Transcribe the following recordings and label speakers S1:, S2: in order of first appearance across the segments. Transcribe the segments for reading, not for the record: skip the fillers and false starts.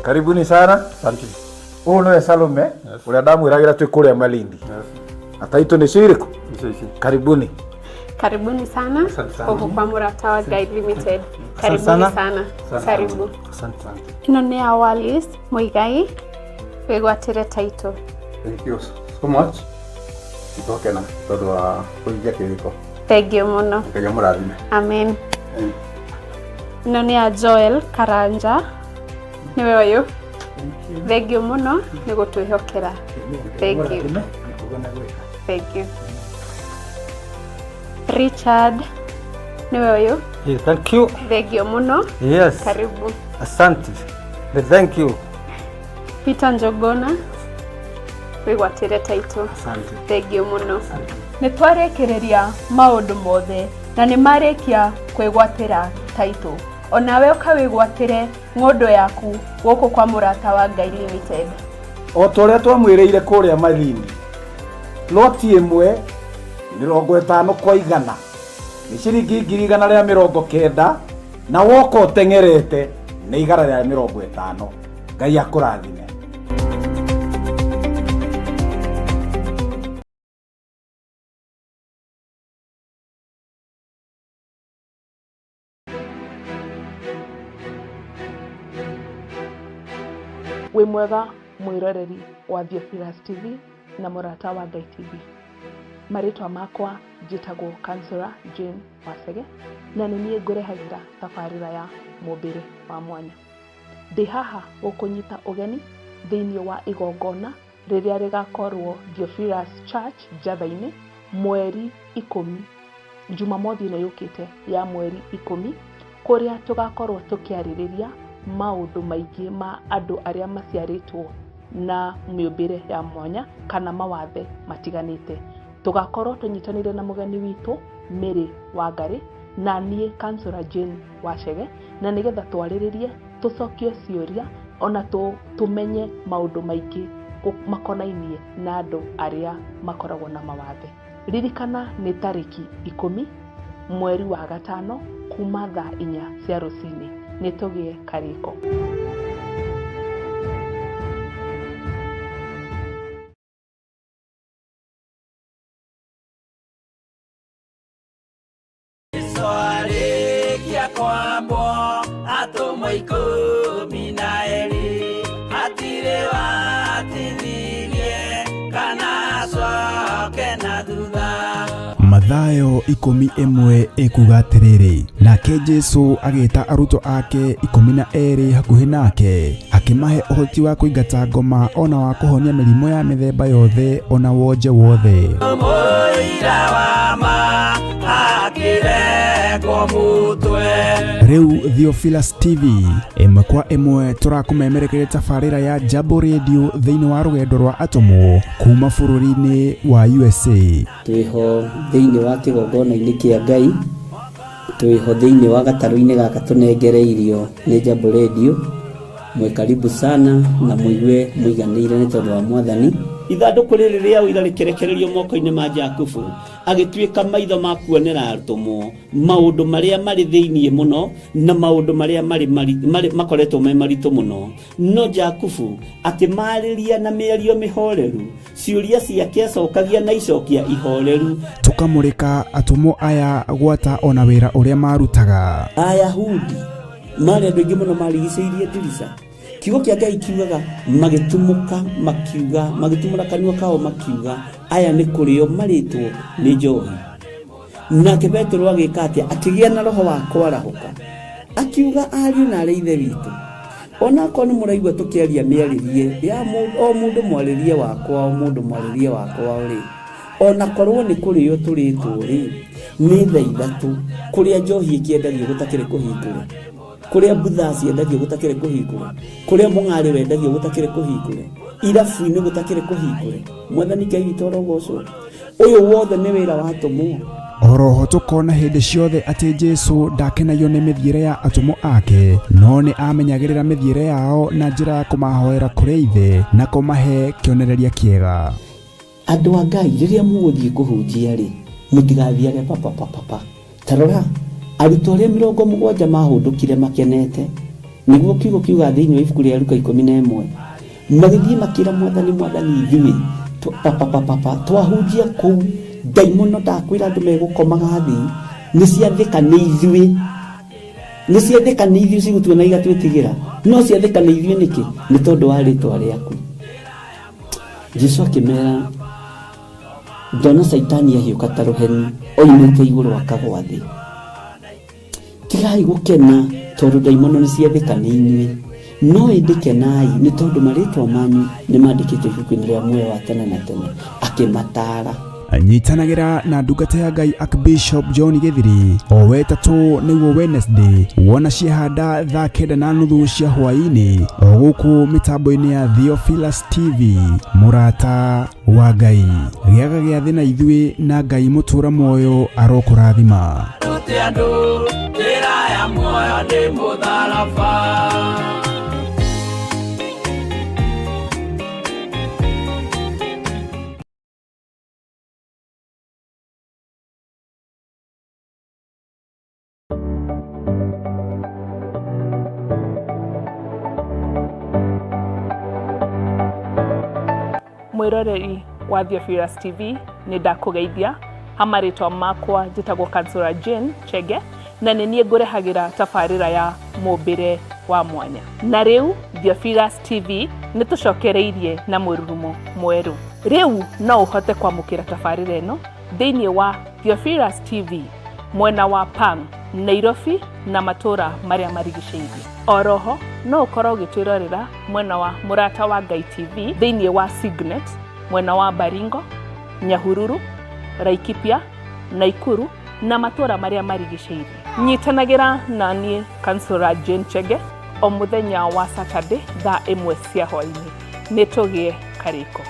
S1: Karibuni sana.
S2: Asante.
S1: Ũyũ nĩwe Salome ũrĩa ndamwĩragĩra twĩ kũrĩa Malindi. Na taitũ nĩcio irĩkũ?
S2: Icio ici.
S1: Karibuni.
S3: Karibuni sana
S2: Asante sana.
S3: gũkũ kwa Mũrata wa Ngai Limited. Karibuni
S2: sana.
S3: sana. Karibu.
S2: Asante.
S3: Ĩno nĩ ya Wallace Muigai wĩgwatĩre title.
S2: Thank you so much. Nĩtwakena tondũ wa kũhingia kĩrĩko.
S3: Thengiũ mũno.
S2: Ngai amũrathime.
S3: Amen. Ĩno nĩ ya Joel Karanja nĩwe ũyũ. Thengiũ mũno nĩ gũtwĩhokera. Thank you. Thank you. Richard nĩwe ũyũ.
S4: Yeah, thank you.
S3: Thengiũ mũno.
S4: Yes.
S3: Karibu.
S4: Asante. Thank you.
S3: Peter Njogona wĩgwatĩre title.
S2: Asante.
S3: Thengiũ mũno.
S5: Nĩ twarĩkĩrĩria maũndũ mothe na nĩ marĩkia kwĩgwatĩra title. Onawe ũkawĩgwatĩre ng'ũndũ yaku gũkũ kwa Mũrata wa Ngai Limited.
S1: O ta ũrĩa twamwĩrĩire kũrĩa Malindi, loti ĩmwe 50 kwa 100 nĩ ciringi 190,000 na woka ũteng'erete nĩ 150. Ngai akũrathime.
S6: Wĩ mwega mwĩroreri wa Theophilus TV na Mũrata wa Ngai TV. Marĩtwa makwa njĩtagwo Councillor Jane Wacege na nĩ niĩ ngũrehagĩra tabarĩra ya mũmbĩre wa mwanya. Ndĩ haha gũkũnyita ũgeni thĩinĩ wa igongona rĩrĩa rĩgakorwo Theophilus Church Njatha-inĩ mweri 10 Jumamothi ĩno yũkĩte ya mweri 10 kũrĩa tũgakorwo tũkĩarĩrĩria maũndũ maingĩ ma andũ arĩa maciarĩtwo na mĩũmbĩre ya mwanya kana mawathe matiganĩte. Tũgakorwo tũnyitanĩire na mũgeni witũ Mary Wangari na niĩ Councillor Jane Wacege na nĩgetha twarĩrĩrie tũcokie ciũria ona tũmenye maũndũ maingĩ makonainie na andũ arĩa makoragwo na mawathe. Ririkana nĩ tarĩki 10 mweri wa gatano kuma thaa 4 cia rũcinĩ. Nĩ tũgĩe karĩko.
S7: Arĩkia kwambwo atũmwo 12 hatirĩ watithirie kana acoke na thutha.
S8: Mathayo 11 ĩkuga atĩrĩrĩ, nake Jesu agĩta arutwo ake 12 hakuhĩ nake, akĩmahe ũhoti wa kũingata ngoma ona wa kũhonia mĩrimũ ya mĩthemba yothe ona wonje wothe.
S7: Mũira wa ma akĩrengwo mũtwe.
S8: Rĩu Theophilus TV ĩmwe kwa ĩmwe tũrakũmemerekeria tabarĩra ya Jambo Radio thĩinĩ wa rũgendo rwa atũmwo kuma bũrũri-inĩ wa USA.
S9: Twĩho thĩinĩ wa kĩgongona-inĩ kĩa Ngai, twĩho thĩinĩ wa gatarũ-inĩ gaka tũnengereirio nĩ Jambo Radio. Mwĩ karibu sana na mũigue mũiganĩire nĩ tondũ wa Mwathani.
S10: Ithandũkũ rĩrĩ rĩa ũira rĩkĩrekererio moko-inĩ ma Jakubu, agĩtuĩka maitho ma kuonera atũmwo maũndũ marĩa marĩ thĩinĩ mũno na maũndũ marĩa marĩ makoretwo me maritũ mũno. No Jakubu akĩmarĩria na mĩario mĩhoreru, ciũria ciake acokagia na icokia ihoreru.
S8: Tũkamũrĩka atũmwo aya gwata ona wĩra ũrĩa marutaga.
S10: Ayahudi marĩ andũ aingĩ mũno marigicĩirie ndirica. Kiugo kĩa Ngai kiugaga magĩtumũka makiuga, magĩtumũra kanua kao makiuga, aya nĩ kũrĩo marĩtwo nĩ njohi. Nake Petero agĩka atĩa? Akĩgĩa na roho wa kwarahũka, akiuga ariũ na arĩ ithe witũ, onakorwo nĩ mũraigua tũkĩaria mĩarĩrie ya o mũndũ mwarĩrie wakwa, o mũndũ mwarĩrie wakwa rĩ, onakorwo nĩ kũrĩo tũrĩtwo rĩ, nĩ thaa 3 kũrĩa njohi ĩkĩendagio gũtakĩrĩ kũhingũre, kũrĩa mbutha ciendagio gũtakĩrĩ kũhingũre, kũrĩa mũng'arĩ wendagio gũtakĩrĩ kũhingũre, irabu-inĩ gũtakĩrĩ kũhingũre. Mwathani Ngai witũ arogocwo. Ũyũ wothe nĩ wĩra wa atũmwo.
S8: Oroho tũkona hĩndĩ ciothe atĩ Jesu ndakenagio nĩ mĩthiĩre ya atũmwo ake, no nĩ amenyagĩrĩra mĩthiĩre yao na njĩra ya kũmahoera kũrĩ Ithe na kũmahe kĩonereria kĩega.
S10: Andũ a Ngai rĩrĩa mũgũthiĩ kũhunjia rĩ, mũtigathiage papa papa pa. Ta rora, arutwo arĩa 70 mahũndũkire makenete.
S9: Nĩguo kiugo kiuga thĩinĩ wa ibuku rĩa Luka 11, magĩthiĩ makĩra Mwathani, Mwathani, ithuĩ papapapapa twahunjia kũu ndaimono, ndakwĩra andũ megũkomaga thĩ, nĩ ciathĩka nĩ ithuĩ, nĩ ciathĩka nĩ ithuĩ, cigũtuona igatwĩtigĩra, no ciathĩka nĩ ithuĩ nĩkĩ? Nĩ tondũ wa rĩtwa rĩaku. Jesu akĩmera, ndona Caitani ahiũka ta rũheni oimĩte igũrũ akagwa thĩ. Tigai gũkena tondũ ndaimono nĩ ciathĩka nĩ inyuĩ, no ĩndĩ kenai nĩ tondũ marĩtwa manyu nĩ mandĩkĩtwo ibuku-inĩ rĩa muoyo wa tene na tene. Akĩmataara.
S8: Nyitanagĩra na ndungata ya Ngai Archbishop John Gĩthiri o wetatũ nĩguo Wednesday, wona ciahanda thaa 9:30 cia hwaĩ-inĩ, o gũkũ mĩtambo-inĩ ya Theophilus TV. Mũrata wa Ngai, gĩaga gĩathĩ na ithuĩ, na Ngai mũtũra muoyo arokũrathima.
S7: Rute andũ njĩra ya muoyo nĩ mũtharaba.
S6: Mwĩroreri wa Theophilus TV, nĩ ndakũgeithia ha marĩtwa makwa, njĩtagwo Kansũra Jane Chege, na nĩ niĩ ngũrehagĩra tabarĩra ya mũmbĩre wa mwanya. Na rĩu Theophilus TV nĩ tũcokereirie na mũrurumo mwerũ. Rĩu no ũhote kwamũkĩra tabarĩra ĩno thĩinĩ wa Theophilus TV mwena wa Pang, Nairobi na matũra marĩa marigicĩirie. Oroho no ũkorwo ũgĩtwĩrorera mwena wa Mũrata wa Ngai TV thĩinĩ wa Signet mwena wa Baringo, Nyahururu, Laikipia, Naikuru na matũra marĩa marigicĩirie. Nyitanagĩra na niĩ Kansũra Jane Chege o mũthenya wa Saturday thaa 1 cia hwaĩ-inĩ. Nĩ tũgĩe karĩko.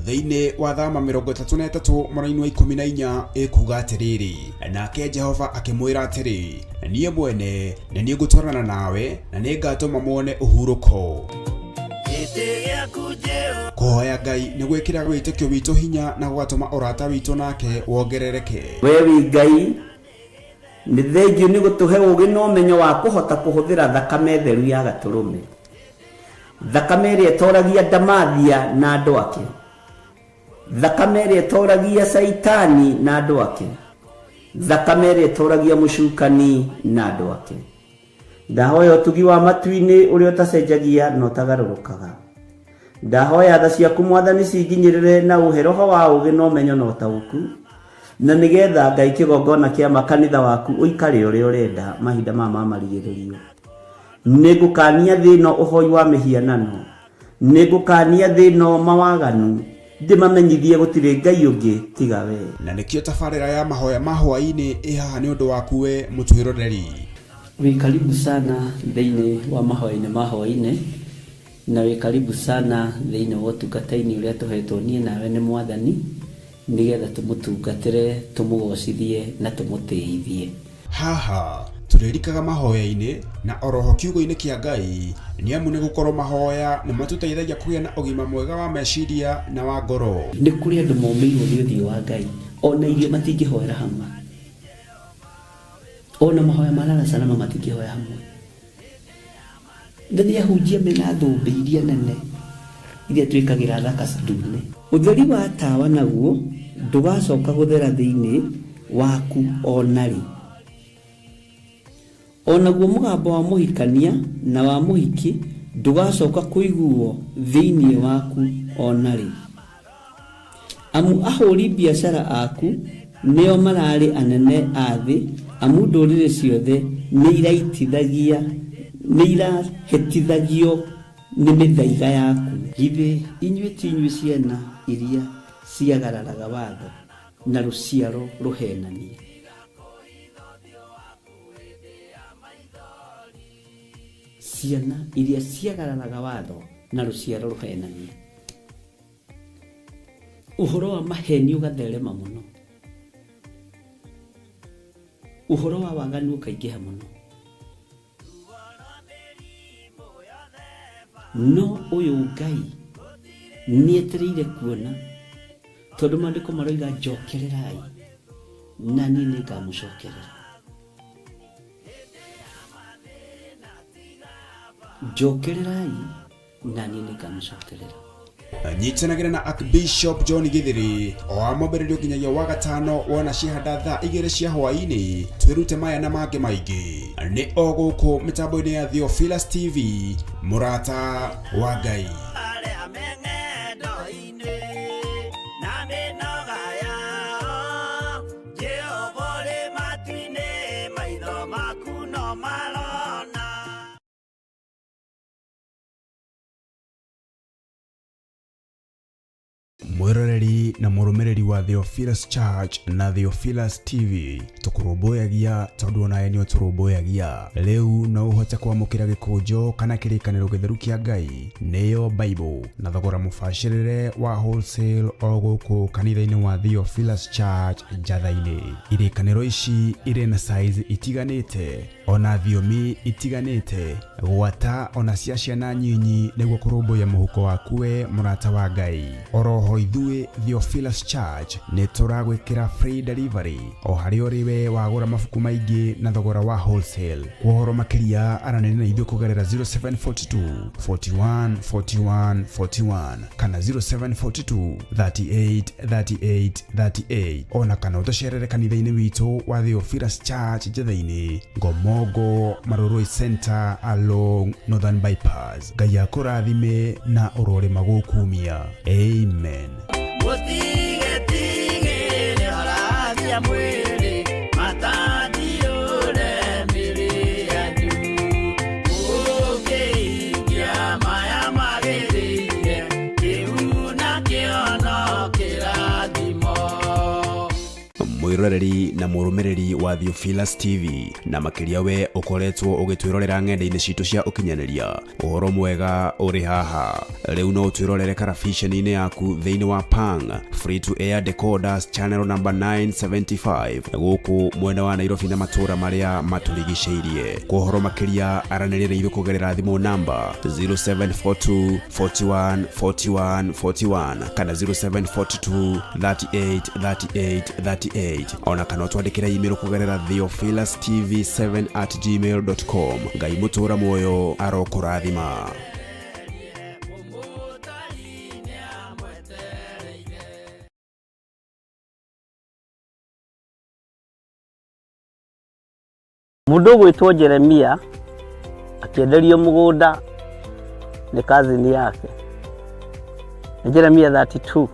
S8: Thĩinĩ wa Thama 33 mũraini wa 14 ĩkuga atĩrĩrĩ, nake Jehova akĩmwĩra atĩrĩ, niĩ mwene nĩ niĩ ngũtwarana nawe, na nĩ ngatũma muone ũhurũko.
S7: Gĩtĩ gĩaku Jehova.
S8: Kũhoya Ngai nĩ gwĩkĩraga wĩtĩkio witũ hinya na gũgatũma ũrata witũ nake wongerereke.
S10: We wĩ Ngai, nĩ thengiũ nĩ gũtũhe ũũgĩ na ũmenyo wa kũhota kũhũthĩra thakame theru ya Gatũrũme, thakame ĩrĩa ĩtoragia ndamathia na andũ ake, thakame ĩrĩa ĩtoragia Caitani na andũ ake, thakame ĩrĩa ĩtoragia mũcukani na andũ ake. Ndahoya ũtugi wa matu-inĩ ũrĩa ũtacenjagia na ũtagarũrũkaga. Ndahoya tha ciaku Mwathani cinginyĩrĩre na ũhe roho wa ũũgĩ na ũmenyo na ũtaũku, na nĩgetha Ngai kĩgongona kĩa makanitha waku ũikare ũrĩa ũrenda mahinda maya ma marigĩrĩrio. Nĩngũkania thĩ ĩno ũhoi wa mĩhianano, nĩngũkania thĩ ĩno mawaganu, ndĩmamenyithie gũtirĩ Ngai ũngĩ tiga we.
S8: Na nĩkĩo tabarĩra ya mahoya ma hwaĩ-inĩ ĩ haha nĩ ũndũ waku we mũtwĩroreri.
S9: Wĩ karibu sana thĩinĩ wa mahoya-inĩ ma hwaĩ-inĩ, na wĩ karibu sana thĩinĩ wa ũtungata-inĩ ũrĩa tũhetwo niĩ nawe nĩ Mwathani, nĩgetha tũmũtungatĩre, tũmũgocithie na tũmũtĩithie.
S8: Haha tũrĩrikaga mahoya-inĩ na oroho kiugo-inĩ kĩa Ngai, nĩ amu nĩ gũkorwo mahoya nĩ matũteithagia kũgĩa na ũgima mwega wa meciria na wa ngoro.
S9: Nĩ kũrĩ andũ momĩirwo nĩ ũthiũ wa Ngai, ona irio matingĩhoera hamwe, ona mahoya ma lala salama matingĩhoya hamwe. Na nĩ ahunjia mena thũmbĩ iria nene iria twĩkagĩra thaka ndune. Ũtheri wa tawa naguo ndũgacoka gũthera thĩinĩ waku o na rĩ. O naguo mũgambo wa mũhikania na wa mũhiki ndũgacoka kũiguo thĩinĩ waku o na rĩ. Amu ahũri biacara aku nĩo mararĩ anene a thĩ, amu ndũrĩrĩ ciothe nĩ irahĩtithagio nĩ mĩthaiga yaku. Githĩ inyuĩ ti inyuĩ ciana iria ciagararaga watho na rũciaro rũhenanie? Ciana iria ciagararaga watho na rũciaro rũhenanie. Ũhoro wa maheni ũgatherema mũno, ũhoro wa waganu ũkaingĩha mũno. No ũyũ Ngai nĩetereire kuona, tondũ maandĩko maroiga njokererai na niĩ nĩngamũcokerera. Njokererai na niĩ nĩngamũcokerera.
S8: Nyitanagĩra na Archbishop John Githiri o wa mwambĩrĩrio nginyagia wa gatano wona ciahanda thaa 2 cia hwaĩ-inĩ, twĩrute maya na mangĩ maingĩ nĩ o gũkũ mĩtambo-inĩ ya Theophilus TV, mũrata wa Ngai. Mwĩroreri na mũrũmĩrĩri wa Theophilus Church na Theophilus TV, tũkũrũmbũyagia tondũ onawe nĩ ũtũrũmbũyagia. Rĩu no ũhote kwamũkĩra gĩkũnjo kana kĩrĩkanĩro gĩtheru kĩa Ngai, nĩyo Bible, na thogora mũbacĩrĩre wa wholesale o gũkũ kanitha-inĩ wa Theophilus Church Njatha-inĩ. Irĩkanĩro ici irĩ na size itiganĩte ona thiomi itiganĩte, gwata ona cia ciana nyinyi, nĩguo kũrũmbũiya mũhuko waku we mũrata wa Ngai. Oroho ithuĩ Theophilus Church nĩ tũragwĩkĩra free delivery o harĩa ũrĩ we wagũra mabuku maingĩ na thogora wa wholesale. Kwa ũhoro makĩria aranĩria na ithuĩ kũgerera 0742 41 41 41 kana 0742 38 38 38, ona kana ũtũcerere kanitha-inĩ witũ wa Theophilus Church Njatha-inĩ, Ngomongo Marurui Center along Northern Bypass. Ngai akũrathime na ũrorĩma gũkumia. Amen.
S7: Mũtigetigĩre harathia mwĩrĩ, matandiũre mĩrĩ yanyu. Mũkĩhingia maya magĩrĩire, kĩu nakĩo no kĩrathimo.
S8: Mwĩroreri na mũrũmĩrĩri wa Theophilus TV, na makĩria we ũkoretwo ũgĩtwĩrorera ng'enda-inĩ citũ cia ũkinyanĩria, ũhoro mwega ũrĩ haha. Rĩu no ũtwĩrorere karabiceni-inĩ yaku thĩinĩ wa Pang Free to Air Decoders channel number 975 gũkũ mwena wa Nairobi na matũũra marĩa matũrigicĩirie. Kwa ũhoro makĩria aranĩria na ithuĩ kũgerera thimũ namba 0742 41 41 41 kana 0742 38 38 38, ona kana ũtwandĩkĩre email kũgerera theophilustv7@gmail.com. Ngai mũtũũra muoyo arokũrathima.
S9: Mũndũ ũgwĩtwo Jeremia akĩenderio mũgũnda nĩ kazini yake. Nĩ Jeremia 32.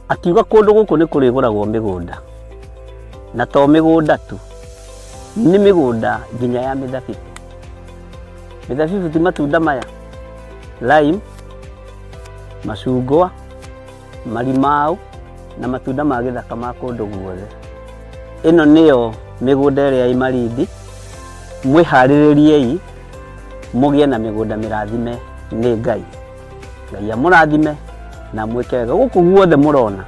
S9: Akiuga kũndũ gũkũ nĩ kũrĩgũragwo mĩgũnda, na to mĩgũnda tu, nĩ mĩgũnda nginya ya mĩthabibũ. Mĩthabibũ ti matunda maya, lime, macungwa, marimau na matunda ma gĩthaka ma kũndũ guothe. Ĩno nĩyo mĩgũnda ĩrĩa ĩ Malindi. Mwĩharĩrĩriei mũgĩe na mĩgũnda mĩrathime nĩ Ngai. Ngai amũrathime na mwĩke wega. Gũkũ guothe mũrona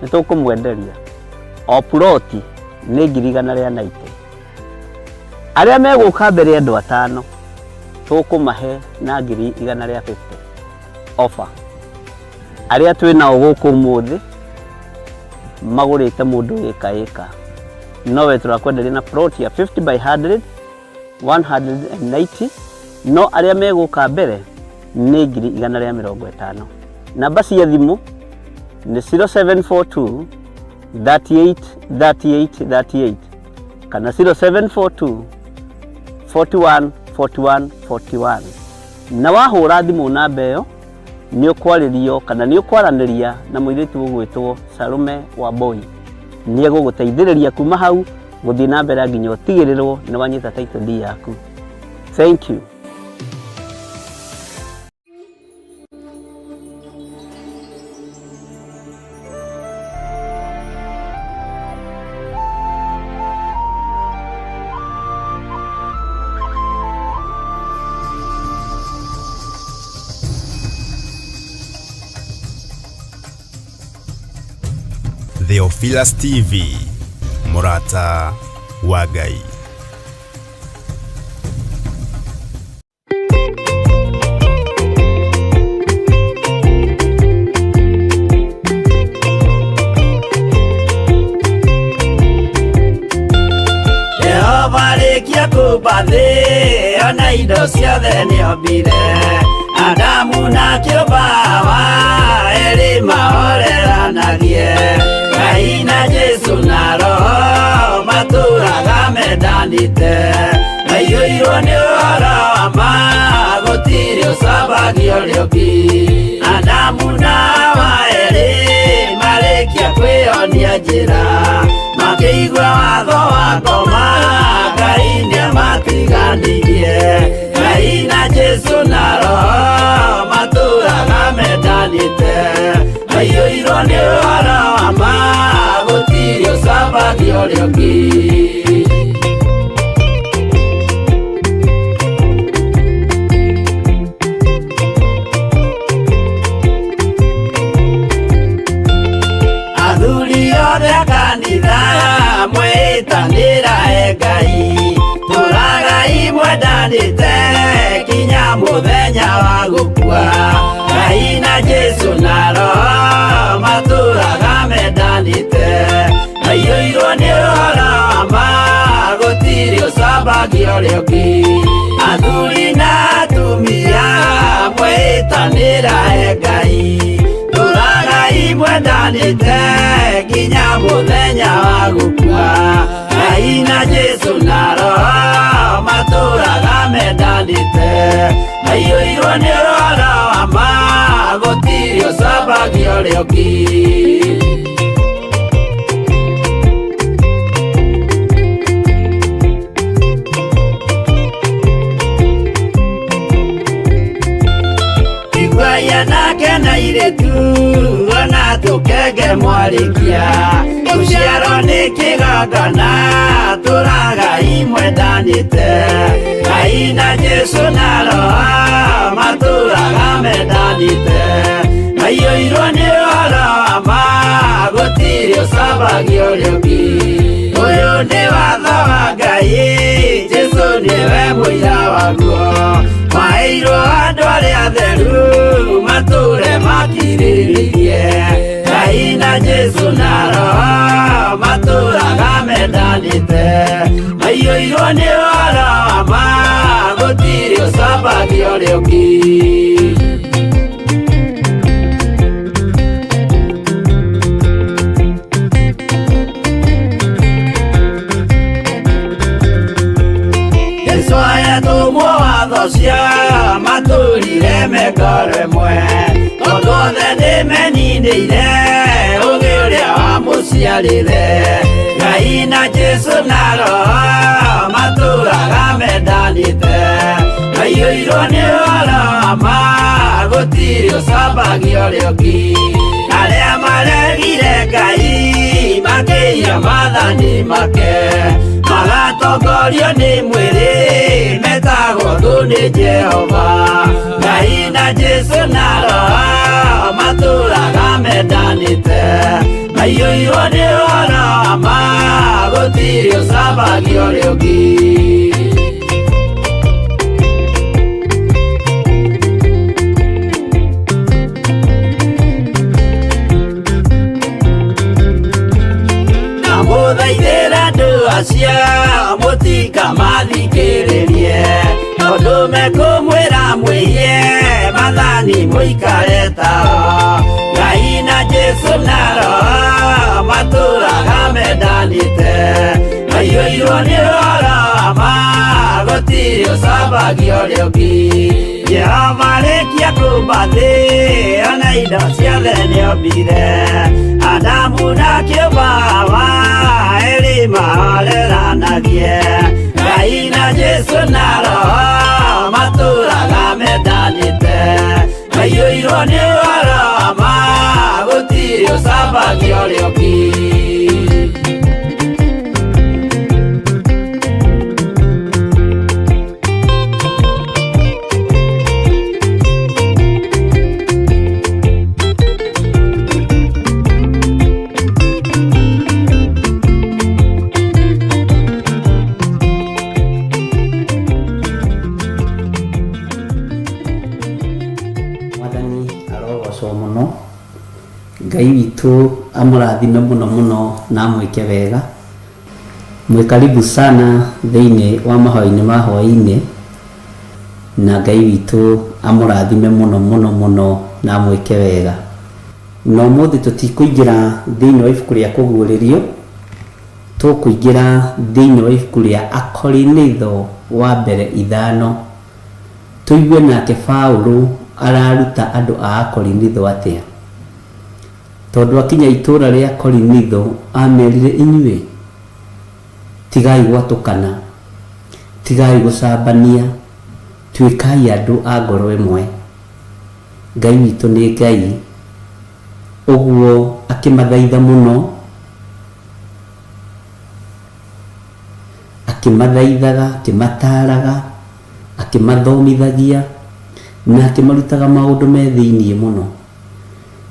S9: nĩ tũkũmwenderia o ploti nĩ 190,000. Arĩa megũka mbere andũ 5 tũkũmahe na 150,000 offer. Arĩa twĩ nao gũkũ ũmũthĩ magũrĩte mũndũ ĩka ĩka, nowe tũrakwenderia na plot ya 50 by 100 190, no arĩa megũka mbere nĩ 150,000. Namba cia thimũ nĩ 0742 38 38 38 kana 0742 41 41 41. Na wahũra thimũ namba ĩyo nĩ ũkwarĩrio kana nĩ ũkwaranĩria na mũirĩtu ũgwĩtwo Salome wa Boy. Nĩ egũgũteithĩrĩria kuma hau gũthiĩ na mbere nginya ũtigĩrĩrwo nĩ wanyita title deed yaku. Thank you.
S8: Theophilus TV, mũrata wa Ngai.
S7: kũmba thĩ ona indo ciothe nĩombire Adamu na kĩũmba Hawa erĩ mahoreranagie Ngai na Jesu na Roho matũraga mendanĩte maiyũirwo nĩ ũhoro wa ma gũtirĩ ũcambagia ũrĩa ũngĩ Adamu na Hawa erĩ marĩkia kwĩyonia njĩra makĩigua watho wa ngoma Ngai nĩamatiganirie Ngai na Jesu na Roho matũraga mendanĩte maiyũirwo nĩ ũhoro wa ma gũtirĩ ũcambagia ũrĩa ũngĩ. Athuri othe a kanitha mwĩtanĩra e Ngai tũragai mwendanĩte kinya mũthenya wa gũkua Ngai na Jesu na Roho matũraga mendanĩte maiyũirwo nĩ ũhoro wa ma gũtirĩ ũcambagia ũrĩa ũngĩ Athuri na atumia mwĩtanĩra e Ngai tũragai mwendanĩte nginya mũthenya wa gũkua Ngai na Jesu na Roho matũraga mendanĩte maiyũirwo nĩ ũhoro wa ma gũtirĩ ũcambagia ũrĩa ũngĩ. Iguai anake na airĩtu ona tũkenge mwarĩkia gũciarwo nĩ kĩgongona tũragai mwendanĩte Ngai na Jesu na Roho matũraga mendanĩte maiyũirwo nĩ ũhoro wa ma gũtirĩ ũcambagia ũrĩa ũngĩ Ũyũ nĩ watho wa Ngai Jesu nĩwe mũira waguo maheirwo andũ arĩa atheru matũre makirĩrĩirie Ngai na Jesu na Roho matũraga mendanĩte maiyũirwo nĩ ũhoro wa ma gũtirĩ ũcambagia ũrĩa ũngĩ. Jesu ayatũmwo watho cia matũrire mengoro ĩmwe tondũ othe nĩmeninĩire ũgĩ ũrĩa wamũciarire Ngai na Jesu na Roho matũraga mendanĩte maiyũirwo nĩ ũhoro wa ma gũtirĩ ũcambagia ũrĩa ũngĩ Arĩa maregire Ngai makĩiya maathani make magatongorio nĩ mwĩrĩ metagwo thũ nĩ Jehova Ngai na Jesu na Roho matũraga mendanĩte maiyũirwo nĩ ũhoro wa ma gũtirĩ ũcambagia ũrĩa ũngĩ. Ndamũthaithĩra andũ acio mũtikamathikĩrĩrie tondũ mekũmwĩra mwĩhie maathani mũikare tao Ngai na Jesu na Roho matũraga mendanĩte maiyũirwo nĩ ũhoro wa ma gũtirĩ ũcambagia ũrĩa ũngĩ Jehova arĩkia kũmba thĩ ona indo ciothe nĩombire Adamu na kĩũmba Hawa erĩ mahoreranagie Ngai na Jesu na Roho matũraga mendanĩte maiyũirwo nĩ ũhoro wa ma gũtirĩ ũcambagia ũrĩa ũngĩ.
S9: Mwathani arogocwo mũno Ngai witũ amũrathime mũno mũno na amwĩke wega. Mwĩ karibu sana thĩinĩ wa mahoya-inĩ ma hwaĩ-inĩ, na Ngai witũ amũrathime mũno mũno mũno na amwĩke wega. Na ũmũthĩ tũtikũingĩra thĩinĩ wa ibuku rĩa Kũguũrĩrio, tũkũingĩra thĩinĩ wa ibuku rĩa Akorinitho wa mbere ithano, tũigue nake Paulo araruta andũ a Akorinitho atĩa. Tondũ akinya itũũra rĩa Korinitho amerire inyuĩ, tigai gwatũkana, tigai gũcambania, tuĩkai andũ a ngoro ĩmwe. Ngai witũ nĩ Ngai. Ũguo akĩmathaitha mũno, akĩmathaithaga, akĩmataaraga, akĩmathomithagia, na akĩmarutaga maũndũ me thĩiniĩ mũno.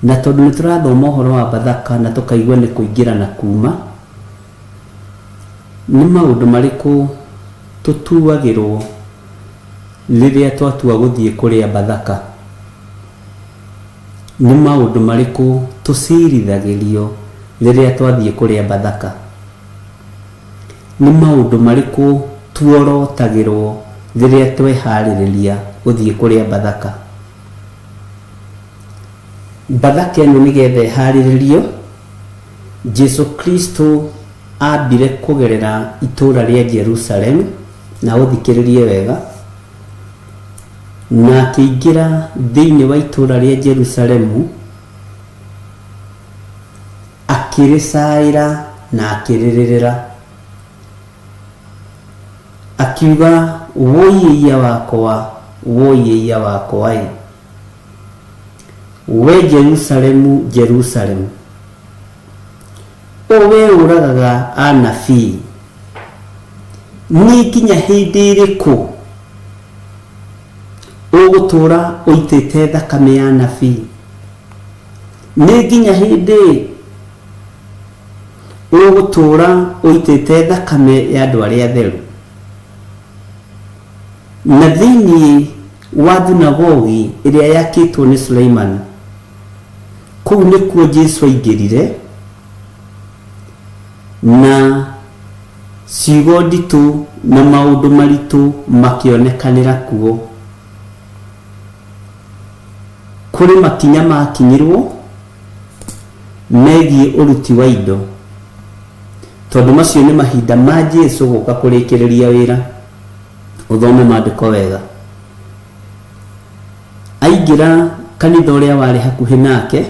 S9: Na tondũ nĩ tũrathoma ũhoro wa Bathaka na tũkaigua nĩ kũingĩra na kuuma, nĩ maũndũ marĩkũ tũtuagĩrwo rĩrĩa twatua gũthiĩ kũrĩa Bathaka? Nĩ maũndũ marĩkũ tũcirithagĩrio rĩrĩa twathiĩ kũrĩa Bathaka? Nĩ maũndũ marĩkũ tuorotagĩrwo rĩrĩa tweharĩrĩria gũthiĩ kũrĩa Bathaka? Bathaka ĩno nĩgetha ĩharĩrĩrio, Jesu Kristo ambire kũgerera itũũra rĩa Jerusalemu, na ũthikĩrĩrie wega, na akĩingĩra thĩinĩ wa itũũra rĩa Jerusalemu, akĩrĩcaĩra na akĩrĩrĩrĩra. Akiuga, Wũi-ĩiya wakwa, wũi-ĩiya wakwa-ĩ! Wee Jerusalemu, Jerusalemu, o wee ũragaga anabii, nĩ nginya hĩndĩ ĩrĩkũ ũgũtũũra ũitĩte thakame ya anabii? Nĩ nginya hĩndĩ Ũgũtũũra ũitĩte thakame ya andũ arĩa atheru. Na thĩinĩ wa thunagogi ĩrĩa yakĩtwo nĩ Suleimani, kũu nĩkuo Jesu aingĩrire na ciugo nditũ na maũndũ maritũ makĩonekanĩra kuo. Kũrĩ makinya maakinyirwo megiĩ ũruti wa indo, tondũ macio nĩ mahinda ma Jesu gũka kũrĩkĩrĩria wĩra. Ũthome maandĩko wega. Aingĩra kanitha ũrĩa warĩ hakuhĩ nake,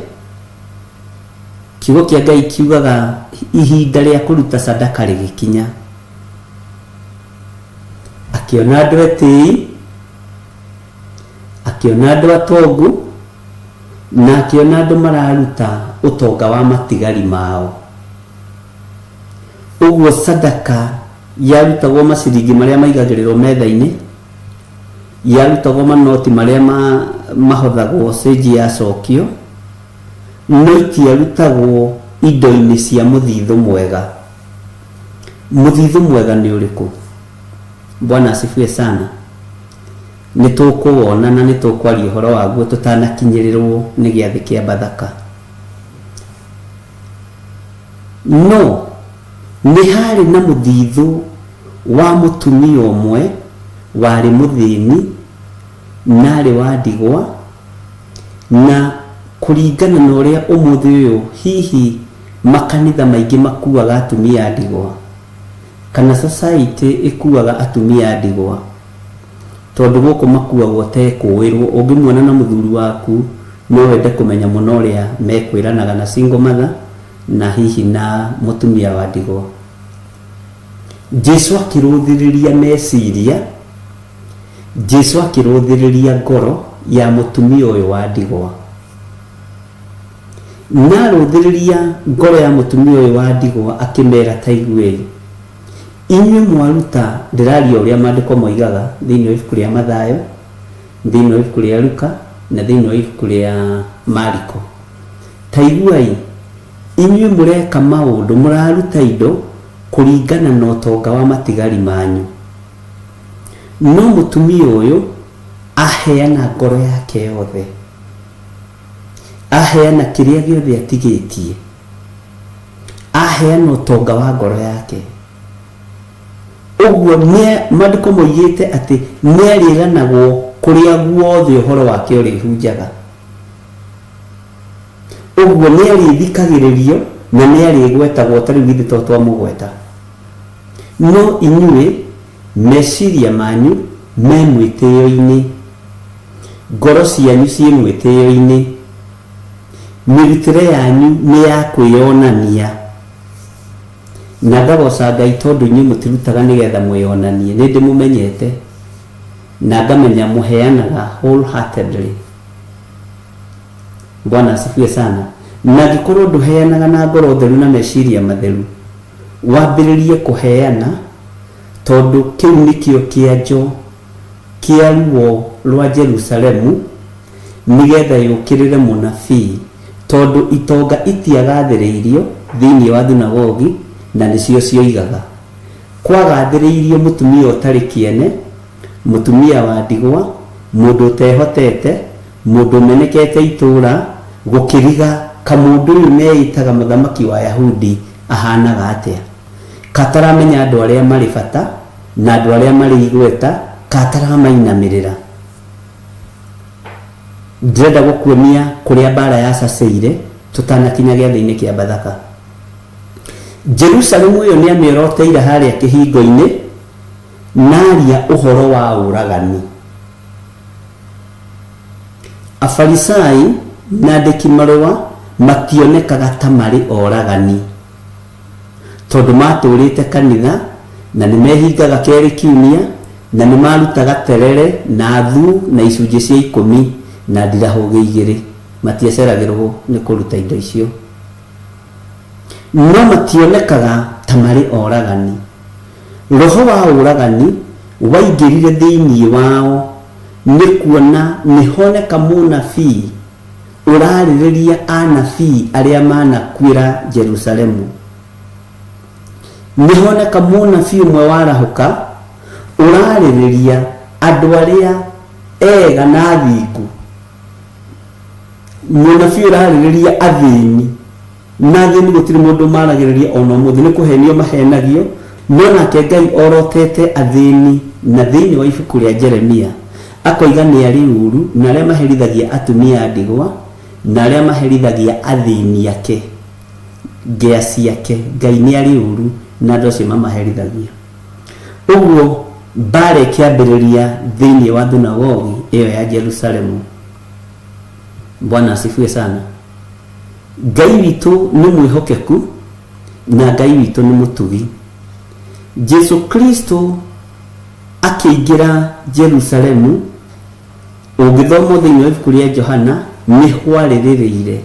S9: kiugo kĩa Ngai kiugaga ihinda rĩa kũruta sadaka rĩgĩkinya. Akĩona andũ etĩi, akĩona andũ atongu, na akĩona andũ mararuta ũtonga wa matigari mao. Ũguo sadaka yarutagwo maciringi marĩa maigagĩrĩrwo metha-inĩ, yarutagwo manoti marĩa mahothagwo cĩnji yacokio, no itiarutagwo indo-inĩ cia mũthithũ mwega. Mũthithũ mwega nĩ ũrĩkũ? Bwana asifiwe sana. Nĩ tũkũwona na nĩ tũkwaria ũhoro waguo tũtanakinyĩrĩrwo nĩ gĩathĩ kĩa Bathaka. No nĩ haarĩ na mũthithũ wa mũtumia ũmwe warĩ mũthĩni na arĩ wa ndigwa, na kũringana na ũrĩa ũmũthĩ ũyũ hihi makanitha maingĩ makuaga atumia a ndigwa, kana society ĩkuaga atumia a ndigwa, Tondũ gũkũ makuagwo ta ekũĩrwo, ũngĩmuona na mũthuri waku no wende kũmenya mũno ũrĩa mekwĩranaga na single mother na hihi na mũtumia wa ndigwa. Jesu akĩrũthĩrĩria meciria, Jesu akĩrũthĩrĩria ngoro ya mũtumia ũyũ wa ndigwa. Na arũthĩrĩria ngoro ya mũtumia ũyũ wa ndigwa akĩmera ta iguei. Inyuĩ mwaruta, ndĩraria ũrĩa maandĩko moigaga thĩinĩ wa ibuku rĩa Mathayo, thĩinĩ wa ibuku rĩa Luka, na thĩinĩ wa ibuku rĩa Mariko. Ta iguai, inyuĩ mũreka maũndũ, mũraruta indo kũringana na ũtonga wa matigari manyu. No mũtumia ũyũ aheana ngoro yake yothe, aheana kĩrĩa gĩothe atigĩtie. Aheana ũtonga wa ngoro yake.
S10: Ũguo nĩ maandĩko moigĩte atĩ nĩarĩganagwo kũrĩa guothe ũhoro wake ũrĩhunjaga. Ũguo nĩarĩthikagĩrĩrio na nĩarĩgwetagwo ta rĩu githĩ to twamũgweta. No inyuĩ meciria manyu me mwĩtĩo-inĩ, ngoro cianyu ciĩ mwĩtĩo-inĩ, mĩrutĩre yanyu nĩ ya kwĩyonania. Na ngagooca Ngai tondũ inyuĩ mũtirutaga nĩ getha mwĩonanie, nĩ ndĩmũmenyete na ngamenya mũheanaga wholeheartedly. Bwana asifiwe sana. Na angĩkorwo ndũheanaga na ngoro theru na meciria matheru, wambĩrĩrie kũheana tondũ kĩu nĩkĩo kĩanjo kĩa ruo rwa Jerusalemu nĩgetha yũkĩrĩre mũnabii, tondũ itonga itiagathĩrĩirio thĩinĩ wa thunagogi na nĩcio cioigaga. Kwagathĩrĩirio mũtumia ũtarĩ kĩene, mũtumia wa ndigwa, mũndũ ũtehotete, mũndũ ũmenekete itũũra, gũkĩriga kamũndũ ũyũ meĩtaga mũthamaki wa Ayahudi ahanaga atĩa. Kataramenya andũ arĩa marĩ bata na andũ arĩa marĩ igweta, kataramainamĩrĩra. Ndĩrenda gũkuonia kũrĩa mbara yacacĩire tũtanakinya gĩathĩ-inĩ kĩa Bathaka. Jerusalemu ĩyo nĩamĩoroteire harĩa kĩhingo-inĩ na aria ũhoro wa ũragani. Afarisai na andĩki marũa mationekaga ta marĩ oragani. Tondũ maatũũrĩte kanitha, na nĩmehingaga kerĩ kiumia, na nĩmarutaga terere, na thuu, na icunjĩ cia ikũmi, na ndirahũgĩ igĩrĩ. Matiaceragĩrũo nĩ kũruta indo icio. No mationekaga ta marĩ oragani. Roho wa ũragani waingĩrire thĩinĩ wao nĩ kuona nĩhoneka mũnabii ũraarĩrĩria anabii arĩa manakuĩra Jerusalemu. Nĩhoneka mũnabii ũmwe warahũka ũraarĩrĩria andũ arĩa ega na athingu. Mũnabii ũraarĩrĩria athĩni na athĩni gũtirĩ mũndũ maragĩrĩria ona ũmũthĩ nĩ kũhenio mahenagio no nake Ngai orotete athĩni na thĩinĩ wa ibuku rĩa Jeremia Akoiga nĩ arĩ ũũru na arĩa maherithagia atumia a ndigwa, na arĩa maherithagia athĩĩni ake, ngĩa ciake. Ngai nĩ arĩ ũũru na andũ acio mamaherithagia. Ũguo mbaara ĩkĩambĩrĩria thĩinĩ wa thunagogi ĩyo ya Jerusalemu. Bwana asifiwe sana. Ngai witũ nĩ mwĩhokeku na Ngai witũ nĩ mũtugi. Jesu Kristo Akĩingĩra Jerusalemu, ũngĩthoma thĩinĩ wa ibuku rĩa Johana, nĩ hwarĩrĩrĩire,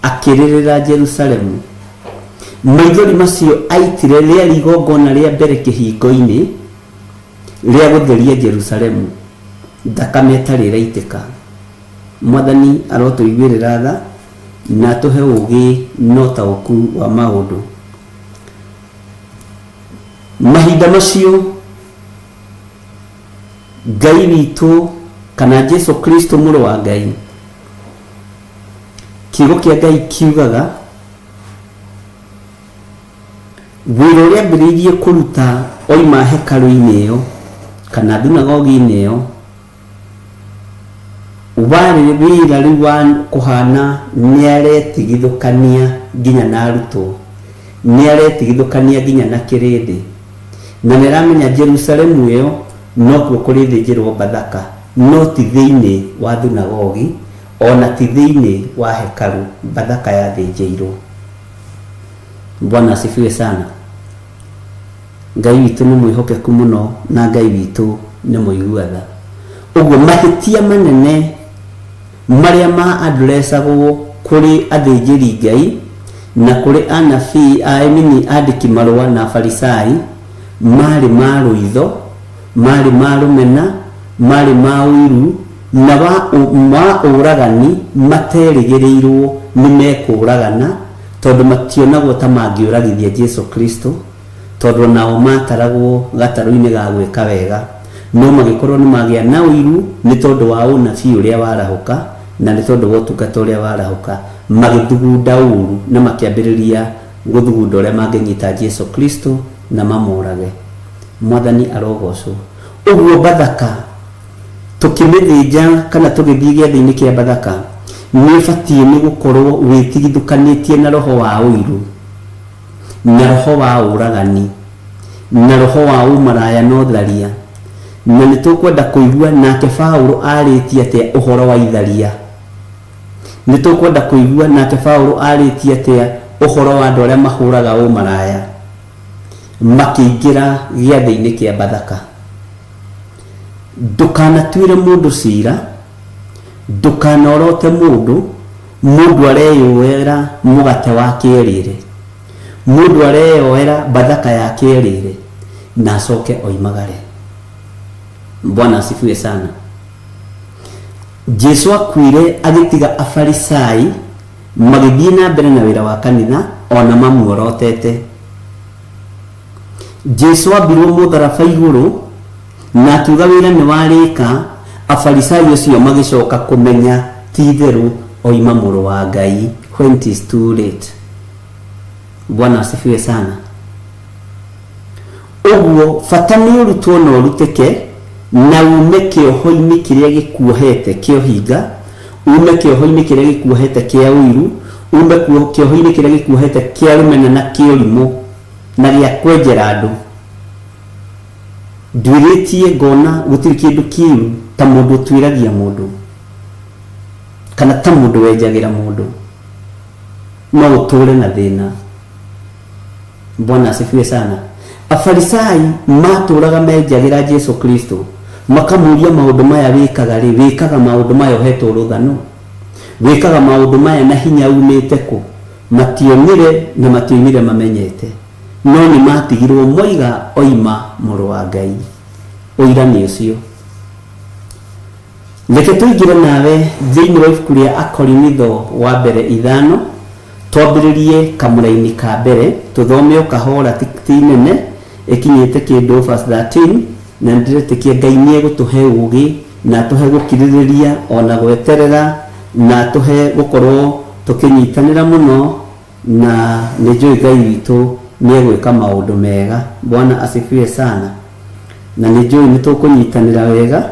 S10: akĩrĩrĩra Jerusalemu. Maithori macio aitire rĩarĩ igongona rĩa mbere kĩhingo-inĩ rĩa gũtheria Jerusalemu, thakame ĩtarĩ ĩraitĩka. Mwathani arotũiguĩrĩra tha na atũhe ũũgĩ na ũtaũku wa maũndũ. Mahinda macio Ngai witũ kana Jesu Kristo mũrũ wa Ngai, kiugo kĩa Ngai kiugaga wĩra ũrĩa ambĩrĩirie kũruta oima hekarũ-inĩ ĩyo kana thunagogi-inĩ ĩyo warĩ wĩra rĩu wa kũhana nĩaretigithũkania nginya na arutwo, nĩaretigithũkania nginya na kĩrĩndĩ, na nĩaramenya Jerusalemu ĩyo nokuo kũrĩthĩnjĩrwo Bathaka, no ti thĩinĩ wa thunagogi, o na ti thĩinĩ wa hekarũ Bathaka yathĩnjĩirwo. Bwana asifiwe sana. Ngai witũ nĩ mwĩhokeku mũno na Ngai witũ nĩ mũigua tha. Ũguo mahĩtia manene marĩa ma addressagwo kũrĩ athĩnjĩri Ngai na kũrĩ anabii, I mean andĩki marũa na Afarisai marĩ ma rũitho, marĩ ma rũmena, marĩ ma ũiru na wa, wa ũragani materĩgĩrĩirwo nĩ mekũragana tondũ mationagwo ta mangĩũragithia Jesu Kristo tondũ onao maataragwo gatarũ-inĩ ga gwĩka wega, no magĩkorwo nĩ magĩa na ũiru nĩ tondũ wa ũnabii ũrĩa warahũka, na nĩ tondũ wa ũtungata ũrĩa warahũka, magĩthugunda ũũru na makĩambĩrĩria gũthugunda ũrĩa mangĩnyita Jesu Kristo na mamũũrage.
S9: Mwathani arogocwo. Ũguo Bathaka tũkĩmĩthĩnja kana tũgĩthiĩ gĩathĩ-inĩ kĩa Bathaka, nĩ ũbatiĩ nĩ gũkorwo wĩtigithũkanĩtie na roho wa ũiru, na roho wa ũragani, na roho wa ũmaraya na ũtharia. Na nĩ tũkwenda kũigua nake Paũlũ arĩtie atĩa ũhoro wa itharia. Nĩ tũkwenda kũigua nake Paũlũ arĩtie atĩa ũhoro wa andũ arĩa mahũraga ũmaraya makĩingĩra gĩathĩ-inĩ kĩa Bathaka. Ndũkanatuĩre mũndũ cira, ndũkanorote mũndũ, mũndũ areyoera mũgate wake erĩre, mũndũ areyoera Bathaka yake erĩre, na acoke oimagare. Bwana asifiwe sana. Jesu akuire agĩtiga Afarisai magĩthiĩ na mbere na wĩra wa kanitha ona mamuorotete. Jesu ambirwo mũtharaba igũrũ na akiuga wĩra nĩ warĩka, Afarisai acio magĩcoka kũmenya ti itherũ oima mũrũ wa Ngai when it is too late. Bwana asifiwe sana. Ũguo bata nĩ ũrutwo na ũrutĩke na ume kĩoho-inĩ kĩrĩa gĩkuohete kĩa ũhinga, ume kĩoho-inĩ kĩrĩa gĩkuohete kĩa ũiru, ume kĩoho-inĩ kĩrĩa gĩkuohete kĩa rũmena na kĩa ũrimũ na gĩa kwenjera andũ. Nduĩrĩtie ngona gũtirĩ kĩndũ kĩũru ta mũndũ ũtuĩragia mũndũ kana ta mũndũ wenjagĩra mũndũ, no ũtũre na thĩna. Bwana asifiwe sana. Afarisai matũraga menjagĩra Jesu Kristo, makamũria maũndũ maya wĩkaga rĩ, wĩkaga maũndũ maya ũhetwo rũtha nũ? Wĩkaga maũndũ maya na hinya umĩte kũ? Mationire na matioimire mamenyete, no nĩ matigirwo moiga oima mũrũ wa Ngai. Ũira nĩ ũcio. Reke tũingĩre nawe thĩinĩ wa ibuku rĩa Akorinitho wa mbere ithano, twambĩrĩrie kamũraini ka mbere, tũthome o kahora ti, ti nene, ĩkinyĩte kĩndũ verse 13, na nĩndĩretĩkia Ngai nĩegũtũhe ũgĩ, na atũhe gũkirĩrĩria ona gweterera, na atũhe gũkorwo tũkĩnyitanĩra mũno, na nĩnjũĩ Ngai witũ nĩegwĩka maũndũ mega. Bwana asifiwe sana. Na nĩnjũĩ nĩtũkũnyitanĩra wega,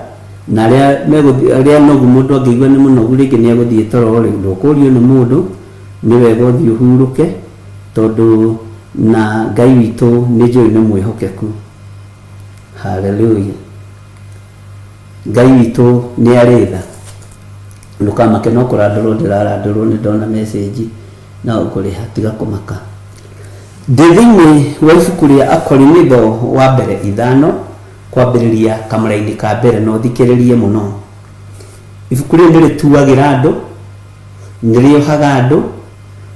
S9: na arĩa megũthiĩ, arĩa anogu mũndũ angĩigua nĩ mũnogu rĩngĩ nĩegũthiĩ toro rĩ, ndũkũrio nĩ mũndũ, nĩ wega ũthiĩ ũhurũke, tondũ na Ngai witũ nĩnjũĩ nĩ mwĩhokeku. Hallelujah. Ngai witũ nĩ arĩ tha. Ndũkamake no kũrandũrwo ndĩrarandũrwo nĩ ndona message no ngũrĩha tiga kũmaka. Ndĩ thĩinĩ wa ibuku rĩa Akorinitho wa mbere ithano kwambĩrĩria kamũraini ka mbere na ũthikĩrĩrie mũno. Ibuku rĩrĩ nĩ rĩtuagĩra andũ, nĩ rĩohaga andũ,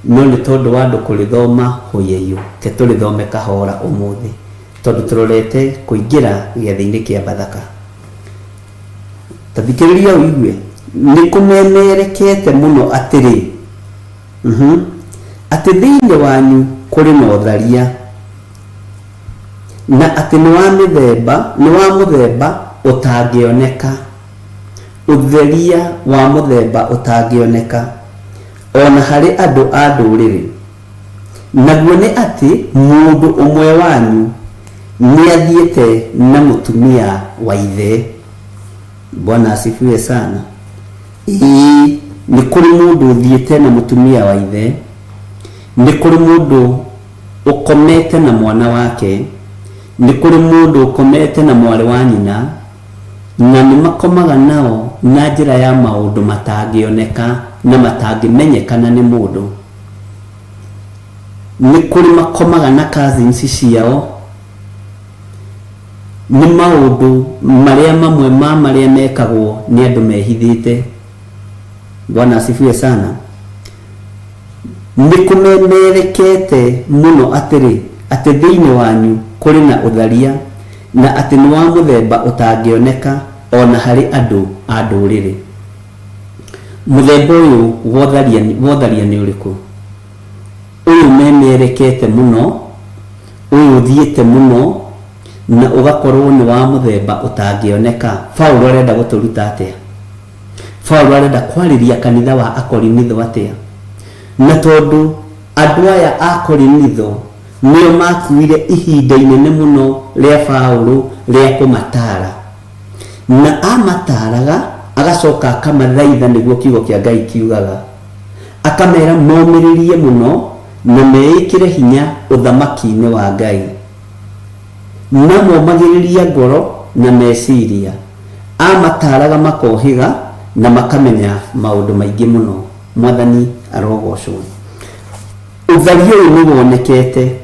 S9: no nĩ tondũ wa andũ kũrĩthoma hũyũyũ, reke tũrĩthome kahora ũmũthĩ tondũ tũrorete kũingĩra gĩathĩ-inĩ kĩa Bathaka. Ta thikĩrĩria ũigue, nĩ kũmemerekete mũno atĩrĩ, mhm, atĩ thĩinĩ wanyu kũrĩ na ũtharia, na atĩ nĩ wa mĩthemba, nĩ wa mũthemba ũtangĩoneka, ũtheria wa mũthemba ũtangĩoneka, o na harĩ andũ a ndũrĩrĩ, naguo nĩ atĩ mũndũ ũmwe wanyu nĩathiĩte na mũtumia wa ithe. Bwana asifiwe sana. Ĩĩ, nĩ kũrĩ mũndũ ũthiĩte na mũtumia wa ithe, nĩ kũrĩ mũndũ ũkomete na mwana wake, nĩ kũrĩ mũndũ ũkomete na mwarĩ wa nyina, na nĩ makomaga nao na njĩra ya maũndũ matangĩoneka na matangĩmenyekana nĩ mũndũ. Nĩ kũrĩ makomaga na cousins ciao, nĩ maũndũ marĩa mamwe ma marĩa mekagwo nĩ andũ mehithĩte. Bwana asifiwe sana. Nĩ kũmemerekete mũno atĩrĩ, atĩ thĩinĩ wanyu kũrĩ na ũtharia, na atĩ nĩ wa mũthemba ũtangĩoneka o na harĩ andũ a ndũrĩrĩ. Mũthemba ũyũ wa ũtharia nĩ ũrĩkũ? Ũyũ ũmemerekete mũno, ũyũ ũthiĩte mũno, na ũgakorwo nĩ wa mũthemba ũtangĩoneka. Paulo arenda gũtũruta atĩa? Paulo arenda kwarĩria kanitha wa Akorinitho atĩa? Na tondũ andũ aya a Korinitho Nĩo makuire ihinda inene mũno rĩa Paũlũ rĩa kũmataara. Na amataaraga agacoka akamathaitha nĩguo kiugo kĩa Ngai kiugaga. Akamera momĩrĩrie mũno na meĩkĩre hinya ũthamaki-inĩ wa Ngai. Na momagĩrĩria ngoro na meciria. Amataaraga makohĩga na makamenya maũndũ maingĩ mũno. Mwathani arogocwo. Ũtharia ũyũ nĩ wonekete,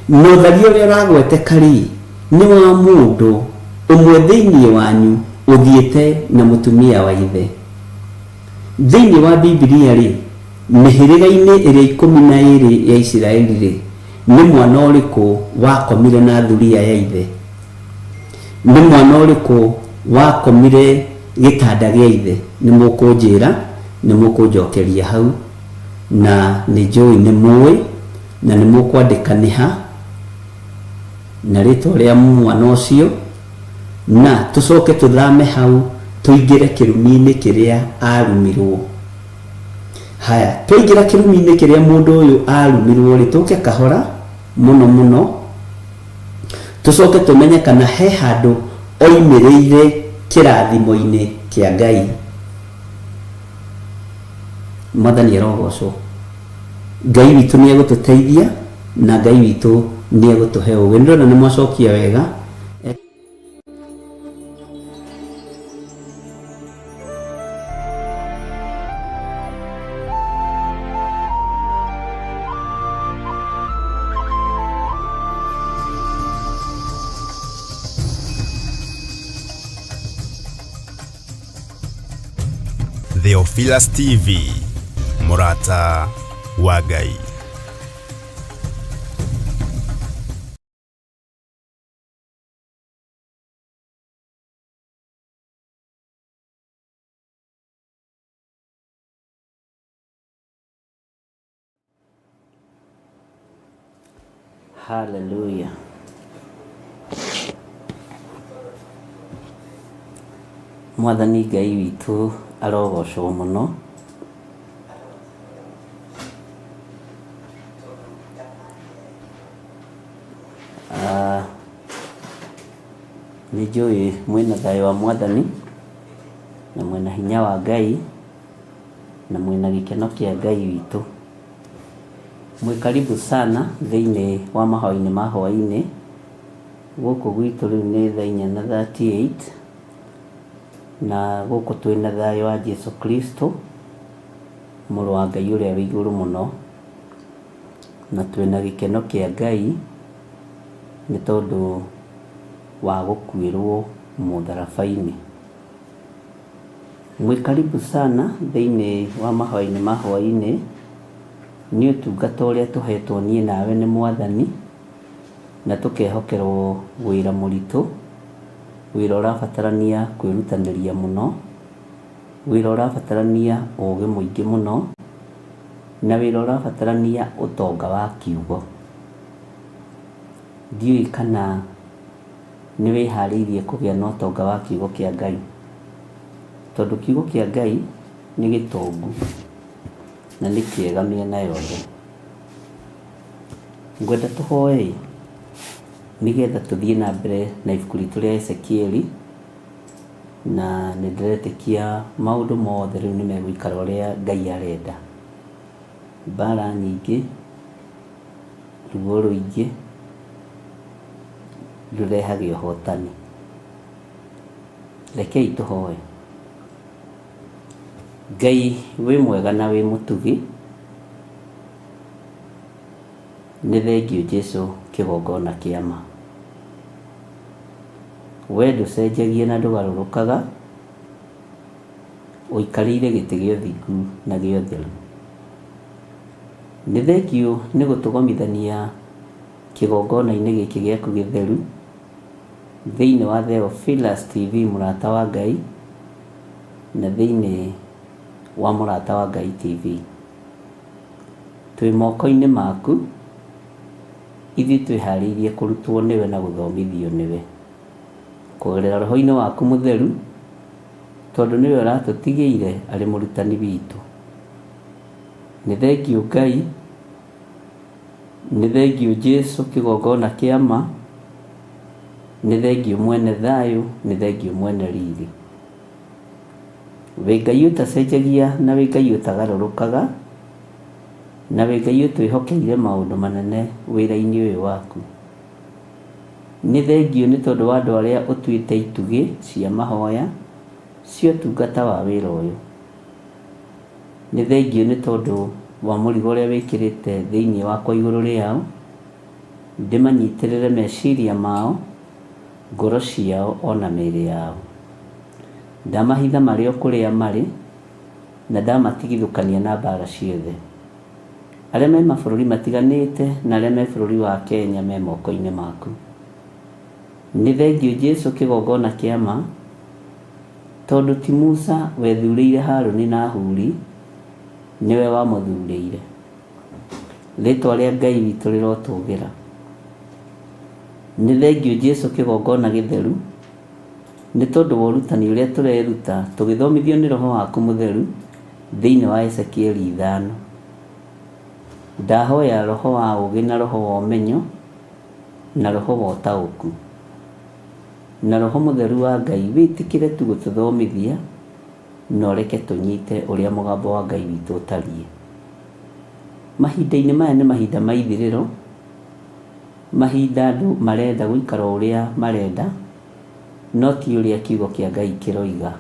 S9: na ũtharia ũrĩa ũragweteka-rĩ, nĩ wa mũndũ ũmwe thĩinĩ wanyu ũthiĩte na mũtumia wa ithe. Thĩinĩ wa Bibilia-rĩ, mĩhĩrĩga-inĩ ĩrĩa 12 ya Isiraeli-rĩ, nĩ mwana ũrĩkũ wakomire na thuriya ya ithe? Nĩ mwana ũrĩkũ wakomire gĩtanda gĩa ithe? Nĩ mũkũnjĩra, nĩ mũkũnjokeria hau. Na nĩ njũĩ nĩ mũĩ, na nĩ mũkwandĩka nĩ ha, na rĩtwa rĩa mwana ũcio, na tũcoke tũthame hau tũingĩre kĩrumi-inĩ kĩrĩa arumirwo. Haya, twaingĩra kĩrumi-inĩ kĩrĩa mũndũ ũyũ arumirwo rĩ, tũke kahora mũno mũno, tũcoke tũmenye kana he handũ oimĩrĩire kĩrathimo-inĩ kĩa Ngai. Mwathani arogocwo. Ngai witũ nĩ egũtũteithia na Ngai witũ nĩ egũtũhe ũgĩ. Nĩ ndĩrona nĩ mwacokia wega.
S8: Theophilus TV, mũrata wa Ngai.
S9: Hallelujah. Mwathani Ngai witũ arogocwo mũno. Ah, nĩ njũĩ mwĩna thayũ wa Mwathani na mwĩna hinya wa Ngai na mwĩna gĩkeno kĩa Ngai witũ. Mwĩ karibu sana thĩinĩ wa mahoya-inĩ ma hwaĩ-inĩ. Gũkũ gwitũ rĩu nĩ thaa inya na 38 na gũkũ twĩna thayũ wa Jesu Kristo mũrũ wa Ngai ũrĩa wĩ igũrũ mũno, na twĩna gĩkeno kĩa Ngai nĩ tondũ wa gũkuĩrwo mũtharaba-inĩ. Mwĩ karibu sana thĩinĩ wa mahoya-inĩ ma hwaĩ-inĩ, nĩ ũtungata ũrĩa tũhetwo niĩ nawe nĩ Mwathani, na tũkehokerwo wĩra mũritũ, wĩra ũrabatarania kwĩrutanĩria mũno, wĩra ũrabatarania ũgĩ mũingĩ mũno, na wĩra ũrabatarania ũtonga wa kiugo. Ndiũĩ kana nĩ wĩharĩirie kũgĩa na ũtonga wa kiugo kĩa Ngai? Tondũ kiugo kĩa Ngai nĩ gĩtongu na nĩ kĩega mĩena yothe. Ngwenda tũhoe nĩgetha tũthiĩ na mbere na ibuku ritũ rĩa Ezekieli, na nĩ ndĩretĩkia maũndũ mothe rĩu nĩ megũikara ũrĩa Ngai arenda. Mbara nyingĩ, ruo rũingĩ rũrehage ũhotani. Rekei tũhoe. Ngai wĩ mwega na wĩ mũtugi, nĩ thengiũ Jesu kĩgongona kĩa ma. We ndũcenjagia na ndũgarũrũkaga, ũikarĩire gĩtĩ gĩa ũthingu na gĩa ũtheru. Nĩ thengiũ nĩ gũtũgomithania kĩgongona-inĩ gĩkĩ gĩaku gĩtheru, thĩinĩ wa Theophilus TV Mũrata wa Ngai, na thĩinĩ wa Mũrata wa Ngai TV. Twĩ moko-inĩ maku, ithuĩ twĩharĩirie kũrutwo nĩwe na gũthomithio nĩwe. Kũgerera Roho-inĩ waku Mũtheru, tondũ nĩwe ũratũtigĩire arĩ mũrutani witũ. Nĩ thengiũ Ngai, Nĩ thengiũ Jesu kĩgongona kĩa ma, nĩ thengiũ mwene thayũ, nĩ thengiũ mwene riri. Wĩ Ngai ũtacenjagia na wĩ Ngai ũtagarũrũkaga, na wĩ Ngai ũtwĩhokeire maũndũ manene wĩra-inĩ ũyũ waku. Nĩ thengiũ nĩ tondũ wa andũ arĩa ũtuĩte itugĩ cia mahoya cia ũtungata wa wĩra ũyũ. Nĩ thengiũ nĩ tondũ wa mũrigo ũrĩa wĩkĩrĩte thĩinĩ wakwa igũrũ rĩao, ndĩmanyitĩrĩre meciria mao, ngoro ciao ona mĩĩrĩ yao. Ndamahitha marĩ o kũrĩa marĩ, na ndamatigithũkania na mbaara ciothe. Arĩa me mabũrũri matiganĩte na arĩa me bũrũri wa Kenya me moko-inĩ maku. Nĩ thengiũ Jesu kĩgongona kĩa ma, tondũ ti Musa wethurĩire Harũni na Huri, nĩwe wamũthurĩire. Rĩtwa rĩa Ngai witũ rĩrotũgĩra. Nĩ thengiũ Jesu kĩgongona gĩtheru, nĩ tondũ wa ũrutani ũrĩa tũreruta tũgĩthomithio nĩ Roho waku Mũtheru thĩinĩ wa Ezekieli ithano. Ndahoya roho wa ũgĩ na roho wa ũmenyo na roho wa ũtaũku. Na Roho Mũtheru wa Ngai wĩtĩkĩre tu gũtũthomithia na ũreke tũnyite ũrĩa mũgambo wa Ngai witũ ũtariĩ. Mahinda-inĩ maya nĩ mahinda ma ithirĩro, mahinda andũ marenda gũikara o ũrĩa marenda, no ti ũrĩa kiugo kĩa Ngai kĩroiga.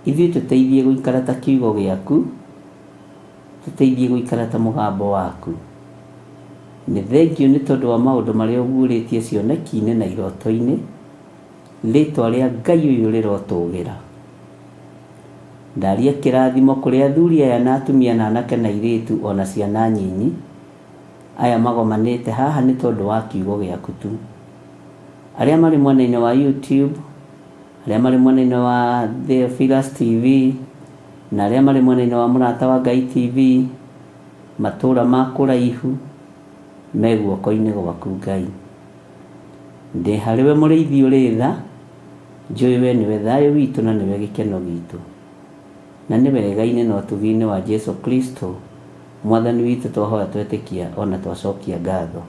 S9: Ithuĩ tũteithie gũikara ta kiugo gĩaku, tũteithie gũikara ta mũgambo waku. Nĩ thengiũ nĩ tondũ wa maũndũ marĩa ũguũrĩtie cioneki-inĩ na iroto-inĩ, rĩtwa rĩa Ngai ũyũ rĩrotũgĩra. Ndaria kĩrathimo kũrĩ athuri aya na atumia na anake na airĩtu o na ciana nyinyi, aya magomanĩte haha nĩ tondũ wa kiugo gĩaku tu. Arĩa marĩ mwena-inĩ wa YouTube, arĩa marĩ mwena-inĩ wa Theophilus TV, na arĩa marĩ mwena-inĩ wa Mũrata wa Ngai TV, matũũra ma kũraihu, me guoko-inĩ gwaku Ngai. Ndĩ harĩwe mũrĩithi ũrĩ tha, njũĩ we nĩwe thayũ witũ na nĩwe gĩkeno gitũ. Na nĩ wega-inĩ na ũtugi-inĩ wa Jesu Kristo, Mwathani witũ twahoya twetĩkia o na twacokia ngatho.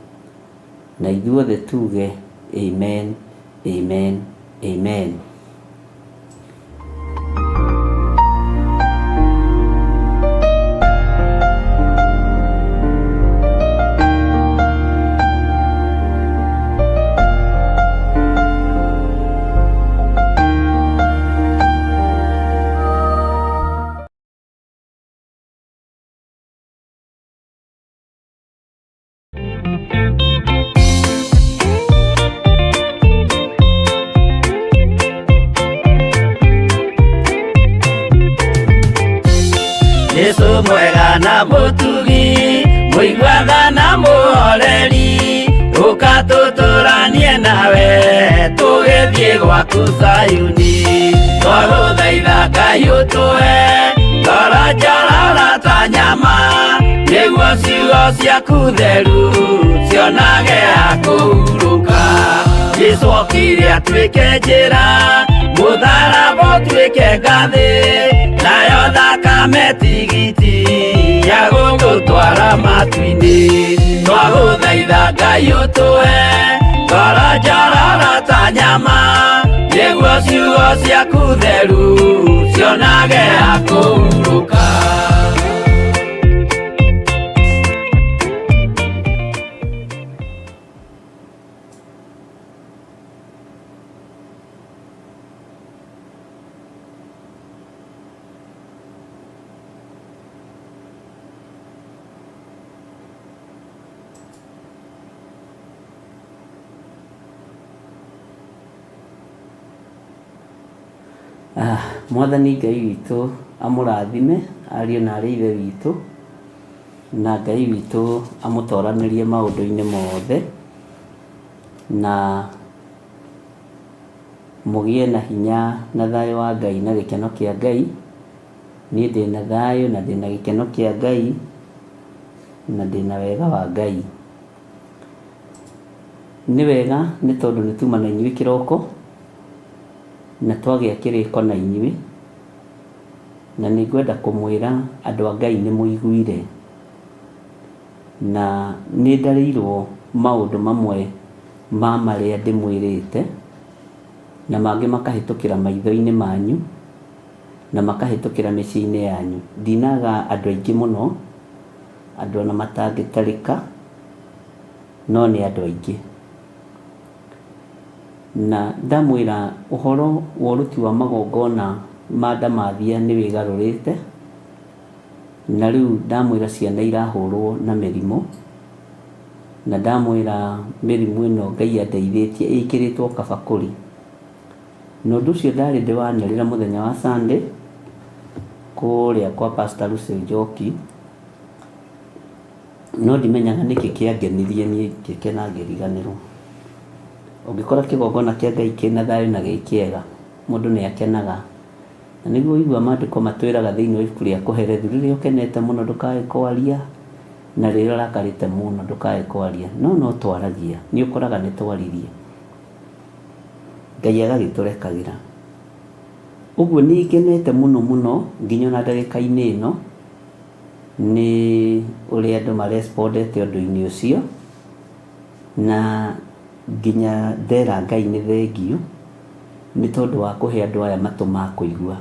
S9: Na ithuothe tuge, Amen, Amen, Amen.
S7: Jesu mwega na mũtugi mũiguaga na mũhoreri ũka tũtũranie nawe tũgĩthiĩ gwaku Zayuni twagũthaitha Ngai ũtũhe ngoro njororo ta nyama nĩguo ciugo ciaku theru cionage ha kũhurũka Jesu okire atuĩke njĩra mũtharaba ũtuĩke ngathĩ nayo thakame tigiti ya gũgũtwara matu-inĩ twagũthaitha Ngai ũtũhe ngoro njororo ta nyama nĩguo ciugo ciaku theru cionage ha kũhurũka.
S9: Ah, Mwathani Ngai witũ amũrathime ariũ na arĩ ithe witũ, na Ngai witũ amũtoranĩrie maũndũ-inĩ mothe, na mũgĩe na hinya na thayũ wa Ngai na gĩkeno kĩa Ngai. Niĩ ndĩna thayũ na ndĩna gĩkeno kĩa Ngai na ndĩna wega wa Ngai. Nĩ wega nĩ tondũ nĩ tuma na inyuĩ kĩroko na twagĩa kĩrĩko na inyuĩ, na nĩ ngwenda kũmwĩra andũ a Ngai nĩ mũiguire. Na nĩ ndarĩirwo maũndũ mamwe ma marĩa ndĩmwĩrĩte, na mangĩ makahĩtũkĩra maitho-inĩ manyu, na makahĩtũkĩra mĩciĩ-inĩ yanyu. Ndinaga andũ aingĩ mũno, andũ ona matangĩtarĩka, no nĩ andũ aingĩ. Na ndamwĩra ũhoro wa ũruti wa magongona ma ndamathia nĩ wĩgarũrĩte, na rĩu ndamwĩra ciana irahũrwo na mĩrimũ, na ndamwĩra mĩrimũ ĩno Ngai andeithĩtie ĩkĩrĩtwo kabakũri. Na ũndũ ũcio ndarĩ ndĩwanĩrĩra mũthenya wa Sunday kũrĩa kwa Pastor Lucy Njoki, no ndimenyaga nĩkĩ kĩangenirie niĩ ngĩkena ngĩriganĩrwo. Ũngĩkora kĩgongona kĩa Ngai kĩna thayũ na gĩ kĩega, mũndũ nĩ akenaga. Na nĩguo ũigua maandĩko matwĩraga thĩinĩ wa ibuku rĩa Kohelethu, rĩrĩa ũkenete mũno ndũkae kwaria, na rĩrĩa ũrakarĩte mũno ndũkae kwaria. No no twaragia, nĩ ũkoraga nĩ twaririe. Ngai agagĩtũrekagĩra. Ũguo nĩ ngenete mũno mũno nginya ona ndagĩka-inĩ ĩno nĩ ũrĩa andũ marespondete ũndũ-inĩ ũcio, na nginya ndera Ngai nĩ thengiũ nĩ tondũ wa kũhe andũ aya matũ ma kũigua.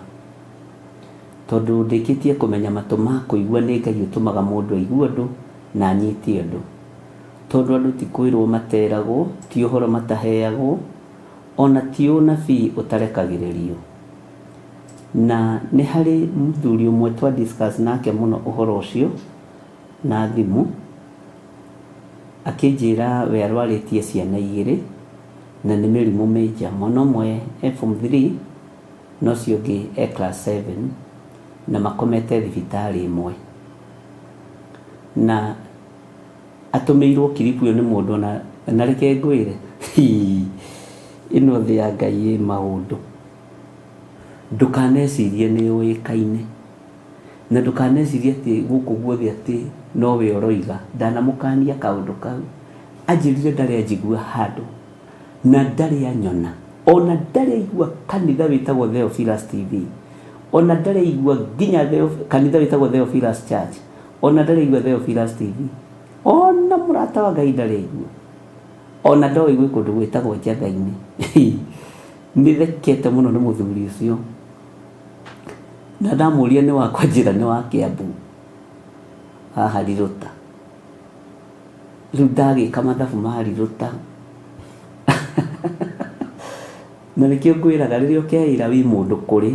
S9: Tondũ ndĩkĩtie kũmenya matũ ma kũigua nĩ Ngai ũtũmaga mũndũ aigue ũndũ na anyite ũndũ. Tondũ andũ ti kwĩrwo materagwo, ti ũhoro mataheagwo, o na ti ũnabii ũtarekagĩrĩrio. Na nĩ harĩ mũthuri ũmwe twa discuss nake mũno ũhoro ũcio na thimũ, akĩnjĩra we arwarĩtie ciana igĩrĩ na nĩ mĩrimũ major. Mwana ũmwe e form 3 na ũcio ũngĩ e class 7 na makomete thibitarĩ ĩmwe. Na atũmĩirwo kiribu ĩyo nĩ mũndũ ona na reke ngwĩre hii, ĩno thĩ ya Ngai ĩ maũndũ. Ndũkanecirie nĩ ũĩkaine na ndũkanecirie atĩ gũkũ guothe atĩ nowe ũroiga. Ndanamũkania kaũndũ kau, anjĩrire ndarĩ anjigua handũ na ndarĩ anyona ona ndarĩ aigua kanitha wĩtagwo Theophilus TV, ona ndarĩ aigua nginya kanitha wĩtagwo Theophilus Church, ona ndarĩ aigua Theophilus TV, ona mũrata wa Ngai ndarĩ aigua, ona ndoĩ gwĩ kũndũ gwĩtagwo Njatha-inĩ. Nĩthekete mũno nĩ mũthuri ũcio, na ndamũria nĩ wakwa njĩra nĩ wa Kĩambu haha Rirũta. Rĩu ndagĩka mathabu ma Rirũta na nĩkĩo ngwĩraga rĩrĩa ũkeĩra wĩ mũndũ kũrĩ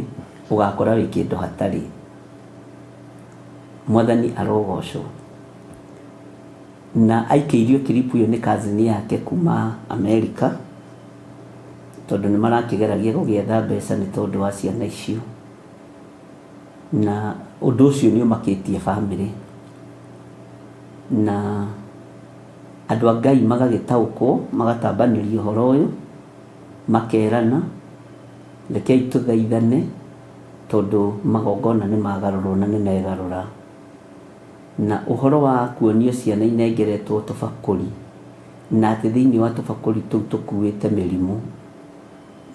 S9: ũgakora wĩ kĩndũ hatarĩ. Mwathani arogocwo. Na aikĩirio kiripu ĩyo nĩ cousin yake kuma Amerika, tondũ nĩ marakĩgeragia gũgĩetha mbeca nĩ tondũ wa ciana icio. Na ũndũ ũcio nĩ ũmakĩtie bamĩrĩ. Na andũ a Ngai magagĩtaũkwo, magatambanĩria ũhoro ũyũ, makerana, rekei tũthaithane, tondũ magongona nĩ magarũrwo na nĩ megarũra. Na ũhoro wa kuonio ciana inengeretwo tũbakũri, na atĩ thĩinĩ wa tũbakũri tũu tũkuĩte mĩrimũ,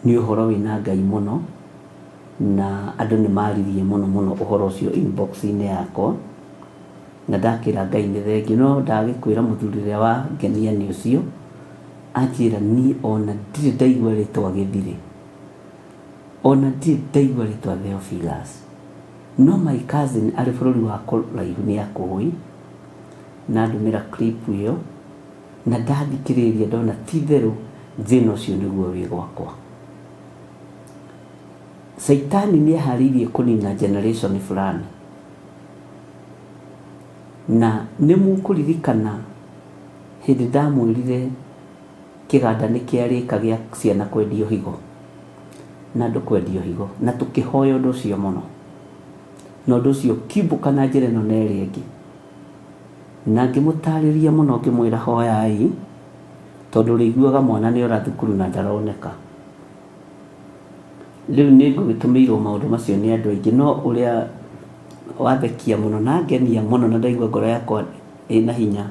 S9: nĩ ũhoro wĩna Ngai mũno, na andũ nĩ maririe mũno mũno ũhoro ũcio inbox-inĩ yakwa, na ndakĩra Ngai nĩ thengiũ. No ndagĩkwĩra mũthuri ũrĩa wangenia nĩ ũcio, anjĩra niĩ ona ndirĩ ndaigua rĩtwa Gĩthirĩ. Ona ndirĩ ndaigua rĩtwa Theophilus. No my cousin arĩ bũrũri wa kũraihu nĩ akũĩ, na andũmĩra clip ĩyo, na ndathikĩrĩria ndona ti itherũ thĩna ũcio nĩguo wĩ gwakwa. Caitani nĩ eharĩirie kũnina generation fulani. Na nĩ mũkũririkana hĩndĩ ndamwĩrire Kĩganda nĩ kĩarĩka gĩa ciana kwendio higo na andũ kwendio higo, na tũkĩhoya ũndũ ũcio mũno, na ũndũ ũcio ũkĩumbũka na njĩra ĩno na ĩrĩa ĩngĩ. Na ngĩmũtarĩria mũno ngĩmwĩra hoyai, tondũ ũrĩiguaga mwana nĩ ora thukuru na ndaroneka. Rĩu nĩ ngũgĩtũmĩirwo maũndũ macio nĩ andũ aingĩ, no ũrĩa wathekia mũno na angenia mũno na ndaigua ngoro yakwa ĩna hinya,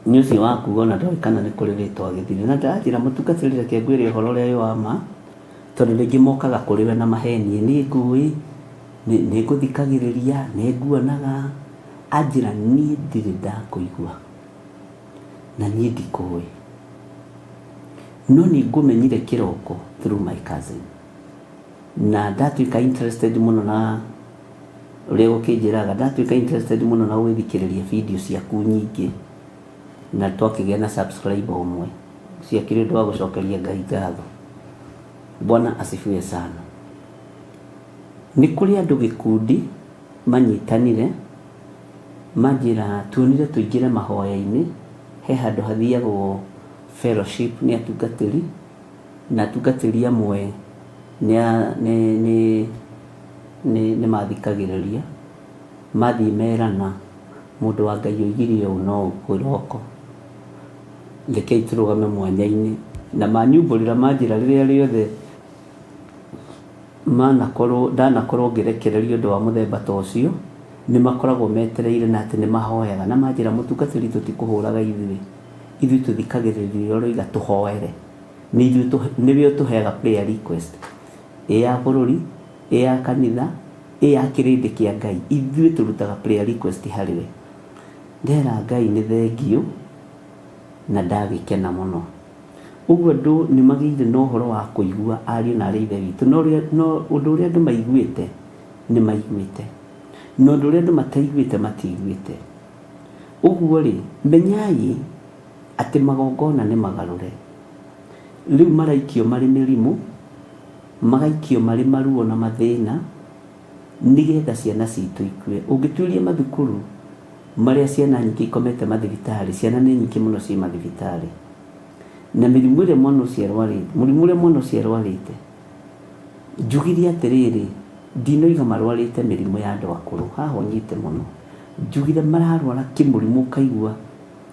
S9: Nĩ ũcio wa kuga ona ndoĩ kana nĩ kũrĩ rĩtwa gĩthiri. Na ndĩranjĩra mũtungatĩri reke ngwĩre ũhoro ũrĩa wĩ wa ma, tondũ rĩngĩ mokaga kũrĩ we na maheni, nĩ ngũĩ, nĩ ngũthikagĩrĩria, nĩ nguonaga,
S10: Anjĩra niĩ ndirĩ ndakũigua na niĩ ndikũĩ, no nĩ ngũmenyire kĩroko through my cousin, na ndatuĩka interested mũno na ũrĩa gũkĩnjĩraga, ndatuĩka interested mũno na gũgĩthikĩrĩria video ciaku nyingĩ, na twakĩgĩa na subscriber ũmwe. Ciakĩrĩ ũndũ wa gũcokeria Ngai ngatho. Bwana asifiwe sana. Nĩ kũrĩ andũ gĩkundi manyitanire manjĩra tuonire tũingĩre mahoya-inĩ, he handũ hathiagwo fellowship nĩ atungatĩri, na atungatĩri amwe nĩ nĩ nĩ nĩ nĩ mathikagĩrĩria, mathiĩ merana mũndũ wa Ngai oigire ũũ na ũũ kĩroko, rekei tũrũgame mwanya-inĩ, na manyumbũrĩra manjĩra rĩrĩa rĩothe manakorwo ndanakorwo ngĩrekereria ũndũ wa mũthemba ta ũcio, nĩ makoragwo metereire na atĩ nĩ mahoyaga na manjĩra mũtungatĩri tũtikũhũraga ithuĩ, ithuĩ tũthikagĩrĩria ũrĩa ũroiga tũhoere, nĩ ithuĩ nĩwe ũtũheaga prayer request, ĩ ya bũrũri, ĩ ya kanitha, ĩ ya kĩrĩndĩ kĩa Ngai, ithuĩ tũrutaga prayer request harĩ we. Ndera Ngai nĩ thengiũ na ndagĩkena mũno. Ũguo andũ nĩ magĩire na ũhoro wa kũigua ariũ na aarĩ a Ithe witũ, no ũrĩa, no ũndũ ũrĩa andũ maiguĩte nĩ maiguĩte, na ũndũ ũrĩa andũ mataiguĩte matiiguĩte. Ũguo-rĩ, menyai atĩ magongona nĩ magarũre. Rĩu maraikio marĩ mĩrimũ, magaikio marĩ maruo na mathĩna, nĩgetha ciana citũ ikue. Ũngĩtuĩria mathukuru marĩa ciana nyingĩ ikomete mathibitarĩ, ciana nĩ nyingĩ mũno ciĩ mathibitarĩ. Na mĩrimũ ĩrĩa mwana ũcio arwarĩte, mũrimũ ũrĩa mwana ũcio arwarĩte, njugire atĩrĩrĩ, ndinoiga marwarĩte mĩrimũ ya andũ akũrũ, haha ũnyite mũno, njugire mararwara kĩmũrimũ ũkaigua,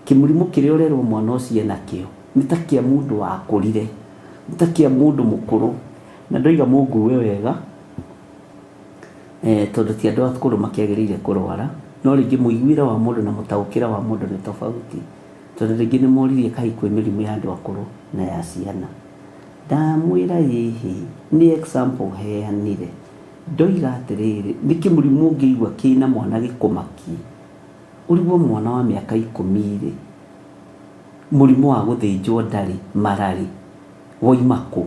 S10: kĩmũrimũ kĩrĩa ũrerwo mwana ũcio enakĩo, nĩ ta kĩa mũndũ wakũrire, nĩ ta kĩa mũndũ mũkũrũ, na ndoiga mũngue wega, eh, tondũ ti andũ akũrũ makĩagĩrĩire kũrwara, no rĩngĩ mũiguĩre wa mũndũ na mũtaũkĩre wa mũndũ nĩ tofauti. Tondũ rĩngĩ nĩ moririe kaĩ kwĩ mĩrimũ ya andũ akũrũ na ya ciana. Ndamwĩra ĩhĩ, nĩ example heanire. Ndoiga atĩrĩrĩ, nĩ kĩmũrimũ ũngĩigua kĩna mwana gĩkũmakie? Ũrigwo mwana wa mĩaka ikũmi-rĩ, mũrimũ wa gũthĩnjwo ndarĩ, mararĩ, woima kũ?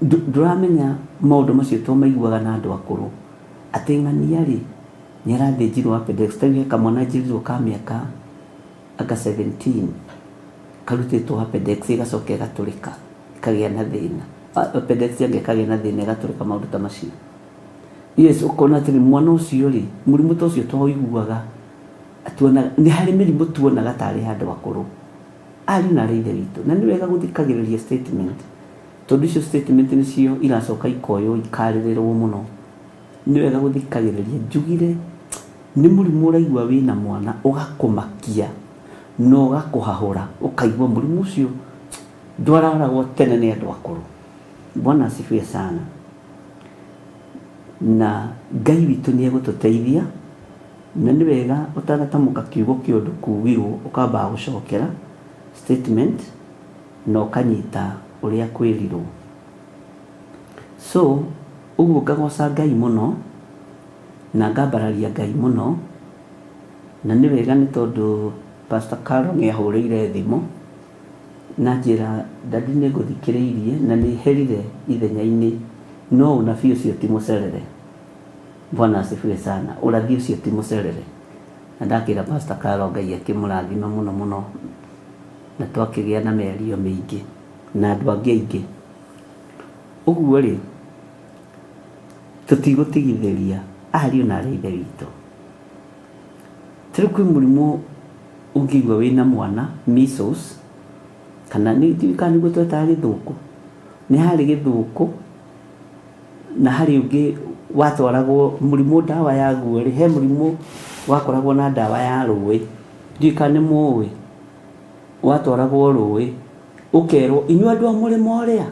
S10: Ndũramenya maũndũ macio twamaiguaga na andũ akũrũ, atĩ ng'ania-rĩ, nĩ arathĩnjirwo appendix, ta rĩu he kamwana njĩrirwo ka mĩaka anga 17, karutĩtwo appendix ĩgacoka ĩgatũrĩka, ĩkagĩa na thĩna, appendix anga ĩkagĩa na thĩna ĩgatũrĩka, maũndũ ta macio. Yes, ũkona atĩrĩ, mwana ũcio-rĩ, mũrimũ ta ũcio twaũiguaga, tuonaga, nĩ harĩ mĩrimũ tuonaga tarĩ ya andũ akũrũ. Ariũ na aarĩ a Ithe witũ, na nĩ wega gũthikagĩrĩria statement, tondũ icio statement nĩcio iracoka ikoywo ikarĩrĩrwo mũno. Nĩ wega gũthikagĩrĩria. Njugire nĩ mũrimũ ũraigua wĩna mwana ũgakũmakia na ũgakũhahũra, ũkaigua mũrimũ ũcio ndwararagwo tene nĩ andũ akũrũ. Bwana asifiwe sana. Na Ngai witũ nĩ egũtũteithia. Na nĩ wega ũtanatamũka kiugo kĩa ũndũ kuugirwo ũkambaga gũcokera statement na ũkanyita ũrĩa kwĩrirwo. So ũguo ngagoca Ngai mũno na ngambararia Ngai mũno, na nĩ wega nĩ tondũ Pastor Carol nĩ ahũrĩire thimũ na anjĩra daddy nĩ ngũthikĩrĩirie na nĩ herire ithenya-inĩ no ũnabii ũcio ti mũcerere. Bwana asifiwe sana. Ũrathi ũcio ti mũcerere. Na ndakĩra Pastor Carol Ngai akĩmũrathime mũno mũno na twakĩgĩa na mĩario mĩingĩ na andũ angĩ aingĩ. Ũguo rĩ, tũtigũtigithĩria ariũ na aarĩ a Ithe witũ. Ta rĩu kwĩ mũrimũ ũngĩigua wĩna mwana measles, kana ndiũĩ kana nĩguo twetaga gĩthũkũ. Nĩ harĩ gĩthũkũ na harĩ ũngĩ watwaragwo mũrimũ ndawa yaguo rĩ, he mũrimũ wakoragwo na ndawa ya rũĩ, ndiũĩ kana nĩ mũũĩ, watwaragwo rũĩ ũkerwo inyuĩ andũ a mũrĩmo ũrĩa,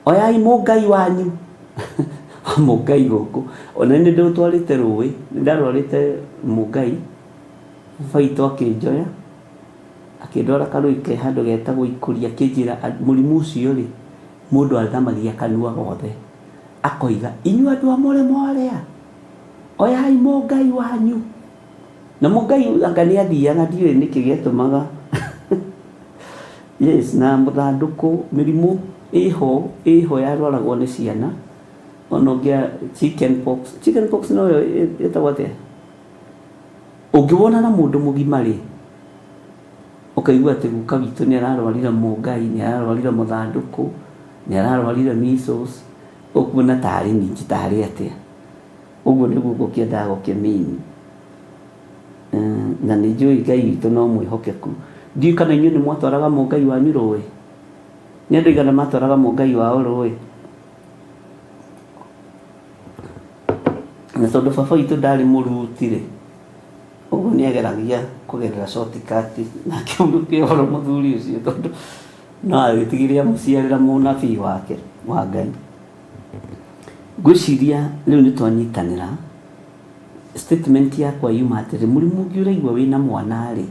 S10: oyai mũngai wanyu mũngai gũkũ, ona niĩ nĩndĩũtwarĩte rũĩ, nĩndarwarĩte mũngai, baba witũ akĩnjoya, akĩndwara karũĩ ke handũ getagwo Ikũri akĩnjĩra mũrimũ ũcio rĩ, Mũndũ athamagia kanua gothe akoiga, inyuĩ andũ a mũrĩmo ũrĩa, Oyai mũngai wanyu. Na mũngai anga nĩ athiaga ndiũĩ nĩkĩ gĩatũmaga. Yes, na mũthandũkũ mĩrimũ ĩho ĩho yarwaragwo nĩ ciana ona ũngĩa chicken pox. Chicken pox noyo ĩtagwo atĩa? Ũngĩwona na mũndũ mũgima rĩ, ũkaigua atĩ guka witũ nĩ ararwarire mũngai, nĩ ararwarire mũthandũkũ, nĩ ararwarire measles, ũkuona tarĩ ningĩ tarĩ atĩa. Ũguo nĩguo ngũkĩendaga gũkĩmini. Na nĩ njũĩ Ngai witũ no mwĩhokeku. Ndiũĩ kana inyuĩ nĩ mwatwaraga mũngai wanyu rũĩ? Nĩ andũ aigana matwaraga mũngai wao rũĩ? Na tondũ baba witũ ndarĩ mũruti-rĩ, ũguo nĩ ageragia kũgerera shortcut na akĩhurũkia ũhoro mũthuri ũcio tondũ no agĩtigire amũciarĩra mũnabii wake wa Ngai. Ngwĩciria rĩu nĩ twanyitanĩra, statement yakwa yuma atĩrĩ, mũrimũ ũngĩ ũraigua wĩna mwana rĩ,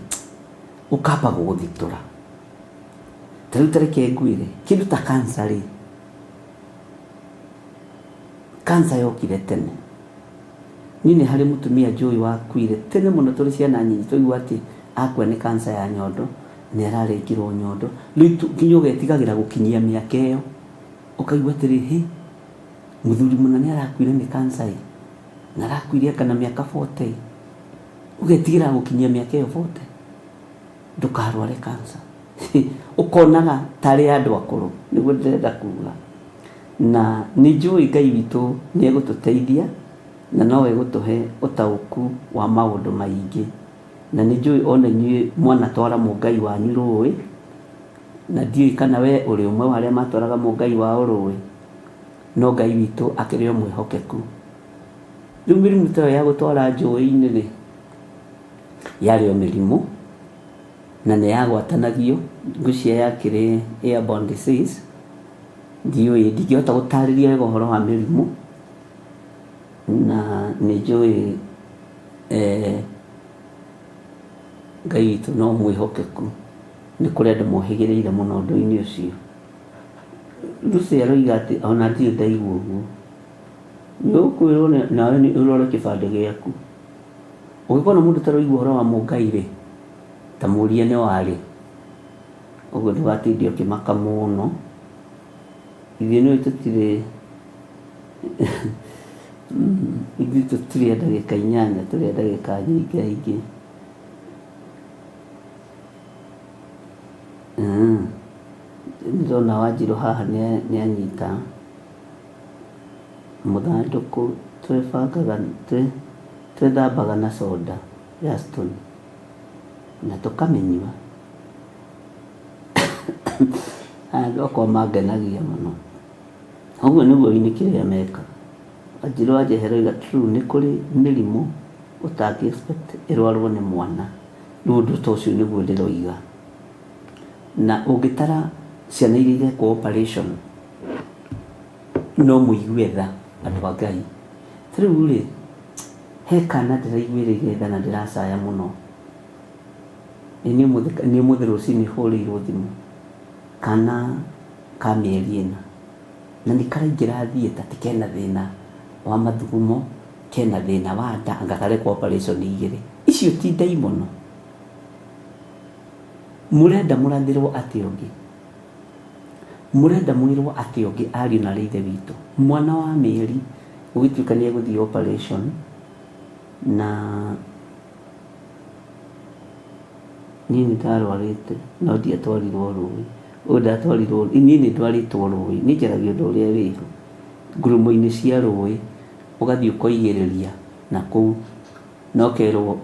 S10: ũkamba gũgũthitũra. Ta rĩu ta reke ngwĩre, kĩndũ ta cancer rĩ, cancer yokire tene. Niĩ nĩ harĩ mũtumia njũĩ wakuire tene mũno tũrĩ ciana nyinyi twaigua atĩ akua nĩ cancer ya nyondo, nĩ ararengirwo nyondo. Rĩu nginya ũgetigagĩra gũkinyia mĩaka ĩyo. Ũkaigua atĩrĩ, hĩ, mũthuri mũna nĩ arakuire nĩ cancer ĩ, na arakuire anga na mĩaka 40 ĩ. Ũgetigĩra gũkinyia mĩaka ĩyo 40, ndũkarware cancer. Ũkonaga tarĩ ya andũ akũrũ, nĩguo ndĩrenda kuga. Na nĩ njũĩ Ngai witũ nĩ egũtũteithia, na no egũtũhe ũtaũku wa maũndũ maingĩ. Na nĩ njũĩ ona inyuĩ mwanatwara mũngai wanyu rũĩ, Na ndiũĩ kana wee ũrĩ ũmwe wa arĩa matwaraga mũngai wao rũĩ, no Ngai witũ akĩrĩ o mwĩhokeku. Rĩu mĩrimũ ta ĩyo ya gũtwara njũĩ-inĩ-rĩ, yarĩ o mĩrimũ, na nĩ yagwatanagio, ngwĩciria yakĩrĩ airborne disease, ndiũĩ, ndingĩhota gũtarĩria wega ũhoro wa mĩrimũ, na nĩ njũĩ eh, Ngai witũ no mwĩhokeku. Nĩ kũrĩ andũ mohĩgĩrĩire mũno ũndũ-inĩ ũcio. Lucy aroiga atĩ ona ndirĩ ndaigua ũguo. Nĩ ũkwĩrwo nawe ũrore kĩbandĩ gĩaku. Ũngĩkona mũndũ ũtaraigua ũhoro wa mũngai rĩ, ta mũrie nĩ warĩ. Ũguo ndũgatinde ũkĩmaka mũno. Ithuĩ nĩũĩ tũtirĩ ithuĩ tũtirĩ a ndagĩka inyanya, tũrĩ a ndagĩka nyingaingĩ. Nĩndĩrona Wanjirũ haha nĩanyita mũthandũkũ twebangaga twethambaga na soda ya Stone na tũkamĩnyua. Andũ akwa mangenagia mũno. Ũguo nĩguo nĩ kĩrĩa mekaga. Wanjirũ anjehera oiga true nĩ kũrĩ mĩrimũ ũtangĩ expect ĩrwarwo nĩ mwana. Rĩu ũndũ ta ũcio nĩguo ndĩroiga. Na ũngĩtara ciana iria irekwo operation, no mũigue tha andũ a Ngai. Ta rĩu rĩ, he kana ndĩraiguĩrĩire tha na ndĩracaya mũno. Ĩ nĩ ũmũthĩ rũcinĩ hũrĩirwo thimũ, kana ka mĩeri ĩna, na nĩ karaingĩra theatre atĩ kena thĩna wa mathugumo, kena thĩna wa nda, anga karekwo operation igĩrĩ. Icio ti ndaimono? Mũrenda mũrathĩrwo atĩa ũngĩ? Mũrenda mwĩrwo atĩa ũngĩ ariũ na aarĩ a Ithe witũ? Mwana wa mĩeri gũgĩtuĩka nĩ egũthiĩ operation na niĩ nĩ ndarwarĩte no ndiatwarirwo rũĩ. Ũyũ ndatwarirwo, niĩ nĩ ndwarĩtwo rũĩ. Niĩ njaragia ũndũ ũrĩa wĩho. Ngurumo-inĩ cia rũĩ ũgathiĩ ũkoigĩrĩria na kũu na ũkerwo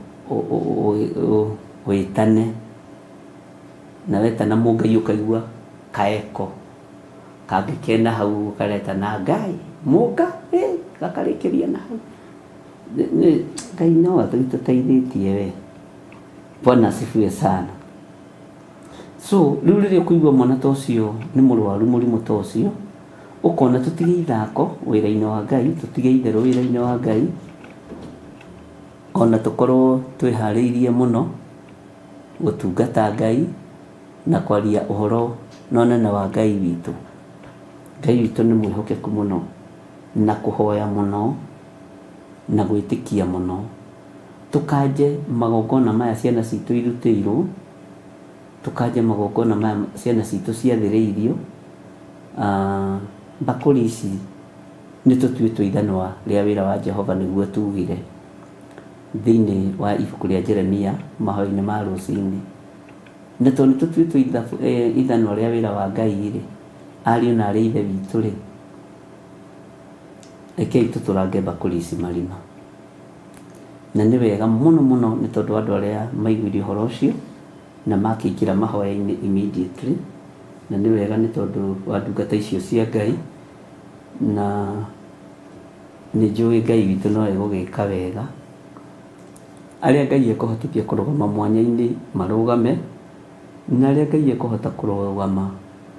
S10: wĩtane, na wetana mũngai ũkaigua kaeko kangĩ kena hau karetana Ngai, mũnga ĩ, gakarĩkĩria na hau. Ngai no atũteithĩtie we. Bwana asifiwe sana. So rĩu rĩrĩa ũkũigua mwana ta ũcio nĩ mũrwaru mũrimũ ta ũcio, ũkona tũtige ithako wĩra-inĩ wa Ngai, tũtige itherũ wĩra-inĩ wa Ngai, ona tũkorwo twĩharĩirie mũno gũtungata Ngai na kwaria ũhoro na ũnene wa Ngai witũ. Ngai witũ nĩ mwĩhokeku mũno na kũhoya mũno.
S9: na gwĩtĩkia mũno. Tũkanje magongona maya ciana citũ irutĩirwo, tũkanje magongona maya ciana citũ ciathĩrĩirio. Mbakũri ici nĩ tũtuĩtwo ithanwa rĩa wĩra wa Jehova nĩguo tugire thĩinĩ wa ibuku rĩa Jeremia mahoya-inĩ ma rũcinĩ. Na tondũ nĩ tũtuĩtwo ithanwa rĩa wĩra wa Ngai-rĩ, ariũ na aarĩ a Ithe witũ-rĩ, rekei tũtũrange mbakũri ici marima. Na nĩ wega mũno mũno nĩ tondũ andũ arĩa maiguire ũhoro ũcio na makĩingĩra mahoya-inĩ immediately, na nĩ wega nĩ tondũ wa ndungata icio cia Ngai, na nĩ njũĩ Ngai witũ no egũgĩka wega. Arĩa Ngai ekũhotithia kũrũgama mwanya-inĩ marũgame, na arĩa Ngai ekũhota kũrũgama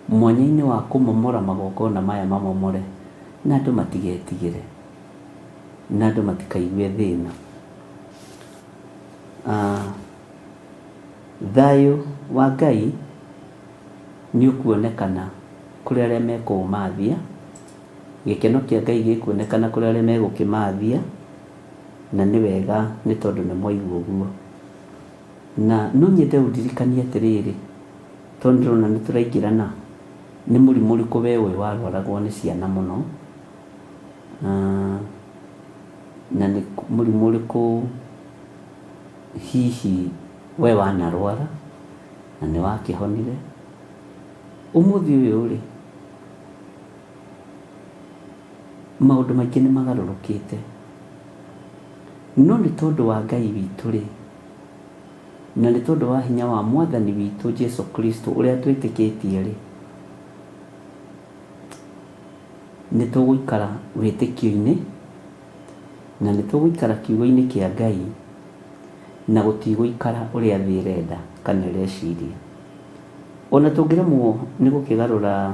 S9: mwanya-inĩ wa kũmomora magongona maya mamomore, na andũ matigetigĩre, na andũ matikaigue thĩna. Thayũ wa Ngai nĩ ũkuonekana kũrĩ arĩa mekũũmathia, gĩkeno kĩa Ngai gĩkuonekana kũrĩ arĩa megũkĩmathia, na nĩ wega nĩ tondũ nĩ mwaigua ũguo. Na no nyende ũndirikanie atĩrĩrĩ, tondũ ndĩrona nĩ tũraingĩrana, nĩ mũrimũ ũrĩkũ we ũĩ warwaragwo nĩ ciana mũno, na nĩ mũrimũ ũrĩkũ hihi we wanarwara na nĩ wakĩhonire. Ũmũthĩ ũyũ rĩ, maũndũ maingĩ nĩ magarũrũkĩte. No nĩ tondũ wa Ngai witũ rĩ, na nĩ tondũ wa hinya wa Mwathani witũ Jesu Kristo ũrĩa twĩtĩkĩtie rĩ, nĩ tũgũikara wĩtĩkio-inĩ, na nĩ tũgũikara kiugo-inĩ kĩa Ngai, na gũtigũikara ũrĩa thĩ ĩrenda kana ĩreciria. Ona tũngĩremwo nĩ gũkĩgarũra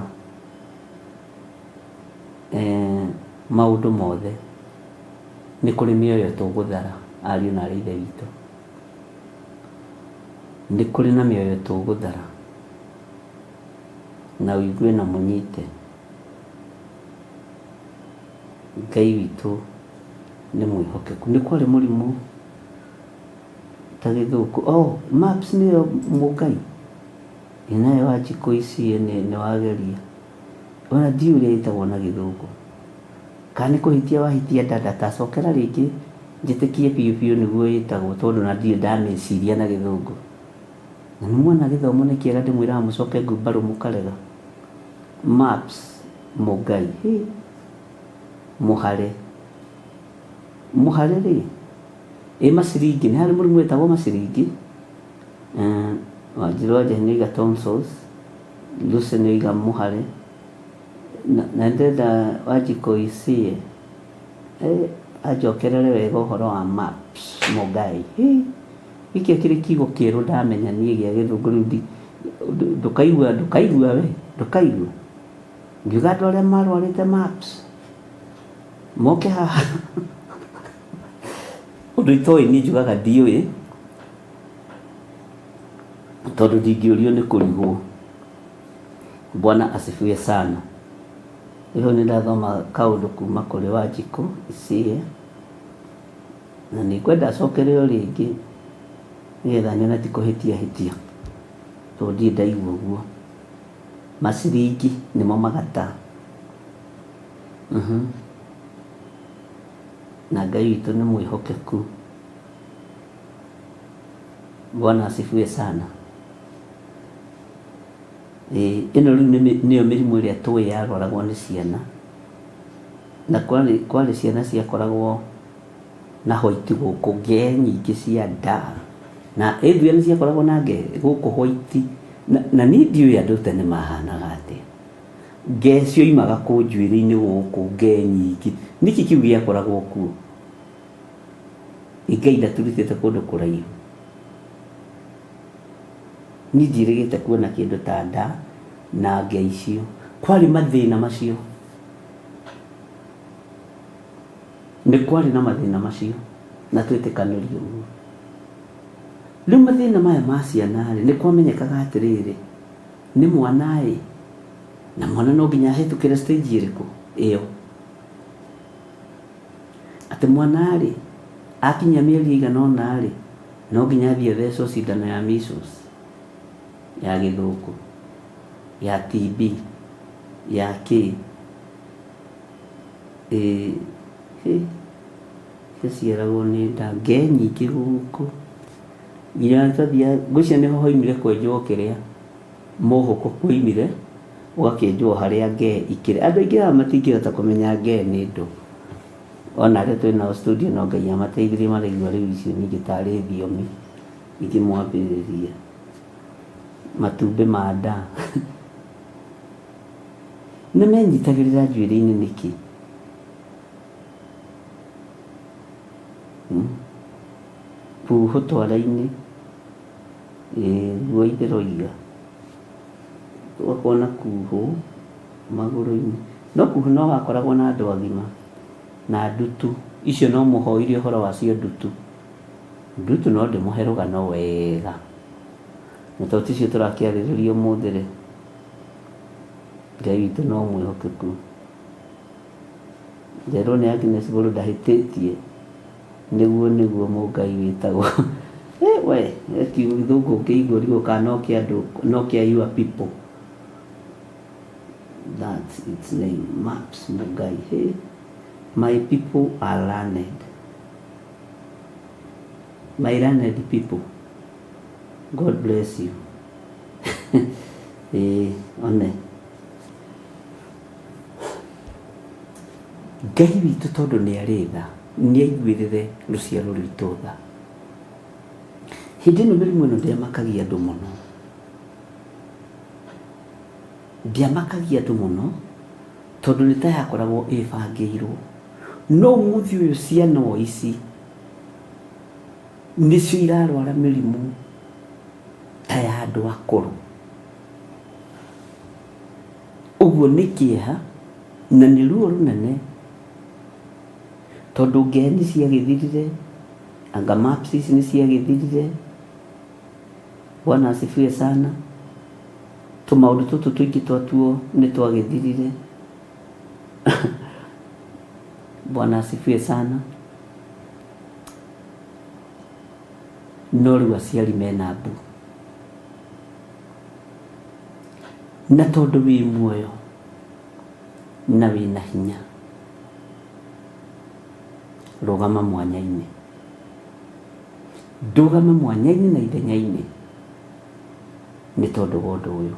S9: maũndũ mothe, nĩ kũrĩ mĩoyo tũgũthara ariũ na aarĩ a Ithe witũ. Nĩ kũrĩ na mĩoyo tũgũthara, na ũigue na mũnyite. Ngai witũ nĩ mwĩhokeku. Nĩ kwarĩ mũrimũ ta gĩthũkũ, oh maps nĩyo mũngai? Ĩ nawe Wanjikũ ici nĩ wageria. Ona ndiũĩ ũrĩa ĩtagwo na gĩthũngũ. Kana nĩ kũhĩtia wahĩtia dada, ta cokera rĩngĩ njĩtĩkie biũ biũ nĩguo ĩtagwo tondũ ona ndirĩ ndamĩciria na gĩthũngũ. Na nĩ muona gĩthomo nĩ kĩega ndĩmwĩraga mũcoke ngumbarũ mũkarega. Maps, Mũngai, hĩ! Mũhare. Mũhare rĩ, ĩ maciringi, nĩ harĩ mũrimũ wĩtagwo maciringi? Wanjirũ wa Njahĩ nĩ oiga tonsils, Lucy nĩ oiga mũhare. Na nĩ ndĩrenda Wanjikũ Isie anjokerere wega ũhoro wa maps, Mũngai. Hĩ! Gĩkĩ kĩrĩ kiugo kĩerũ ndamenya niĩ gĩa gĩthũngũ rĩu ndi ndũkaigua ndũkaigua we ndũkaigua. Ngiuga andũ arĩa marwarĩte maps moke haha. Ũndũ itoĩ niĩ njugaga ndiũĩ tondũ ndingĩũrio nĩ kũrigwo. Bwana asifiwe sana. Rĩu nĩ ndathoma kaũndũ kuma kũrĩ Wanjikũ Isie. Na nĩ ngwenda acokere o rĩngĩ nĩgetha nyone ti kũhĩtia hĩtia, tondũ ndirĩ ndaigua ũguo. Maciringi nĩmo magata. Na Ngai witũ nĩ mwĩhokeku. Bwana asifiwe sana. Ĩĩ ĩno rĩu nĩyo mĩrimũ ĩrĩa tũĩ yarwaragwo nĩ ciana. Na kwarĩ kwarĩ ciana ciakoragwo na white gũkũ, ngee nyingĩ cia nda, na ĩthuya nĩ ciakoragwo na ngee gũkũ white, na niĩ ndiũĩ andũ tene mahanaga atĩa. Ngee cioimaga kũ njuĩrĩ-inĩ gũkũ, ngee nyingĩ, nĩkĩ kĩu gĩakoragwo kuo? Ĩ Ngai ndatũrutĩte kũndũ kũraihu? Niĩ ndiĩrĩgĩte kuona kĩndũ ta nda na ngee icio. Kwarĩ mathĩna macio. Nĩ kwarĩ na mathĩna macio na twĩtĩkanĩrie ũguo. Rĩu mathĩna maya ma ciana rĩ, nĩ kwamenyekaga atĩrĩrĩ, nĩ mwana ĩ, na mwana no nginya ahĩtũkĩre stage ĩrĩkũ? Ĩyo. Atĩ mwana-rĩ, akinyia mĩeri ĩigana ũna-rĩ, no nginya athiĩ athecwo cindano ya measles, ya gĩthũkũ, ya TB, ya kĩ. Ĩĩ, hĩ, ciaciaragwo nĩ nda, ngee nyingĩ gũkũ. Nginya twathiaga, ngwĩciria nĩho hoimire kwenjwo kĩrĩa, mũhũko kwoimire, ũgakĩenjwo harĩa ngee ikĩrĩ. Andũ aingĩ haha matingĩhota kũmenya ngee nĩ ndũ. Ona arĩa twĩ nao studio no Ngai amateithirie maraigua rĩu icio ningĩ tarĩ thiomi ikĩmwambĩrĩria. Matumbĩ ma nda. Na menyitagĩrĩra njuĩrĩ-inĩ nĩkĩ? Hmm? Huhũ twara-inĩ. Ĩĩ guo ithe roiga. Gũgakorwo na kuhũ magũrũ-inĩ. No kuhũ no wakoragwo na andũ agima na ndutu. Icio no mũhoire ũhoro wacio ndutu. Ndutu no ndĩmũhe rũgano wega. Na tondũ ticio tũrakĩarĩrĩria ũmũthĩ rĩ, Ngai witũ no mwĩhokeku. Nderwo nĩ Agnes Mbũrũ ndahĩtĩtie. Nĩguo nĩguo mũngai wĩtagwo. Eh, we, he kiugo gĩthũngũ ũngĩigua ũrigwo kana no kĩa andũ, no kĩa your people. That's its name, Maps Mũngai. Hey, my people are learned. My learned people. God bless you. Ĩĩ, one. Ngai witũ tondũ nĩ arĩ tha, nĩ aiguĩrĩre rũciaro rwitũ tha. Hĩndĩ ĩno mĩrimũ ĩno ndĩamakagia andũ mũno. Ndĩamakagia andũ mũno tondũ nĩ ta yakoragwo ĩbangĩirwo. No ũmũthĩ ũyũ ciana o ici nĩcio irarwara mĩrimũ ta ya andũ akũrũ. Ũguo nĩ kĩeha na nĩ ruo rũnene tondũ ngee nĩ ciagĩthirire, anga maps ici nĩ ciagĩthirire, Bwana asifiwe sana, tũmaũndũ tũtũ tũingĩ twatuo nĩ twagĩthirire, Bwana asifiwe sana, no rĩu aciari mena mbu. Na tondũ wĩ muoyo na wĩ na hinya, rũgama mwanya-inĩ. Ndũgame mwanya-inĩ na ithenya-inĩ nĩ tondũ wa ũndũ ũyũ.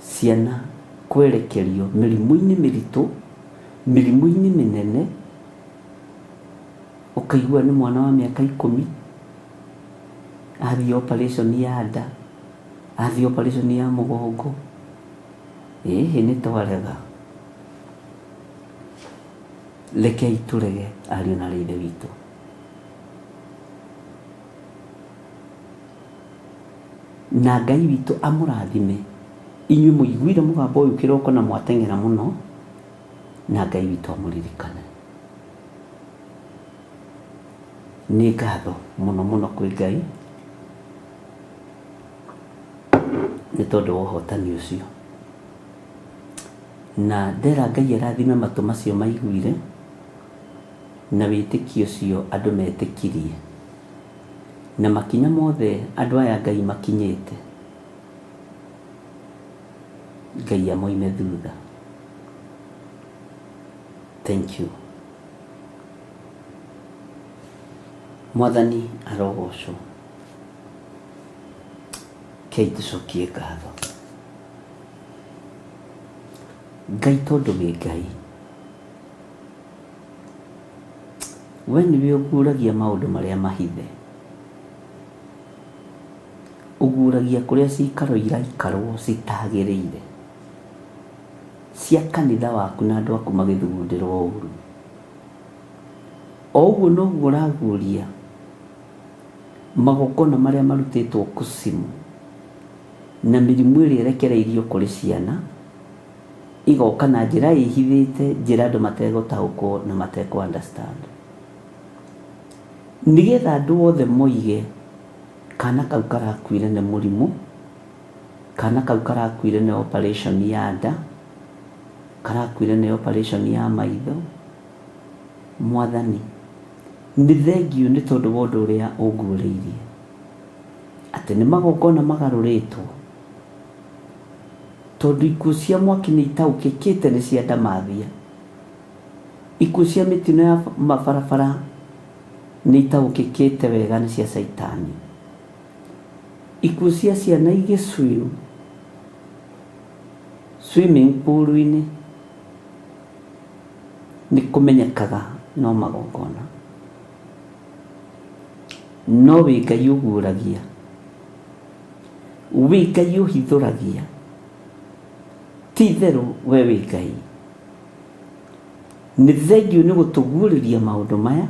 S9: Ciana kwerekerio mĩrimũ-inĩ mĩritũ, mĩrimũ-inĩ mĩnene, ũkaigua nĩ mwana wa mĩaka ikũmi, athiĩ operation ya nda, athiĩ operation ya mũgongo, ĩhĩ nĩ twarega. Rekei tũrege ariũ na aarĩ a Ithe witũ. Na Ngai witũ amũrathime inyuĩ mũiguire mũgambo ũyũ kĩroko na mwateng'era mũno, na Ngai witũ amũririkane. Nĩ ngatho mũno mũno kwĩ Ngai nĩ tondũ wa ũhotani ũcio. Na ndera Ngai arathime matũ macio maiguire na wĩtĩkio ũcio andũ metĩkirie. Na makinya mothe andũ aya Ngai makinyĩte, Ngai amoime thutha. Thank you. Mwathani arogocwo. Kei tũcokie ngatho. Ngai tondũ wĩ Ngai, we nĩwe ũguũragia maũndũ marĩa mahithe. Ũguũragia kũrĩa cikaro iraikarwo citagĩrĩire, cia kanitha waku na andũ aku magĩthugundĩrwo ũru. O ũguo noguo ũraguũria magongona marĩa marutĩtwo kusimu na mĩrimũ ĩrĩa ĩrekereirio kũrĩ ciana ĩgoka na njĩra ĩhithĩte, njĩra andũ mategũtaũkwo na matekũ understand. Nĩgetha andũ othe moige kana kau karakuire nĩ mũrimũ, kana kau karakuire nĩ operation ya nda, karakuire nĩ operation ya maitho.
S10: Mwathani, nĩ thengiũ nĩ tondũ wa ũndũ ũrĩa ũnguũrĩirie, atĩ nĩ magongona magarũrĩtwo, tondũ ikuũ cia mwaki nĩ itaũkĩkĩte nĩ cia ndamathia, ikuũ cia mĩtino ya mabarabara nĩ itaũkĩkĩte wega nĩ cia Caitani, ikuũ cia ciana igĩ swim swimming pool-inĩ nĩ kũmenyekaga no magongona. No wĩ Ngai ũguũragia, wĩ Ngai ũhithũragia, ti itherũ we wĩ Ngai. Nĩ thengiũ nĩ gũtũguũrĩria maũndũ maya,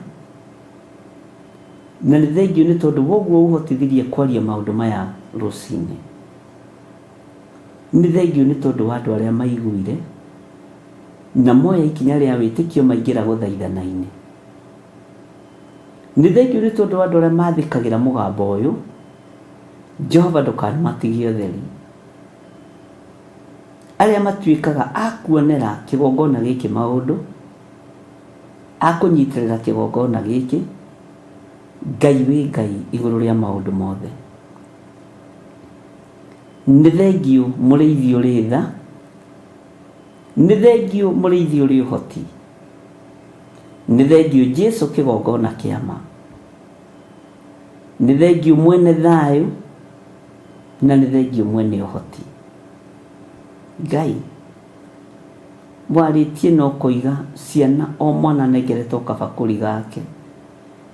S10: na nĩ thengiũ nĩ tondũ wa ũguo ũhotithirie kwaria maũndũ maya rũcinĩ. Nĩ thengiũ nĩ tondũ wa andũ arĩa maiguire na moya ikinya rĩa wĩtĩkio maingĩra gũthaithana-inĩ. Nĩ thengiũ nĩ tondũ wa andũ arĩa mathĩkagĩra mũgambo ũyũ, Jehova ndũkanamatigie ũtheri. Arĩa matuĩkaga a kuonera kĩgongona gĩkĩ maũndũ, a kũnyitĩrĩra kĩgongona gĩkĩ, Ngai wĩ Ngai igũrũ rĩa maũndũ mothe. Nĩ thengiũ mũrĩithi ũrĩ tha, nĩ thengiũ mũrĩithi ũrĩ ũhoti, nĩ thengiũ Jesu kĩgongona kĩa ma, nĩ thengiũ mwene thayũ, na nĩ thengiũ mwene ũhoti. Ngai, warĩtie na ũkoiga ciana o mwana anengeretwo kabakũri gake,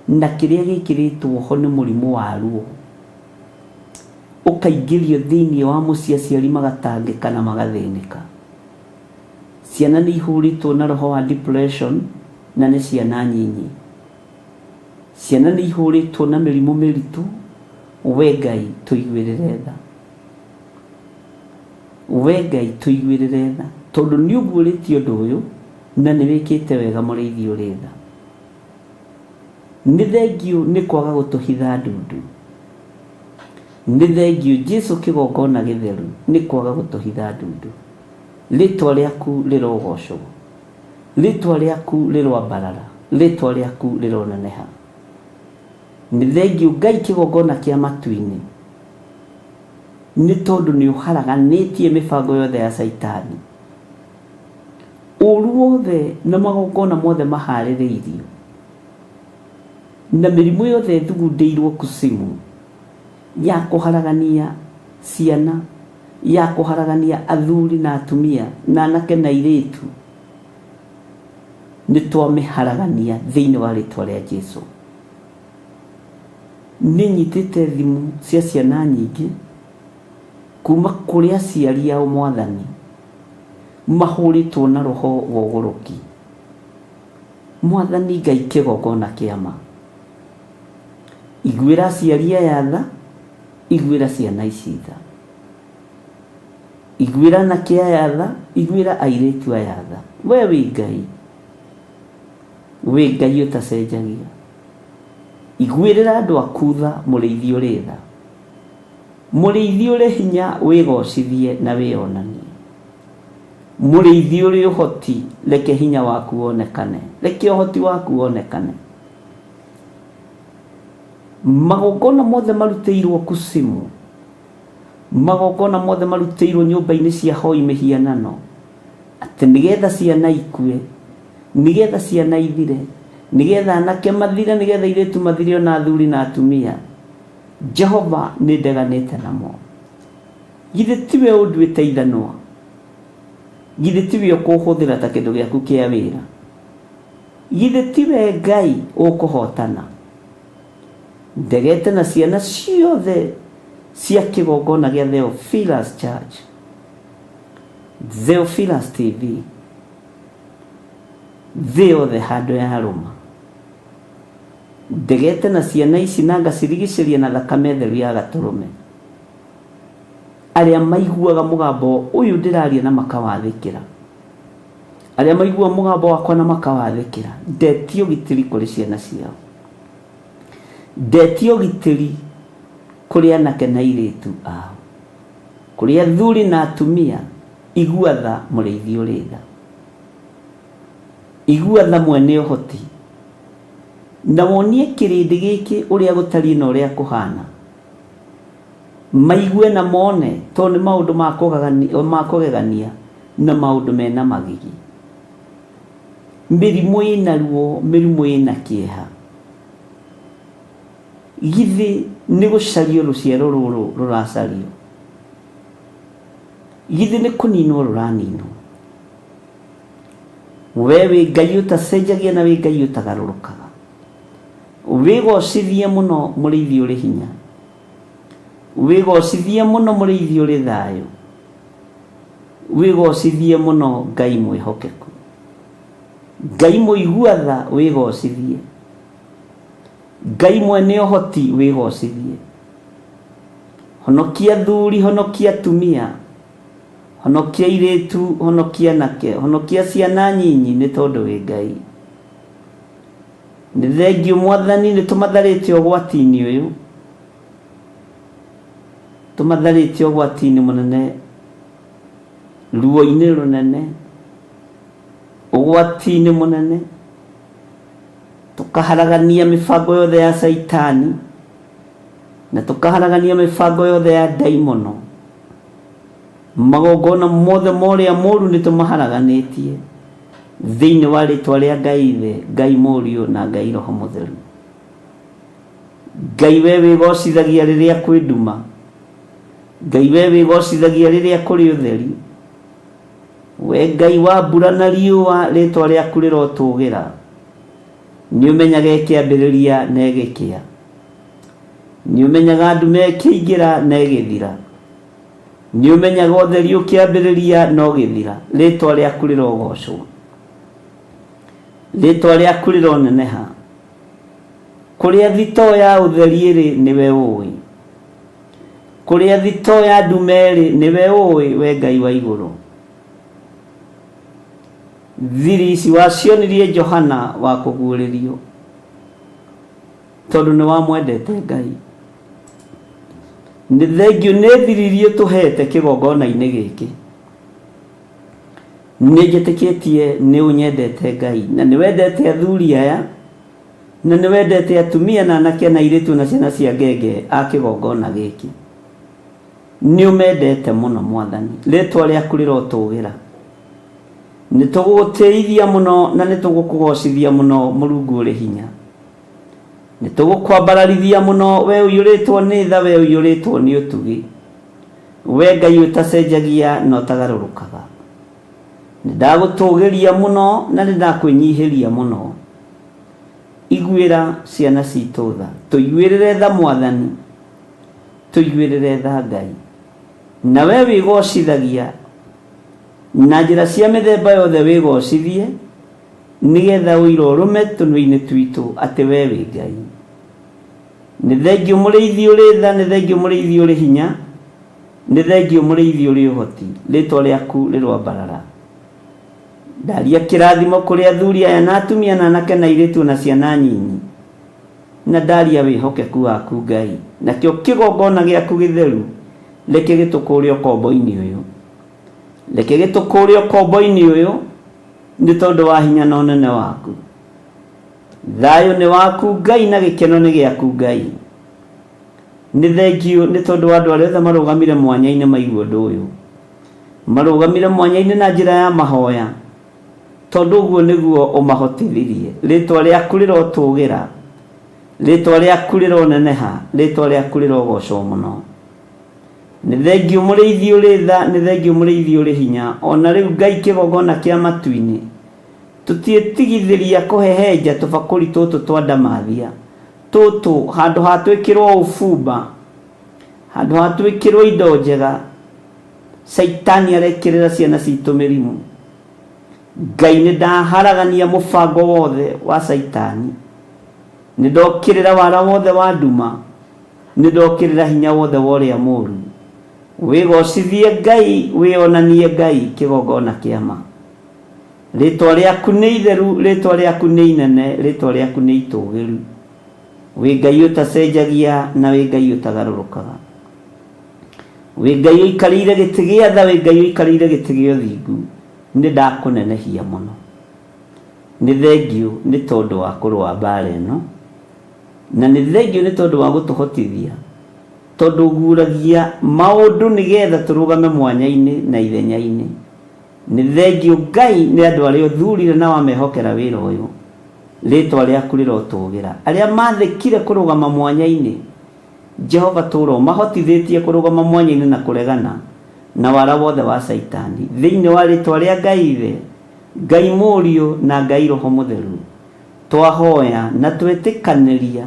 S10: na kĩrĩa gĩkĩrĩtwo ho nĩ mũrimũ wa ruo. Ũkaingĩrio thĩinĩ wa mũciĩ aciari magatangĩka na magathĩnĩka. Ciana nĩ ihũrĩtwo na roho wa depression na nĩ ciana nyinyi. Ciana nĩ ihũrĩtwo na mĩrimũ mĩritũ, we Ngai tũiguĩrĩre tha. We Ngai tũiguĩrĩre tha tondũ nĩ ũguũrĩtie ũndũ ũyũ na nĩ wĩkĩte wega mũrĩithi ũrĩ tha. Nĩ thengiũ nĩ kwaga gũtũhitha ndundu. Nĩ thengiũ Jesu kĩgongona gĩtheru nĩ kwaga gũtũhitha ndundu. Rĩtwa rĩaku rĩrogocwo. Rĩtwa rĩaku rĩroambarara. Rĩtwa rĩaku rĩroneneha. Nĩ thengiũ Ngai kĩgongona kĩa matu-inĩ nĩ tondũ nĩ ũharaganĩtie mĩbango yothe ya Caitani. Ũru wothe na magongona mothe maharĩrĩirio, na mĩrimũ yothe ĩthugundĩirwo kusimu ya kũharagania ciana, ya kũharagania athuri na atumia, na anake na airĩtu, nĩ twamĩharagania thĩinĩ wa rĩtwa rĩa Jesu. Nĩ nyitĩte thimũ cia ciana nyingĩ kuma kũrĩ aciari ao Mwathani, mahũrĩtwo na roho wa ũgũrũki. Mwathani Ngai kĩgongona kĩa ma. Iguĩra aciari aya tha, iguĩra ciana ici tha. Iguĩra anake aya tha, iguĩra airĩtu aya tha. We wĩ Ngai, wĩ Ngai ũtacenjagia. Iguĩrĩra andũ aku tha, mũrĩithi ũrĩ tha. Mũrĩithi ũrĩ hinya wĩgocithie na wĩonanie. Mũrĩithi ũrĩ ũhoti reke hinya waku wonekane, reke ũhoti waku wonekane. Magongona mothe marutĩirwo kusimu, magongona mothe marutĩirwo nyũmba-inĩ cia hoi mĩhianano, atĩ nĩgetha ciana ikue, nĩgetha ciana ithire, nĩgetha anake mathire, nĩgetha airĩtu mathire ona athuri na atumia. Jehova nĩ ndeganĩte namo. Githĩ tiwe ũnduĩte ithanwa? Githĩ tiwe ũkũhũthĩra ta kĩndũ gĩaku kĩa wĩra? Githĩ tiwe Ngai ũkũhootana? Ndegete na ciana ciothe cia kĩgongona gĩa Theophilus Church, Theophilus TV, thĩ yothe handũ yarũma. Ndegete na ciana ici na ngacirigicĩria na thakame theru ya Gatũrũme. Arĩa maiguaga mũgambo ũyũ ndĩraria na makawathĩkĩra, arĩa maiguaga mũgambo wakwa na makawathĩkĩra, ndetia ũgitĩri kũrĩ ciana ciao. Ndetia ũgitĩri kũrĩ anake na airĩtu ao, kũrĩ athuri na atumia, igua tha mũrĩithi ũrĩ tha. Igua tha mwene ũhoti. Na wonie kĩrĩndĩ gĩkĩ ũrĩa gũtariĩ na ũrĩa kũhana. Maigue na mone, tondũ nĩ maũndũ ma kũgegania na maũndũ mena magigi. Mĩrimũ ĩna ruo, mĩrimũ ĩna kĩeha. Githĩ nĩ gũcario rũciaro rũrũ rũracario? Githĩ nĩ kũninwo rũraninwo? We wĩ Ngai ũtacenjagia na wĩ Ngai ũtagarũrũkaga. Wĩgocithie mũno mũrĩithi ũrĩ hinya. Wĩgocithie mũno mũrĩithi ũrĩ thayũ. Wĩgocithie mũno Ngai mwĩhokeku. Ngai mũigua tha wĩgocithie. Ngai mwene ũhoti wĩgocithie. Honokia athuri, honokia atumia, honokia airĩtu, honokia anake, honokia ciana nyinyi nĩ tondũ wĩ Ngai. Nĩ thengiũ Mwathani nĩ tũmatharĩte ũgwati-inĩ ũyũ, tũmatharĩte ũgwati-inĩ mũnene, ruo-inĩ rũnene, ũgwati-inĩ mũnene, tũkaharagania mĩbango yothe ya Caitani na tũkaharagania mĩbango yothe ya ndaimono. Magongona mothe ma ũrĩa mũũru nĩ tũmaharaganĩtie thĩinĩ wa rĩtwa rĩa Ngai Ithe, Ngai Mũriũ na Ngai Roho Mũtheru. Ngai we wĩgocithagia rĩrĩa kwĩ nduma, Ngai we wĩgocithagia rĩrĩa kũrĩ ũtheri, we Ngai wa mbura na riũa, rĩtwa rĩaku rĩrotũgĩra. Nĩ ũmenyaga ĩkĩambĩrĩria na ĩgĩkĩa, nĩ ũmenyaga nduma ĩkĩingĩra na ĩgĩthira. Nĩ ũmenyaga ũtheri ũkĩambĩrĩria na ũgĩthira. Rĩtwa rĩaku rĩrogocwo. Rĩtwa rĩaku rĩroneneha. Kũrĩa thitoo ya ũtheri ĩrĩ nĩwe ũĩ. Kũrĩa thitoo ya nduma ĩrĩ nĩwe ũĩ, we Ngai wa igũrũ. Thiri ici wacionirie Johana wa kũguũrĩrio tondũ nĩ wamwendete Ngai. Nĩ thengiũ nĩ thiri iria ũtũhete kĩgongona-inĩ gĩkĩ. Nĩ njĩtĩkĩtie nĩ ũnyendete Ngai na nĩ wendete athuri aya na nĩ wendete atumia na anake na airĩtu na ciana cia ngenge a kĩgongona gĩkĩ. Nĩ ũmendete mũno Mwathani. Rĩtwa rĩaku rĩrotũgĩra. Nĩ tũgũgũtĩithia mũno na nĩ tũgũkũgocithia mũno Mũrungu ũrĩ hinya. Nĩ tũgũkwambararithia mũno we ũiyũrĩtwo nĩ tha, we ũiyũrĩtwo nĩ ũtugi, we Ngai ũtacenjagia na ũtagarũrũkaga. Nĩ ndagũtũgĩria mũno na nĩ ndakwĩnyihĩria mũno. Iguĩra ciana citũ tha. Tũiguĩrĩre tha Mwathani, tũiguĩrĩre tha Ngai. Na we wĩgocithagia na njĩra cia mĩthemba yothe wĩgocithie, Nĩgetha ũira ũrũme tũnua-inĩ twitũ atĩ wee wĩ Ngai. Nĩ thengiũ mũrĩithi ũrĩ tha, nĩ thengiũ mũrĩithi ũrĩ hinya, nĩ thengiũ mũrĩithi ũrĩ ũhoti, rĩĩtwa rĩaku rĩroambarara. Ndaria kĩrathimo kũrĩ athuri aya na atumia na anake na airĩtu o na ciana nyinyi, na ndaria wĩhokeku waku Ngai, nakĩo kĩgongona gĩaku gĩtheru reke gĩtũkũũre ũkombo-inĩ ũyũ. Reke gĩtũkũũre ũkombo-inĩ ũyũ. Nĩ tondũ wa hinya na ũnene waku. Thayũ nĩ waku Ngai na gĩkeno nĩ gĩaku Ngai. Nĩ thengiũ nĩ tondũ wa andũ arĩa othe marũgamire mwanya-inĩ maigua ũndũ ũyũ. Marũgamire mwanya-inĩ na njĩra ya mahoya tondũ ũguo nĩguo ũmahotithirie. Rĩtwa rĩaku rĩrotũgĩra, rĩtwa rĩaku rĩroneneha, rĩtwa rĩaku rĩrogocwo mũno. Nĩ thengiũ mũrĩithi ũrĩ tha, nĩ thengiũ mũrĩithi ũrĩ hinya. O na rĩu Ngai kĩgongona kĩa matu-inĩ, tũtiĩtigithĩria kũhehenja tũbakũri tũtũ twa ndamathia, tũtũ, handũ ha twĩkĩrwo ũbumba, handũ ha twĩkĩrwo indo njega, Caitani arekĩrĩra ciana citũ mĩrimũ. Ngai nĩ ndaharagania mũbango wothe wa Caitani. Nĩ ndokĩrĩra wara wothe wa nduma. Nĩ ndokĩrĩra hinya wothe wa ũrĩa mũũru. Wĩgocithie Ngai, wĩonanie Ngai, kĩgongona kĩa ma. Rĩtwa rĩaku nĩ itheru, rĩtwa rĩaku nĩ inene, rĩtwa rĩaku nĩ itũgĩru. Wĩ Ngai ũtacenjagia na wĩ Ngai ũtagarũrũkaga. Wĩ Ngai ũikarĩire gĩtĩ gĩa tha, wĩ Ngai ũikarĩire gĩtĩ gĩa ũthingu. Nĩ ndakũnenehia mũno. Nĩ thengiũ nĩ tondũ wa kũrũa mbaara ĩno.
S9: Na nĩ thengiũ nĩ tondũ wa gũtũhotithia, tondũ ũguragia maũndũ nĩgetha tũrũgame mwanya-inĩ na ithenya-inĩ. Nĩ thengiũ Ngai nĩ andũ arĩa ũthurire na wamehokera wĩra ũyũ. Rĩtwa rĩaku rĩrotũgĩra. Arĩa mathĩkire kũrũgama mwanya-inĩ, Jehova tũra ũmahotithĩtie kũrũgama mwanya-inĩ na kũregana na wara wothe wa Caitani. Thĩinĩ wa rĩtwa rĩa Ngai Ithe, Ngai Mũriũ na Ngai Roho Mũtheru, twahoya na twetĩkanĩria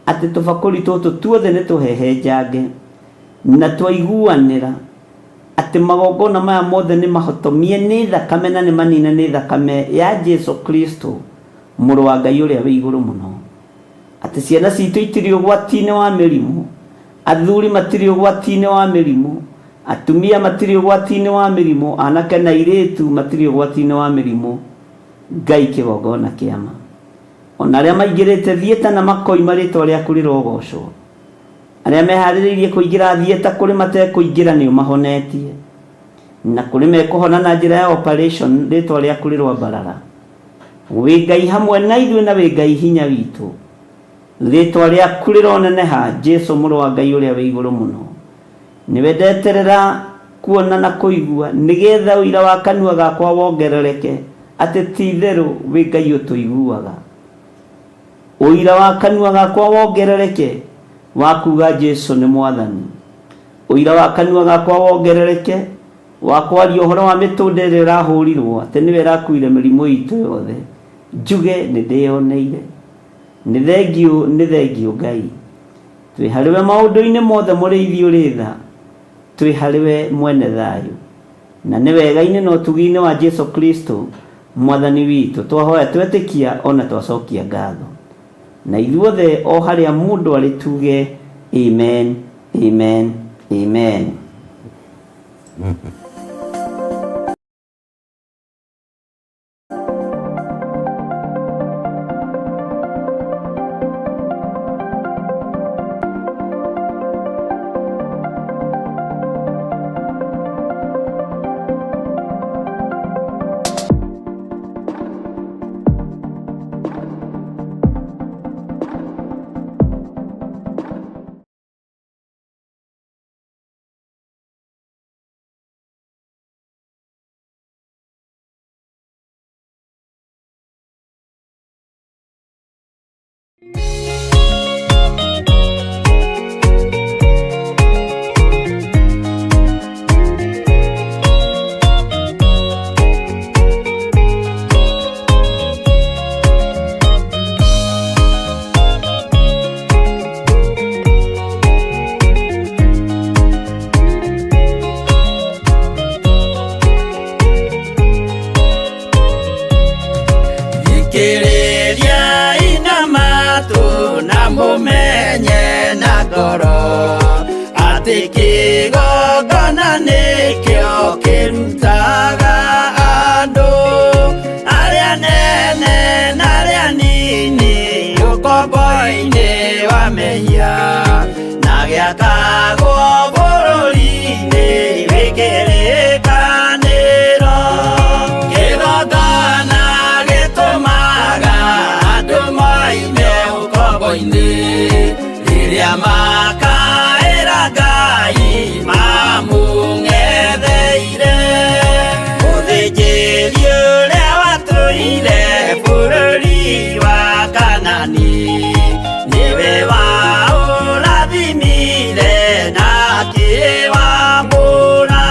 S9: atĩ tũbakũri tũtũ tuothe nĩ tũhehenjange, na twaiguanĩra atĩ magongona maya mothe nĩ mahotomie nĩ thakame na nĩ manine nĩ thakame ya Jesu Kristo, Mũrũ wa Ngai ũrĩa wĩ igũrũ mũno. Atĩ ciana citũ itirĩ ũgwati-inĩ wa mĩrimũ, athuri matirĩ ũgwati-inĩ wa mĩrimũ, atumia matirĩ ũgwati-inĩ wa mĩrimũ, anake na airĩtu matirĩ ũgwati-inĩ wa mĩrimũ. Ngai kĩgongona kĩa ma. Ona arĩa maingĩrĩte thieta na makoima rĩtwa rĩaku rĩrogocwo. Arĩa meharĩrĩirie kũingĩra thieta kũrĩ matekũingĩra nĩ ũmahonetie. Na kũrĩ mekũhona na njĩra ya operation rĩtwa rĩaku rĩroambarara. Wĩ Ngai hamwe na ithuĩ na wĩ Ngai hinya witũ. Rĩtwa rĩaku rĩroneneha, Jesu mũrũ wa Ngai ũrĩa wĩ igũrũ mũno. Nĩwe ndeterera kuona na kũigua, nĩgetha ũira wa kanua gakwa wongerereke, atĩ ti-itherũ wĩ Ngai ũtũiguaga. Ũira wa kanua gakwa wongerereke, wa kuuga Jesu nĩ Mwathani. Ũira wa kanua gakwa wongerereke, wa kwaria ũhoro wa mĩtũnda ĩrĩa ĩrahũrirwo, atĩ nĩwe ĩrakuire mĩrimũ itũ yothe, njuge nĩ ndĩyoneire. Nĩ thengiũ, nĩ thengiũ Ngai. Twĩ harĩwe maũndũ-inĩ mothe mũrĩithi ũrĩ tha, twĩ harĩwe mwene thayũ. Na nĩ wega-inĩ na ũtugi-inĩ wa Jesu Kristo Mwathani witũ twahoya twetĩkia o na twacokia ngatho. Na ithuothe o harĩa mũndũ arĩ tuge Amen, Amen, Amen.
S7: Thikĩrĩria ina matũ na mũmenye na ngoro atĩ kĩgongona nĩkĩo kĩrutaga andũ arĩa nene na arĩa nini ũkombo-inĩ wa mehia na gĩakagwo bũrũri-inĩ wĩ kĩrĩkanĩro. Kĩgongona gĩtũmaga andũ moime ũkombo-inĩ rĩrĩa makaĩra Ngai mamũng'etheire. Mũthĩnjĩri ũrĩa watũire bũrũri wa Kanani nĩwe waũrathimire na akĩwamũra.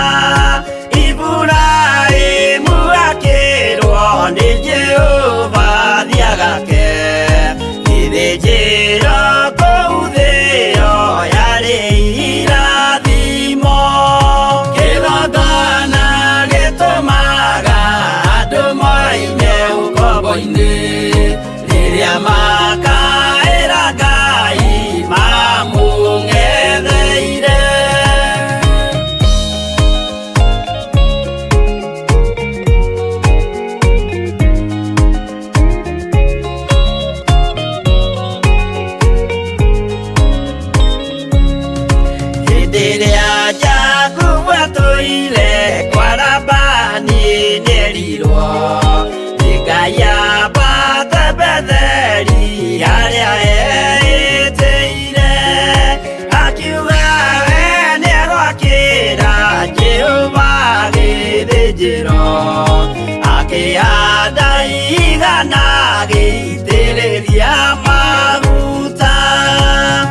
S7: Iburahĩmu akĩrwo nĩ Jehova thiagake gĩthĩnjĩro kũu thĩo Akĩhanda igana agĩitĩrĩria maguta.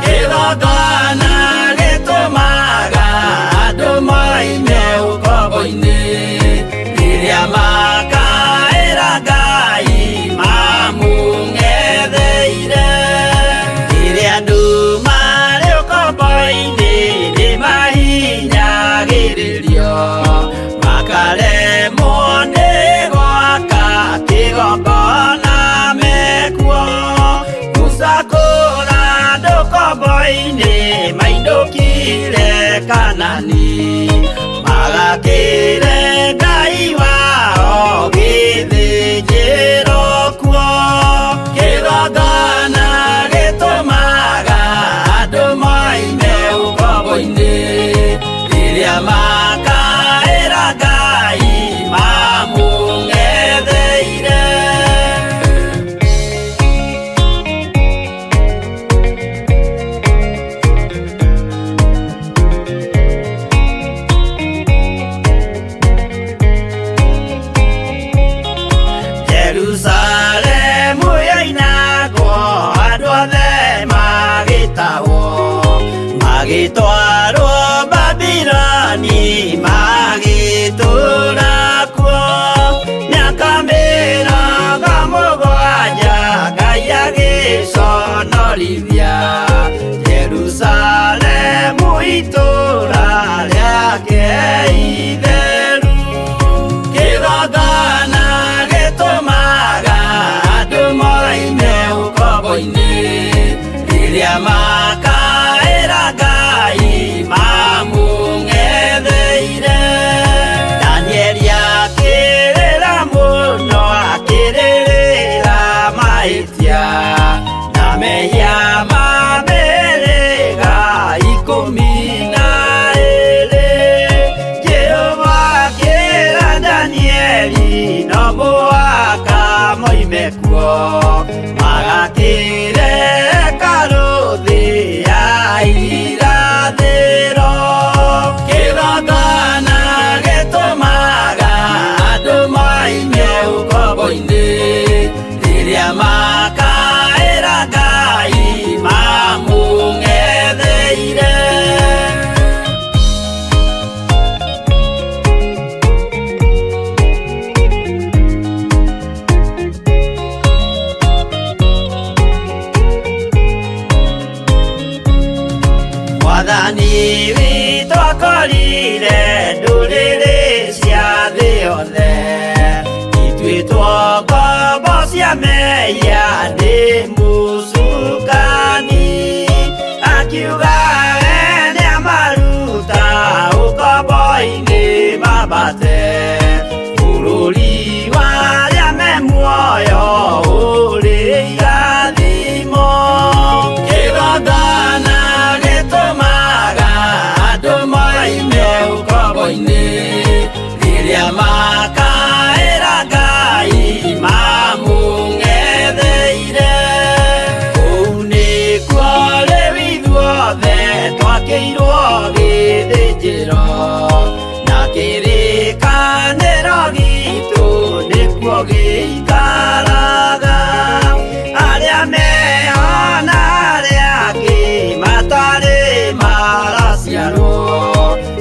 S7: Kĩgongona gĩtũmaga andũ moime ũkombo-inĩ, rĩrĩa makaĩra Ngai mamũng'etheire. Rĩrĩa andũ marĩ ũkombo-inĩ nĩmahinyagĩrĩrio, makaremwo nĩ gwaka kĩgongona mekuo. Musa kũra andũ ũkombo-inĩ mainũkire Kanani, magakĩre Ngai wao gĩthĩnjĩro kuo. Kĩgongona gĩtũmaga andũ moime ũkombo-inĩ, rĩrĩa makaĩra Ngai mamũng'etheire. Jerusalemu yoinagwo andũ othe magĩtahwo, magĩtwarwo Babiloni magĩtũũra kuo. Mĩaka 70 Ngai agĩconorithia Jerusalemu itũũra rĩake itheru. Kĩgongona gĩtũmaga andũ moime ũkombo-inĩ, rĩrĩa makaĩra Ngai mamũng'etheire. Danieli akĩrĩra mũno, akĩrĩrĩra mahĩtia na mehia ma mĩhĩrĩga 12. Jehova akĩra Danieli no mũhaka moime kuo, magakĩre hekarũ thĩ ya irathĩro. Kĩgongona gĩtũmaga andũ moime ũkombo-inĩ, rĩrĩa makaĩra Ngai mamũng'etheire. Mwathani witũ akorire ndũrĩrĩ cia thĩ yothe, ituĩtwo ngombo cia mehia nĩ mũcukani. Akiuga we nĩamaruta ũkombo-inĩ mambate, bũrũri wa arĩa me muoyo ũrĩ irathimo. Kĩgongona gĩtũmaga andũ moime ũkombo-inĩ, rĩrĩa makaĩra Ngai mamũng'etheire. Kũu nĩkuo rĩu ithuothe twakĩirwo gĩthĩnjĩro, na kĩrĩkanĩro gitũ nĩkuo gĩikaraga. Arĩa meho na arĩa angĩ matarĩ maraciarwo,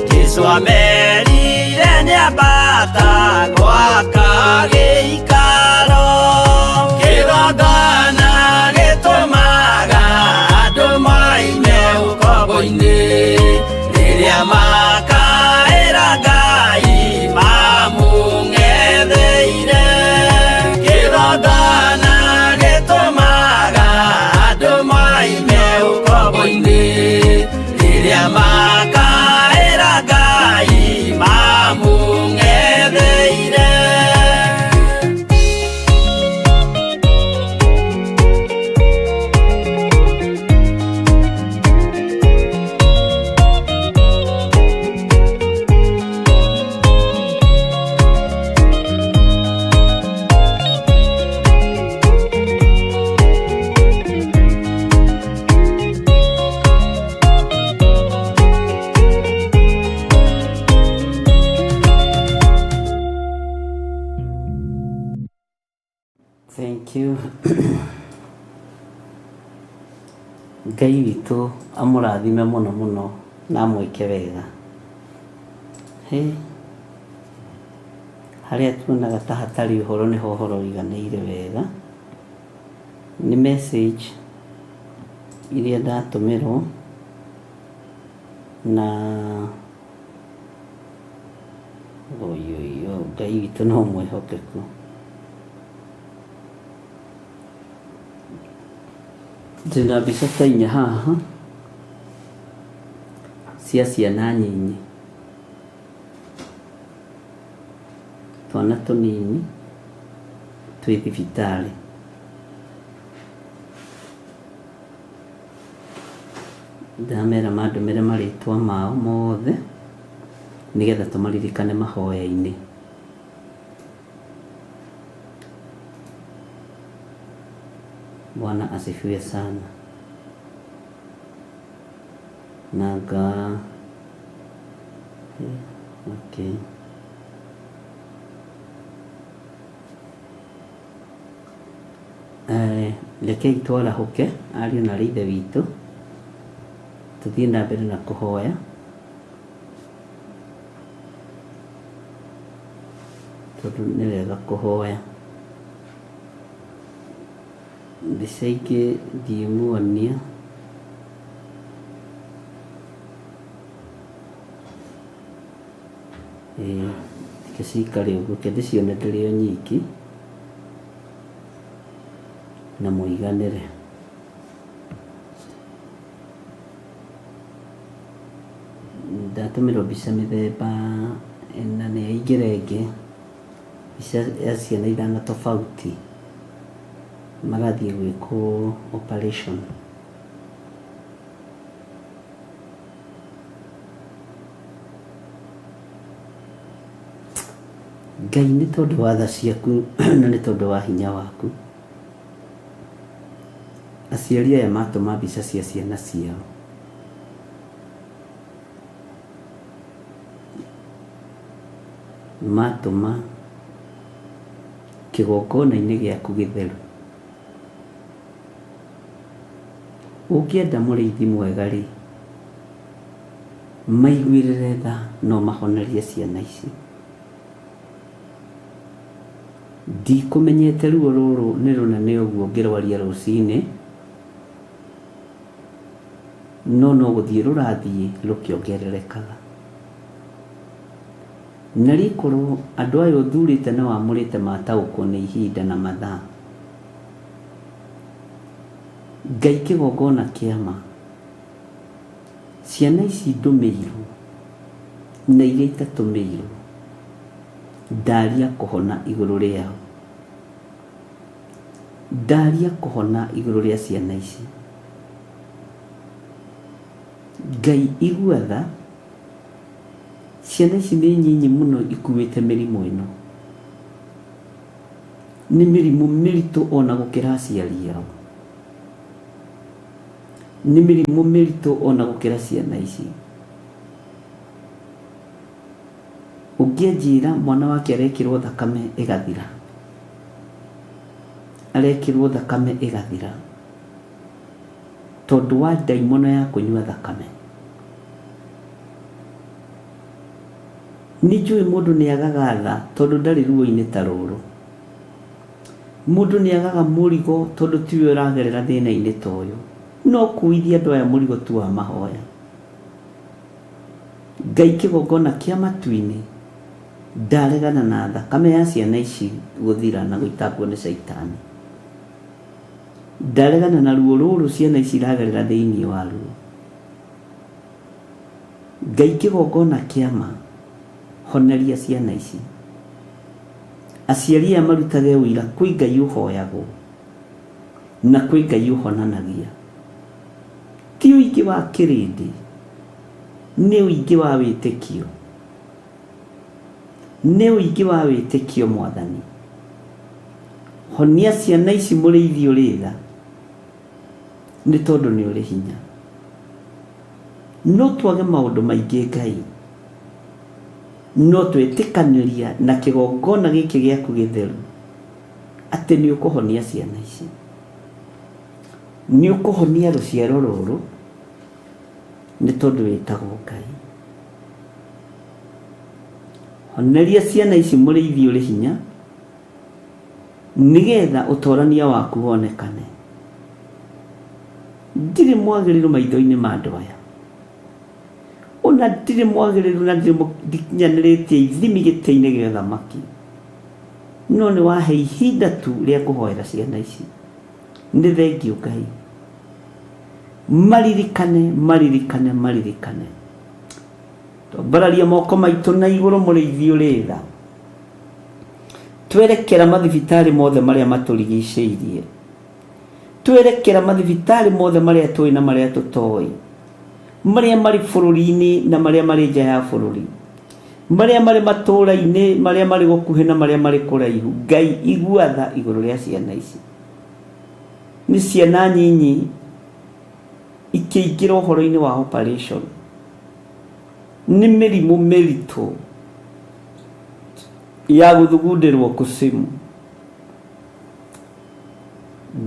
S7: Jesũ amerire nĩambata gwaka gĩikaro. Kĩgongona gĩtũmaga andũ moime ũkombo-inĩ, rĩrĩa makaĩra Ngai mamũng'etheire. Kĩgongona gĩtũmaga andũ moime ũkombo-inĩ, rĩrĩa makaĩra Ngai mamũng'etheire.
S9: Thank you. Ngai witũ amũrathime mũno mũno na amwĩke wega. Hĩ, harĩa tuonaga ta hatarĩ ũhoro nĩho ũhoro ũiganĩire wega. Nĩ message iria ndatũmĩrwo na oyoyo Ngai witũ no mwĩhokeku. Ndĩna mbica ta inya haha cia ciana nyinyi, twana tũnini twĩ thibitarĩ. Ndamera mandũmĩre marĩtwa mao mothe nĩgetha tũmaririkane mahoya-inĩ. Bwana asifiwe sana. Naga okay. Eh, rekei twarahũke ariũ na aarĩ a Ithe witũ, tũthiĩ na mbere na kũhoya. Tondũ nĩ wega kũhoya. Mbica ingĩ ndiĩmuonia. Ĩĩ reke cikare ũguo, reke ndĩcione ndĩrĩ o nyiki na mũiganĩre. Ndatũmĩrwo mbica mĩthemba ĩna nĩ yaingĩra ĩngĩ, mbica ya ciana ithano tofauti marathiĩ gwĩkwo operation. Ngai nĩ tondũ wa tha ciaku na nĩ tondũ wa hinya waku, aciari aya matũma mbica cia ciana ciao. Matũma kĩgongona-inĩ gĩaku gĩtheru. Ũngĩenda mũrĩithi mwega-rĩ, maiguĩrĩre tha na ũmahonerie ciana ici. Ndikũmenyete ruo rũrũ nĩ rũnene ũguo ngĩrwaria rũcinĩ. No no gũthiĩ rũrathiĩ rũkĩongererekaga. Na rĩkorwo andũ aya ũthurĩte na wamũrĩte mataũkwo nĩ ihinda na mathaa, Ngai kĩgongona kĩa ma, ciana ici ndũmĩirwo na iria itatũmĩirwo, ndaria kũhona igũrũ rĩao. Ndaria kũhona igũrũ rĩa ciana ici. Ngai igua tha, ciana ici nĩ nyinyi mũno ikuĩte mĩrimũ ĩno. Nĩ mĩrimũ mĩritũ ona gũkĩra aciari ao. Nĩ mĩrimũ mĩritũ ona gũkĩra ciana ici. Ũngĩanjĩra mwana wake arekĩrwo thakame ĩgathira, arekĩrwo thakame ĩgathira tondũ wa ndaimono ya kũnyua thakame. Nĩ njũĩ mũndũ nĩ agaga tha tondũ ndarĩ ruo-inĩ ta rũrũ. Mũndũ nĩ agaga mũrigo tondũ tiwe ũragerera thĩna-inĩ ta ũyũ. No kuithia andũ aya mũrigo tu wa mahoya. Ngai kĩgongona kĩa matu-inĩ ndaregana na thakame ya ciana ici gũthira na gũitangwo nĩ caitani. Ndaregana na ruo rũrũ ciana ici iragerera thĩinĩ waruo. Ngai kĩgongona kĩa ma, honeria ciana ici. Aciari aya marutage ũira kwĩ Ngai ũhoyagwo na kwĩ Ngai ũhonanagia. Ti ũingĩ wa kĩrĩndĩ, nĩ ũingĩ wa wĩtĩkio. Nĩ ũingĩ wa wĩtĩkio Mwathani. Honia ciana ici mũrĩithi ũrĩ tha, nĩ tondũ nĩ ũrĩ hinya. No twage maũndũ maingĩ Ngai, no twetĩkanĩria na kĩgongona gĩkĩ gĩaku gĩtheru.
S10: Atĩ nĩ ũkũhonia ciana ici, nĩ ũkũhonia rũciaro rũrũ, nĩ tondũ wĩtagwo Ngai. Honeria ciana ici mũrĩithi ũrĩ hinya, nĩgetha ũtorania waku wonekane. Ndirĩ mwagĩrĩru maitho-inĩ ma andũ aya, ona ndirĩ mwagĩrĩru na ndirĩ ndikinyanĩrĩtie ithimi gĩtĩ-inĩ gĩa ũthamaki, no nĩ wahe ihinda tu rĩa kũhoera ciana ici. Nĩ thengiũ Ngai. Maririkane, maririkane, maririkane. Twambararia moko maitũ na igũrũ mũrĩithi ũrĩ tha. Twerekera mathibitarĩ mothe marĩa matũrigicĩirie. Twerekera mathibitarĩ mothe marĩa tũĩ na marĩa tũtoĩ. Marĩa marĩ bũrũri-inĩ na marĩa marĩ nja ya bũrũri. Marĩa marĩ matũũra-inĩ, marĩa marĩ gũkuhĩ na marĩa marĩ kũraihu. Ngai igua tha igũrũ rĩa ciana ici. Nĩ ciana nyinyi ikĩingĩra ũhoro-inĩ wa operation. Nĩ mĩrimũ mĩritũ ya gũthugundĩrwo kusimu.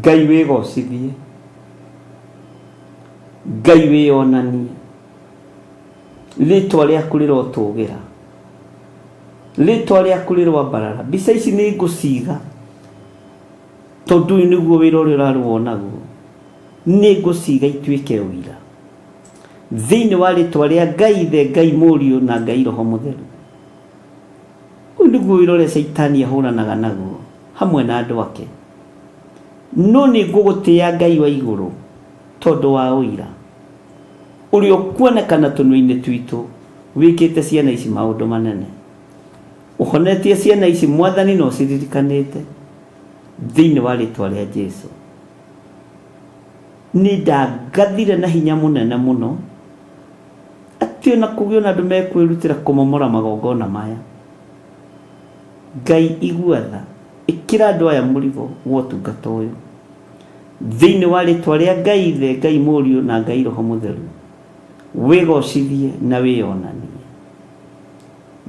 S10: Ngai wĩgocithie. Ngai wĩyonanie. Rĩtwa rĩaku rĩrotũgĩra. Rĩtwa rĩaku rĩroambarara. Mbica ici nĩ ngũciga tondũ ũyũ nĩguo wĩra ũrĩa ũrarũo naguo. Nĩ ngũciga ituĩke ũira. Thĩinĩ wa rĩtwa rĩa Ngai Ithe, Ngai Mũriũ na Ngai Roho Mũtheru. Ũyũ nĩguo wĩra ũrĩa Caitani ahũranaga naguo hamwe na andũ ake. No nĩ ngũgũtĩĩa Ngai wa igũrũ tondũ wa ũira ũrĩa ũkuonekana tũnua-inĩ twitũ wĩkĩte ciana ici maũndũ manene. Ũhonetie ciana ici Mwathani na ũciririkanĩte thĩinĩ wa rĩtwa rĩa Jesu. Nĩ ndangathire na hinya mũnene mũno atĩ ona kũgĩe na andũ mekwĩrutĩra kũmomora magongona maya. Ngai igua tha, ĩkĩra andũ aya mũrigo wa ũtungata ũyũ. Thĩinĩ wa rĩtwa rĩa Ngai Ithe, Ngai Mũriũ na Ngai Roho Mũtheru, wĩgocithie na wĩyonanie.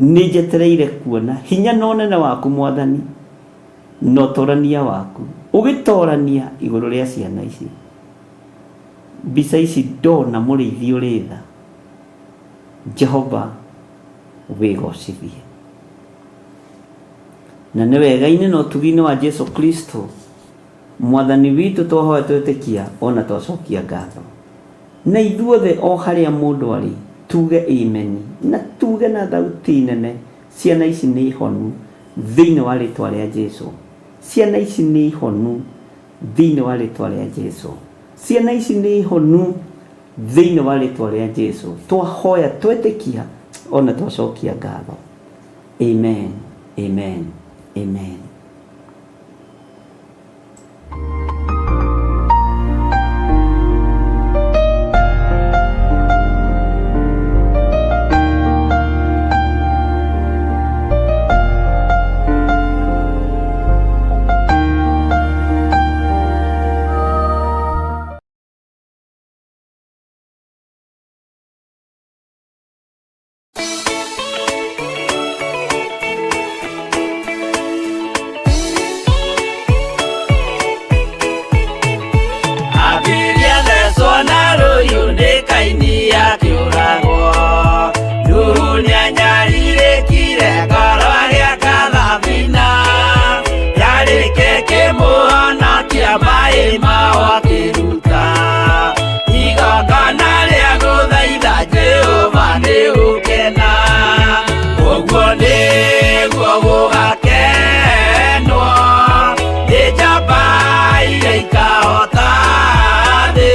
S10: Nĩ njetereire kuona hinya na ũnene waku Mwathani, na ũtorania waku ũgĩtorania igũrũ rĩa ciana ici. Mbica ici ndona mũrĩithi ũrĩ tha, Jehova wĩgocithie. Na nĩ wega-inĩ na ũtugi-inĩ wa Jesu Kristo Mwathani witũ twahoya twetĩkia ona twacokia ngatho. Na ithuothe o harĩa mũndũ arĩ tuge ameni na tuge na thauti nene ciana ici nĩ honu thĩinĩ wa rĩtwa rĩa Jesu. Ciana ici nĩ honu thĩinĩ wa rĩtwa rĩa Jesu. Ciana ici nĩ honu thĩinĩ wa rĩtwa rĩa Jesu. Twahoya twetĩkia ona twacokia ngatho. Amen. Amen. Amen.
S7: Abiria thecwo na rũhiũ nĩ Kaini akĩũragwo. Nuhu nĩanyarirĩkire ngoro agĩaka thabina. Yarĩke kĩmũhonokia maĩ mao akĩruta. Igongona rĩa gũthaitha Jehova nĩ gũkena. Ũguo nĩguo gũgakenwo nĩ njamba iria ikahota thĩ.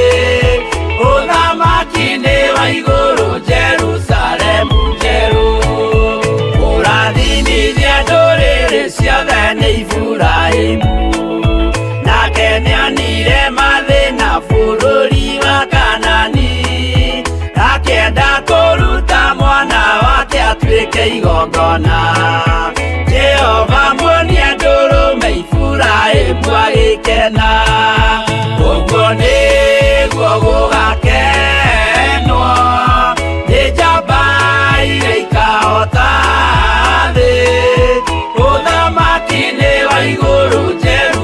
S7: Ũthamaki nĩ wa igũrũ Jerusalemu njerũ. Kũrathimithia ndũrĩrĩ ciothe nĩ Iburahĩmu. Nake nĩonire mathĩna bũrũri wa Kanani. Akĩenda kũruta mwana wake atuĩke igongona. Jehova muonia ndũrũme Iburahĩmu agĩkena. Ũguo nĩguo gũgakenwo nĩ njamba iria ikahota thĩ. Ũthamaki nĩ wa igũrũ Jerusalemu.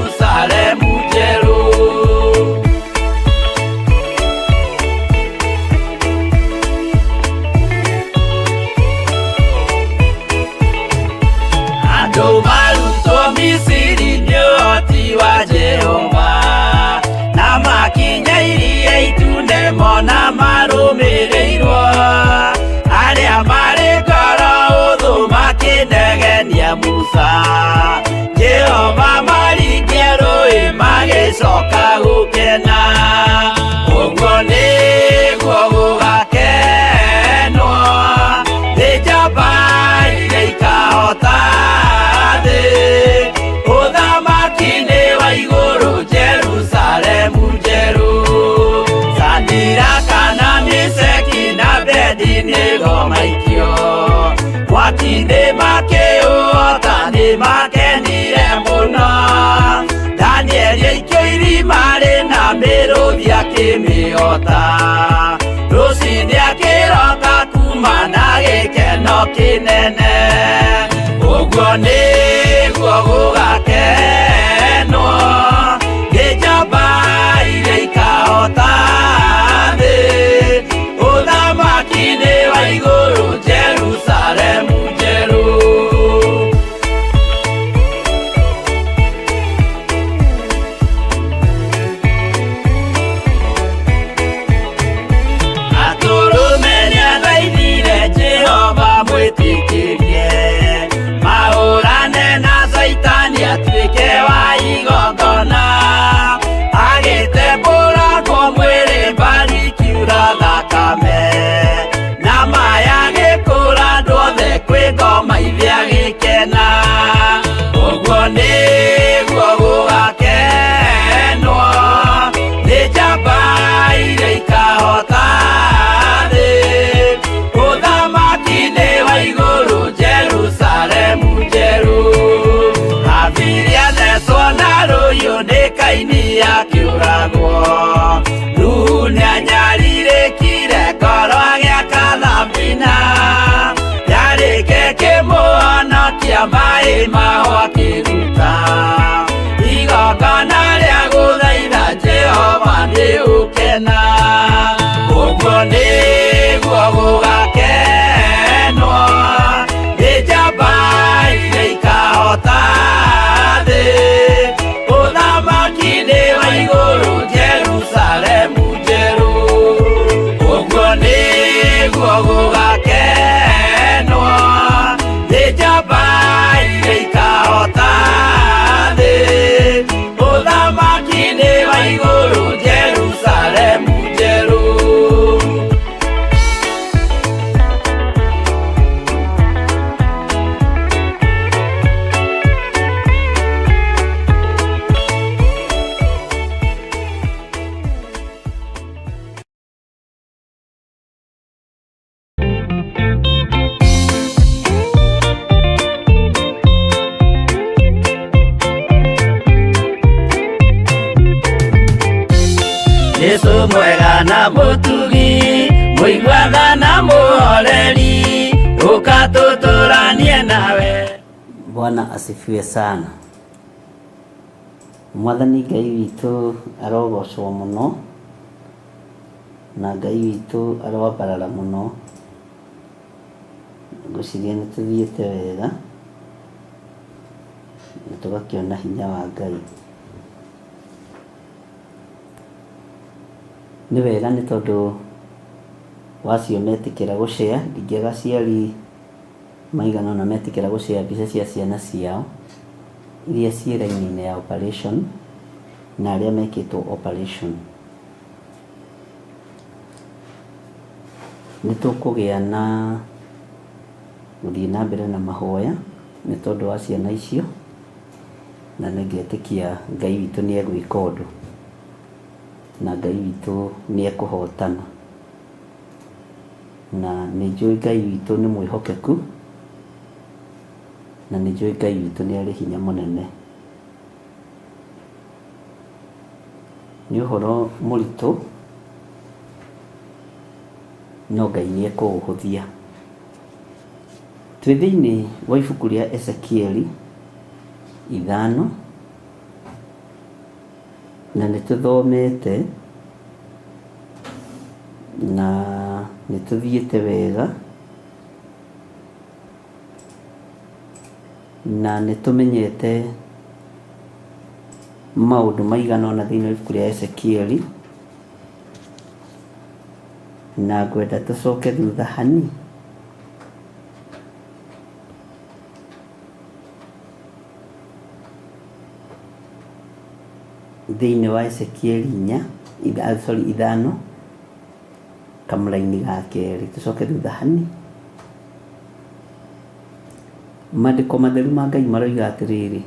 S7: Andũ marutwo Misiri nĩ ũhoti wa Jehova, na makinya iria itune mona marũmĩrĩirwo. Arĩa marĩ ngoro ũthũ makĩnegenia Musa, Jehova maringia rũĩ magĩcoka gũkena. Ũguo nĩguo gũgakenwo nĩ njamba iria ikahota thĩ. Ũthamaki-inĩ wa igũrũ Jerusalemu njerũ, Sadiraka na Meshaki na Abednego maikio mwaki-inĩ makĩũhota nĩ makenire mũno. Danieli aikio irima rĩna mĩrũthi akĩmĩhota, rũcinĩ akĩroka kuma na gĩkeno kĩnene. Ũguo nĩguo gũgakenwo nĩ njamba iria ikahota thĩ. Ũthamaki-inĩ wa igũrũ Jerusalemu njerũ. Atũrũme nĩathaithire Jehova mwĩtĩkĩrie, mahũrane na Caitani atuĩke wa igongona. Agĩtembũrangwo mwĩrĩ mbari ikiura thakame, na maya agĩkũra andũ othe kwĩ ngoma ithe agĩkena. Ũguo nĩguo gũgakenwo nĩ njamba iria ikahota thĩ. Ũthamaki-inĩ wa igũrũ Jerusalemu njerũ, Habili athecwo na rũhiũ nĩ Kaini akĩũragwo. Nuhu nĩanyarirĩkire ngoro agĩaka thabina, yarĩke kĩmũhonokia maĩ maho akĩruta. Igongona rĩa gũthaitha Jehova nĩ ũkena. Ũguo nĩguo gũgakenwo nĩ njamba iria ikahota thĩ. Ũthamaki-inĩ wa igũrũ Jerusalemu njerũ. Ũguo nĩguo gũgakenwo nĩ njamba iria ikahota thĩ. Ũthamaki-inĩ wa igũrũ Jerusalemu njerũ. Jesu mwega na mũtugi, mũiguaga na mũhoreri, ũka tũtũranie nawe.
S9: Bwana asifiwe sana. Mwathani Ngai witũ arogocwo mũno na Ngai witũ aroambarara mũno. Ngwĩciria nĩ tũthiĩte wega na tũgakĩona hinya wa Ngai. Nĩ wega nĩ tondũ wacio metĩkĩra gũshare, ndingĩaga aciari maigana ũna metĩkĩra gũshare mbica cia ciana ciao iria ciĩ raini-inĩ ya operation na arĩa mekĩtwo operation. Nĩ tũkũgĩa na gũthiĩ na mbere na mahoya nĩ tondũ wa ciana icio, na nĩ ngetĩkia Ngai witũ nĩ egwĩka ũndũ na Ngai witũ nĩ ekũhotana. Na nĩ njũĩ Ngai witũ nĩ mwĩhokeku, na nĩ njũĩ Ngai witũ nĩ arĩ hinya mũnene. Nĩ ũhoro mũritũ, no Ngai nĩ ekũũhũthia. Twĩ thĩinĩ wa ibuku rĩa Ezekieli 5, na nĩ tũthomete na nĩ tũthiĩte wega. Na nĩ tũmenyete maũndũ maigana ũna thĩinĩ wa ibuku rĩa Ezekieli, na ngwenda tũcoke thutha hani. Thĩinĩ wa Ezekieli inya, sorry, ithano, kamũraini ga kerĩ, tũcoke thutha hani. Maandĩko matheru ma Ngai maroiga atĩrĩrĩ,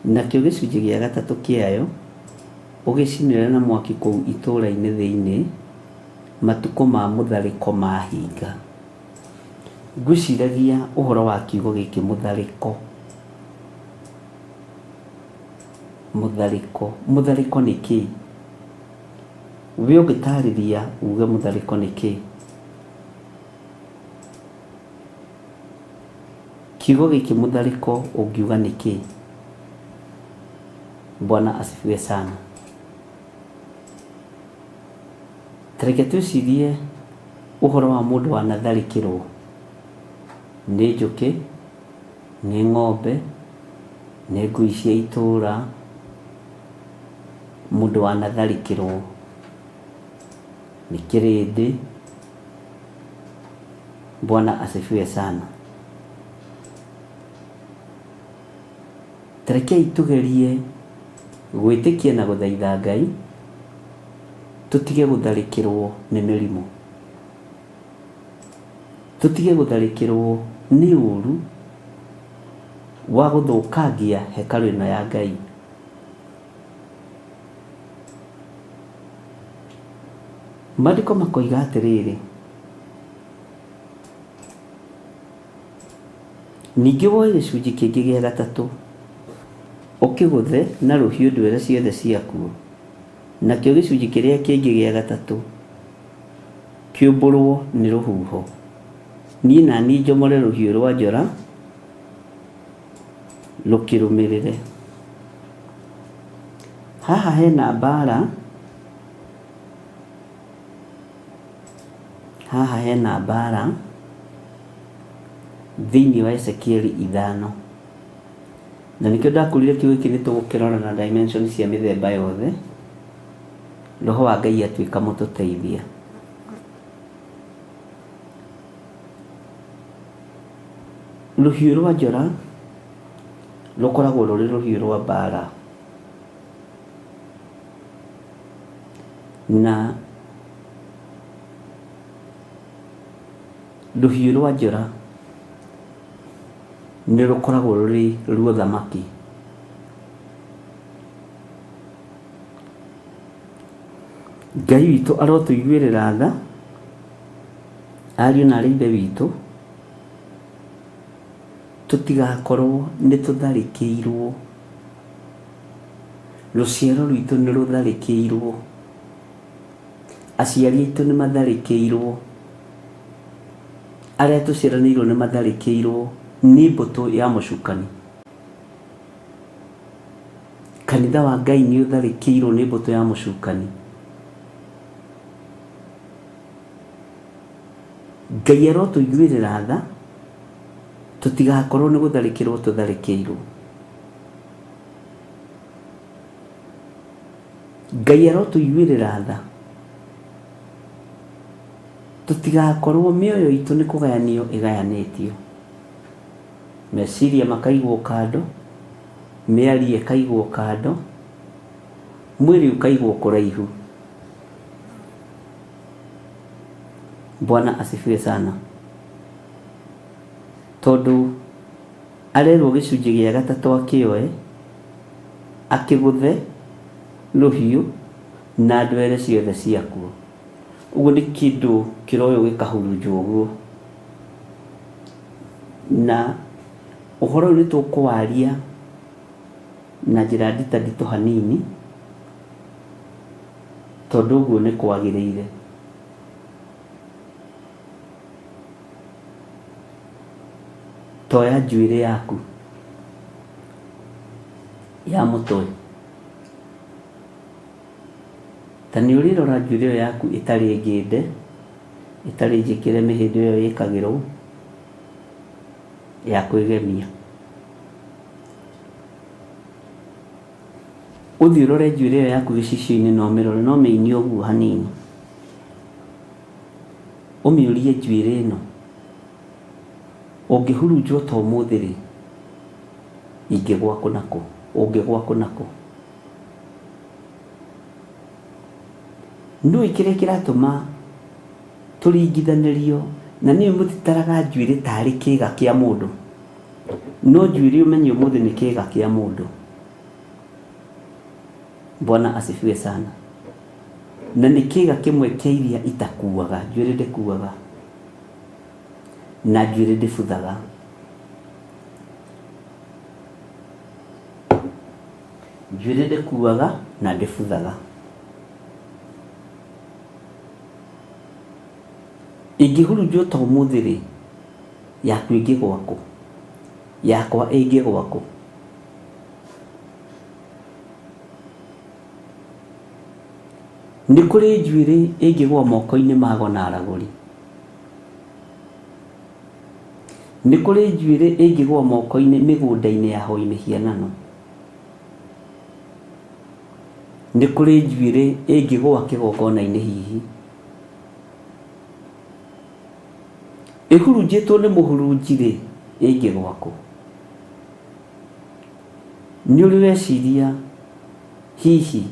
S9: Nakĩo gĩcunjĩ gĩa gatatũ kĩayo ũgĩcinĩre na mwaki kũu itũũra-inĩ thĩinĩ, matukũ ma mũtharĩko maahinga. Ngwĩciragia ũhoro wa kiugo gĩkĩ mũtharĩko. Mũtharĩko. Mũtharĩko nĩ kĩĩ? We ũngĩtarĩria uge mũtharĩko nĩ kĩĩ? Kiugo gĩkĩ mũtharĩko ũngiuga nĩ kĩĩ? Bwana asifiwe sana. Ta reke twĩcirie ũhoro wa mũndũ wanatharĩkĩrwo nĩ njũkĩ, nĩ ng'ombe, nĩ ngui cia itũũra, mũndũ wanatharĩkĩrwo nĩ kĩrĩndĩ. Bwana asifiwe sana. Ta rekei tũgerie gwĩtĩkia na gũthaitha Ngai tũtige gũtharĩkĩrwo nĩ mĩrimũ, tũtige gũtharĩkĩrwo nĩ ũru wa gũthũkangia hekarũ ĩno ya Ngai. Maandĩko makoiga atĩrĩrĩ, Ningĩ woe gĩcunjĩ kĩngĩ gĩa gatatũ, ũkĩgũthe na rũhiũ ndwere ciothe ciakuo, nakĩo gĩcunjĩ kĩrĩa kĩngĩ gĩa gatatũ kĩũmbũrũo nĩ rũhuho, niĩ na niĩ njomore rũhiũ rũa njora rũkĩrũmĩrĩre. Haha hena mbara. Haha hena mbara thĩinĩ wa Ezekieli ithano. Na nĩkĩo ndakwĩrire kiugo gĩkĩ nĩ tũgũkĩrora na dimension cia mĩthemba yothe, Roho wa Ngai atuĩka mũtũteithia. Rũhiũ rwa njora rũkoragwo rũrĩ rũhiũ rwa mbara. Na rũhiũ rwa njora nĩ rũkoragwo rũrĩ ruothamaki. Ngai witũ arotũiguĩrĩra tha, ariũ na aarĩ a Ithe witũ, tũtigakorwo nĩ tũtharĩkĩirwo. Rũciaro rwitũ nĩ rũtharĩkĩirwo. Aciari aitũ nĩ matharĩkĩirwo. Arĩa tũciaranĩirwo nĩ matharĩkĩirwo nĩ mbũtũ ya mũcukani. Kanitha wa Ngai nĩ ũtharĩkĩirwo nĩ mbũtũ ya mũcukani. Ngai arotũiguĩrĩra tha tũtigakorwo nĩ gũtharĩkĩrwo tũtharĩkĩirwo. Ngai arotũiguĩrĩra tha tũtigakorwo mĩoyo itũ nĩ kũgayanio ĩgayanĩtio, meciria makaigwo kando, mĩario ĩkaigwo kando, mwĩrĩ ũkaigwo kũraihu. Bwana asifiwe sana. Tondũ Arerwo gĩcunjĩ gĩa gatatũ akĩoe, akĩgũthe rũhiũ na ndwere ciothe ciakuo. Ũguo nĩ kĩndũ kĩroywo gĩkahurunjwo ũguo. Na ũhoro ũyũ nĩ tũkũwaria na njĩra nditanditũ hanini, tondũ ũguo nĩ kwagĩrĩire. Toya njuĩrĩ yaku ya mũtwe. Ta nĩ ũrĩrora njuĩrĩ ĩyo yaku ĩtarĩ ngĩnde, ĩtarĩ njĩkĩre mĩhĩndo ĩyo ĩkagĩrwo ya kwĩgemia. Ũthiĩ ũrore njuĩrĩ ĩyo yaku gĩcicio-inĩ na ũmĩrore, na ũmĩinie ũguo hanini. Ũmĩũrie njuĩrĩ ĩno, ũngĩhurunjwo ta ũmũthĩ-rĩ, ingĩgwa kũ na kũ? Ũngĩgwa kũ na kũ? Nĩũĩ kĩrĩa kĩratũma tũringithanĩrio na nĩũĩ mũtitaraga njuĩrĩ tarĩ kĩga kĩa mũndũ? No njuĩrĩ ũmenye ũmũthĩ nĩ kĩga kĩa mũndũ. Bwana asifiwe sana. Na nĩ kĩga kĩmwe kĩa iria itakuaga, njuĩrĩ ndĩkuaga na njuĩrĩ ndĩbuthaga. Njuĩrĩ ndĩkuaga na ndĩbuthaga. Ĩngĩhurunjwo ta ũmũthĩ-rĩ, yaku ĩngĩgwa kũ? Yakwa ĩngĩgwa kũ? Nĩ kũrĩ njuĩrĩ ĩngĩgwa moko-inĩ ma ago na aragũri. Nĩ kũrĩ njuĩrĩ ĩngĩgwa moko-inĩ mĩgũnda-inĩ ya ahoi mĩhianano. Nĩ kũrĩ njuĩrĩ ĩngĩgũa kĩgongona-inĩ hihi. Ĩhurunjĩtwo nĩ mũhurunji-rĩ, ĩngĩgũa kũ? Nĩ ũrĩ weciria hihi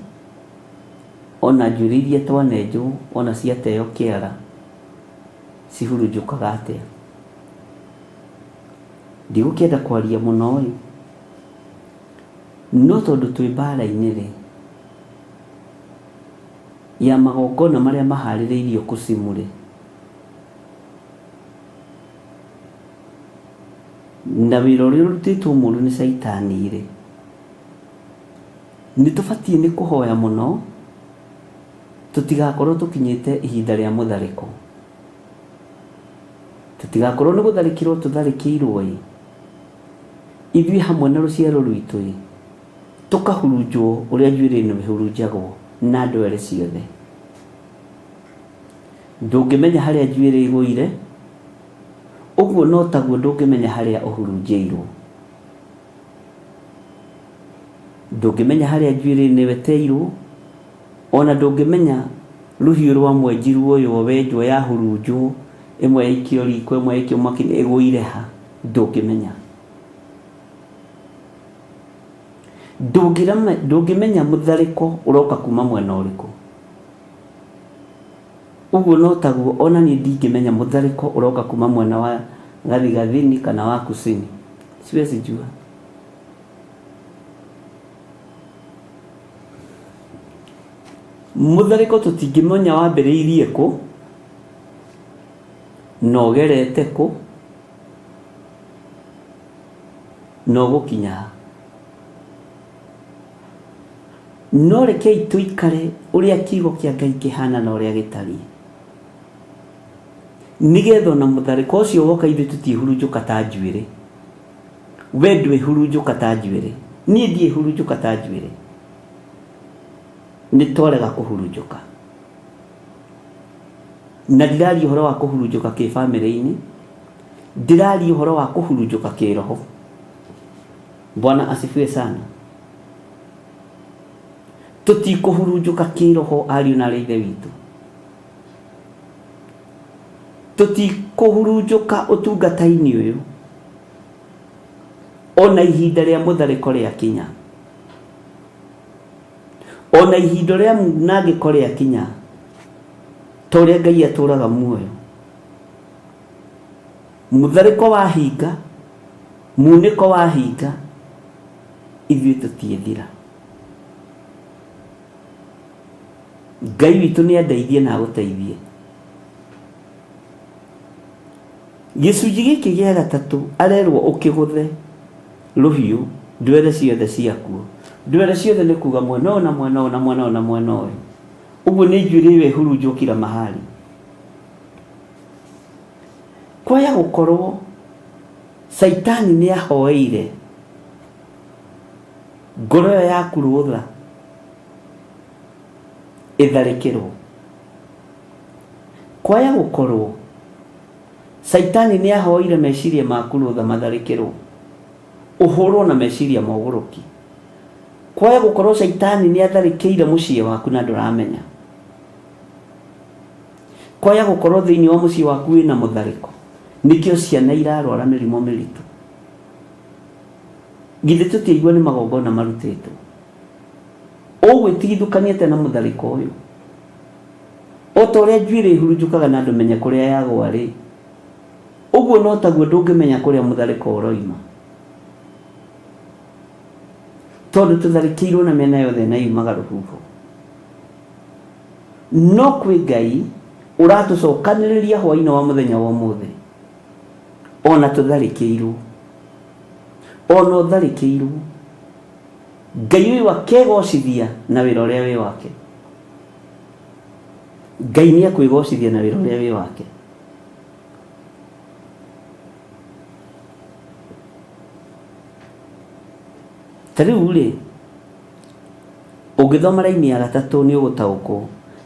S9: ona njuĩrĩ iria twanenjwo ona ciateo kĩara cihurunjũkaga atĩa? Ndigũkĩenda kwaria mũno-ĩ, No tondũ twĩ mbaara-inĩ-rĩ, ya magongona marĩa mahaarĩrĩirio Kusimu-rĩ, na wĩra ũrĩa ũrutĩtwo mũũru nĩ Caitani-rĩ, nĩ tũbatiĩ nĩ kũhoya mũno tũtigakorwo tũkinyĩte ihinda rĩa mũtharĩko. Tũtigakorwo nĩ gũtharĩkĩrwo tũtharĩkĩirwo-ĩ. Ithuĩ hamwe na rũciaro rwitũ-ĩ, tũkahurunjwo ũrĩa njuĩrĩ ĩno ĩhurunjagwo na ndwere ciothe. Ndũngĩmenya harĩa njuĩrĩ ĩgũire, ũguo no taguo ndũngĩmenya harĩa ũhurunjĩirwo. Ndũngĩmenya harĩa njuĩrĩ ĩno ĩteirwo, ona ndũngĩmenya rũhiũ rwa mwenji ruoywo wenjwo yahurunjwo, ĩmwe yaikio riko, ĩmwe yaikio mwaki-inĩ ĩgũire ha. Ndũngĩmenya. Ndũngĩmenya mũtharĩko ũroka kuma mwena ũrĩkũ. Ũguo no taguo ona niĩ ndingĩmenya mũtharĩko ũroka kuma mwena wa gathigathini kana wa kusini. Siwezi jua. Mũtharĩko tũtingĩmenya wambĩrĩirie kũ na ũgerete kũ na ũgũkinya ha. No rekei tũikare ũrĩa kiugo kĩa Ngai kĩhana na ũrĩa gĩtariĩ. Nĩgetha ona mũtharĩko ũcio woka ithuĩ tũtiĩhurunjũka ta njuĩrĩ. We ndwĩhurunjũka ta njuĩrĩ. Niĩ ndiĩhurunjũka ta njuĩrĩ. Nĩ twarega kũhurunjũka. Na ndiraria ũhoro wa kũhurunjũka kĩbamĩrĩ-inĩ, ndĩraria ũhoro wa kũhurunjũka kĩroho. Bwana asifiwe sana. Tũtikũhurunjũka kĩroho ariũ na aarĩ a Ithe witũ. Tũtikũhurunjũka ũtungata-inĩ ũyũ ona ihinda rĩa mũtharĩko rĩakinya, ona ihinda rĩa munangĩko rĩakinya, ta ũrĩa Ngai atũraga muoyo. Mũtharĩko wahinga, munĩko wahinga, ithuĩ tũtiĩthira. Ngai witũ nĩ andeithie na agũteithie. Gĩcunjĩ gĩkĩ gĩa gatatũ arerwo ũkĩgũthe rũhiũ ndwere ciothe ciakuo. Ndwere ciothe nĩ kuga mwena ũyũ na mwena ũyũ na mwena ũyũ na mwena ũyũ. Ũguo nĩ njuĩrĩ ĩyo ĩhurunjwo kila mahali. Kwaya gũkorwo Caitani nĩ ahoeire ngoro ĩyo yaku rũtha ĩtharĩkĩrwo. Kwaya gũkorwo Caitani nĩ ahoeire meciria maku rũtha matharĩkĩrwo, ũhũrwo na meciria ma ũgũrũki.
S10: Kwaya gũkorwo caitani nĩ atharĩkĩire mũciĩ waku na ndũramenya. Kwaya gũkorwo thĩinĩ wa mũciĩ waku wĩna mũtharĩko, nĩkĩo ciana irarwara mĩrimũ mĩritũ. Githĩ tũtiaigua nĩ magongona marutĩtwo? Ũgwĩtigithũkania atĩa na mũtharĩko ũyũ? O ta ũrĩa njuĩrĩ ĩhurunjũkaga na ndũmenye kũrĩa yagũa-rĩ, ũguo no taguo ndũngĩmenya kũrĩa mũtharĩko ũroima. Tondũ tũtharĩkĩirwo na mĩena yothe na yumaga rũhuho. No kwĩ Ngai ũratũcokanĩrĩria hwaĩ-inĩ wa mũthenya wa ũmũthĩ, o na tũtharĩkĩirwo. O na ũtharĩkĩirwo, Ngai ũyũ akegocithia na wĩra ũrĩa wĩ wake. Ngai nĩ akwĩgocithia na wĩra ũrĩa wĩ wake. Ta rĩu rĩ, ũngĩthoma raini ya gatatũ nĩ ũgũtaũkwo.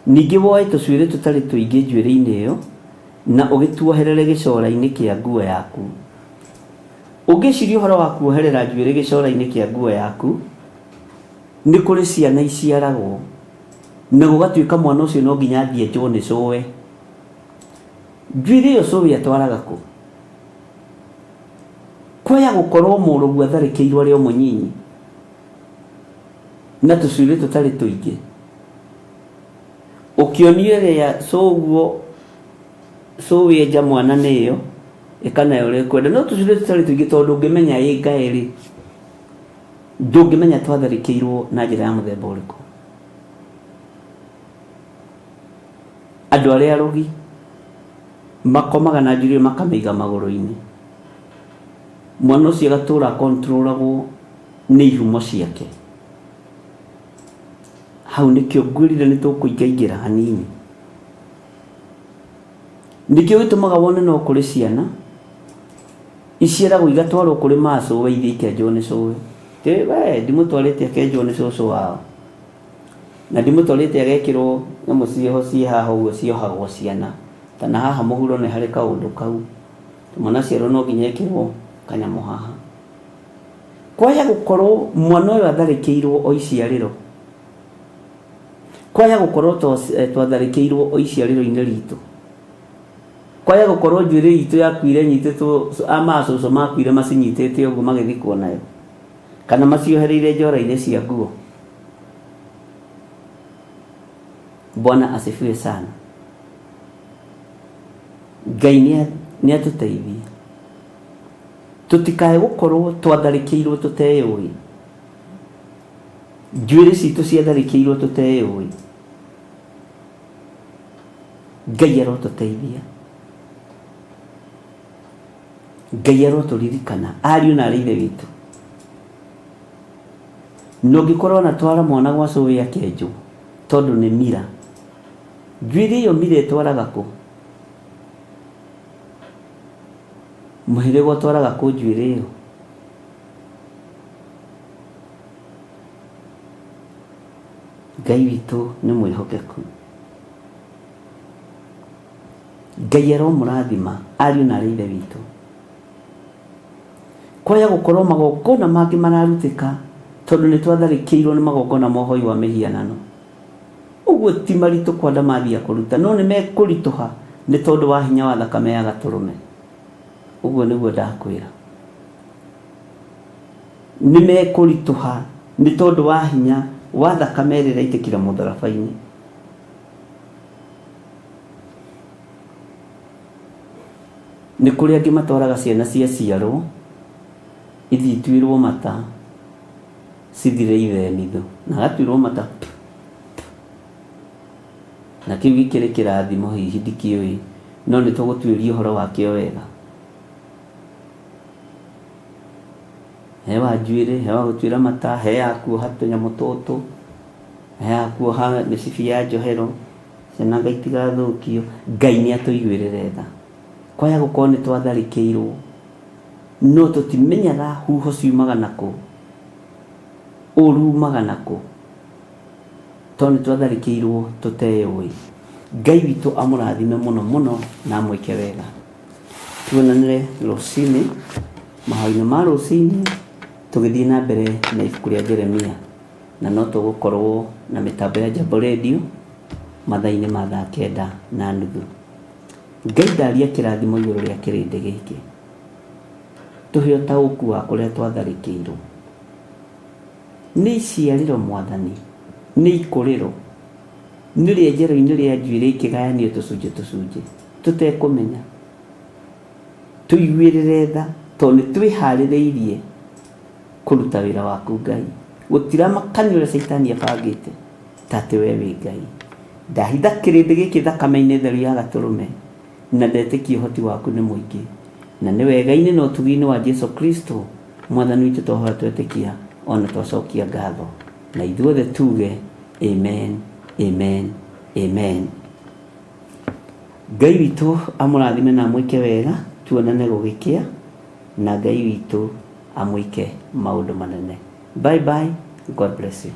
S10: Ningĩ woe tũcuĩrĩ tũtarĩ tũingĩ njuĩrĩ-inĩ ĩyo na ũgĩtuoherere gĩcoora-inĩ kĩa nguo yaku. Ũngĩciria ũhoro wa kuoherera njuĩrĩ gĩcoora-inĩ kĩa nguo yaku, nĩ kũrĩ ciana iciaragwo na gũgatuĩka mwana ũcio no nginya athiĩ enjwo nĩ cũwe. Njuĩrĩ ĩyo cũwe atwaraga kũ? Kwaya gũkorwo mũrũguo atharĩkĩirwo arĩ o mũnyinyi na tũcuĩrĩ tũtarĩ tũingĩ, ũkĩonio ĩrĩa cũguo cũwe enja mwana nĩ ĩyo, ĩka nayo ũrĩa ũkwenda. No tũcuĩrĩ tũtarĩ tũingĩ tondũ ndũngĩmenya ĩ ngaĩ rĩ, ndũngĩmenya twatharĩkĩirwo na njĩra ya mũthemba ũrĩkũ. Andũ arĩa arogi makomaga na njuĩrĩ makamĩiga magũrũ-inĩ. Mwana ũcio agatũra akontrolagwo nĩ ihumo ciake. Hau nĩkĩo ngwĩrire nĩ tũkũingaingĩra hanini. Nĩkĩo gĩtũmaga wone no kũrĩ ciana iciaragwo igatwarwo kũrĩ macũwe ithiĩ ikenjwo nĩ cũwe. We ndimũtwarĩte akenjwo nĩ cũcũ wao. Na ndimũtwarĩte agekĩrwo nyamũ ciĩho ciĩ haha ũguo ciohagwo ciana. Ta na haha mũhuro nĩ harĩ kaũndũ kau. Mwana aciarwo no nginya ekĩrwo kanyamũ haha. Kwaya gũkorwo mwana ũyũ atharĩkĩirwo o iciarĩro. Kwaya gũkorwo twatharĩkĩirwo o iciarĩro-inĩ ritũ. Kwaya gũkorwo njuĩrĩ itũ yakuire ĩnyitĩtwo, amacũcũ makuire macinyitĩte ũguo magĩthikwo nayo. Kana maciohereire njora-inĩ cia nguo. Bwana asifiwe sana. Ngai nĩ atũteithie tũtikae gũkorwo twatharĩkĩirwo tũteyũĩ, njuĩrĩ citũ ciatharĩkĩirwo tũteyũĩ. Ngai arotũteithia, Ngai arotũririkana ariũ na arĩ ithe witũ. Na ũngĩkorwo ona twara mwana gwa cũwe akenjwo tondũ nĩ mira, njuĩrĩ ĩyo mira ĩtwaraga kũ? Mũhĩrĩga ũtwaraga kũ njuĩrĩ ĩyo? Ngai witũ nĩ mwĩhokeku. Ngai aromũrathima ariũ na arĩ ithe witũ. Kwaya gũkorwo magongona mangĩ mararutĩka tondũ nĩ twatharĩkĩirwo nĩ magongona ma ũhoi wa mĩhianano. Ũguo ti maritũ kwa ndamathia kũruta no nĩ mekũritũha nĩ tondũ wa hinya wa thakame ya gatũrũme. Ũguo nĩguo ndakwĩra. Nĩ mekũritũha nĩ tondũ wa hinya wa thakame ĩrĩa ĩraitĩkire mũtharaba-inĩ. Nĩ kũrĩ angĩ matwaraga ciana ciaciarwo ithiĩ ituĩrwo mata cithire ithenitho na agatuĩrwo mata p p na kĩu gĩkĩrĩ kĩrathimo hihi ndikĩũĩ no nĩ tũgũtuĩria ũhoro wakĩo wega. He wa njuĩrĩ, he wa gũtuĩra mata, he ya kuoha tũnyamũ tũtũ, he ya kuoha mĩcibi ya njohero. Ciana anga itigathũkio. Ngai nĩ atũiguĩrĩre tha. Kwaya gũkorwo nĩ twatharĩkĩirwo, no tũtimenyaga huho ciumaga nakũ, ũru umaga nakũ, tondũ nĩ twatharĩkĩirwo tũteyũĩ. Ngai witũ amũrathime mũno mũno na amwĩke wega. Tuonanĩre rũcinĩ, mahoya-inĩ ma rũcinĩ, tũgĩthiĩ na mbere na ibuku rĩa Jeremia.
S9: Na no tũgũkorwo na mĩtambo ya Jambo Radio mathaa-inĩ ma thaa 9:30. Ngai ndaria kĩrathimo igũrũ rĩa kĩrĩndĩ gĩkĩ. Tũhe ũtaũku wa kũrĩa twatharĩkĩirwo. Nĩ iciarĩro Mwathani, nĩ ikũrĩro, nĩ rĩenjero-inĩ rĩa njuĩrĩ ikĩgayanio tũcunjĩ tũcunjĩ tũtekũmenya. Tũiguĩrĩre tha tondũ nĩ twĩharĩrĩirie kũruta wĩra waku Ngai. Gũtiramakania ũrĩa caitani abangĩte ta atĩ we wĩ Ngai. Ndahitha kĩrĩndĩ gĩkĩ thakame-inĩ theru ya gatũrũme na ndetĩkia ũhoti waku nĩ mũingĩ. Na nĩ wega-inĩ na ũtugi-inĩ wa Jesu Kristo Mwathani witũ twahoya twetĩkia ona twacokia ngatho. Na ithuothe tuge amen, amen, amen. Ngai witũ amũrathime na amwĩke wega, tuonane gũgĩkĩa, na Ngai witũ amwĩke maũndũ manene. Bye bye, God bless you.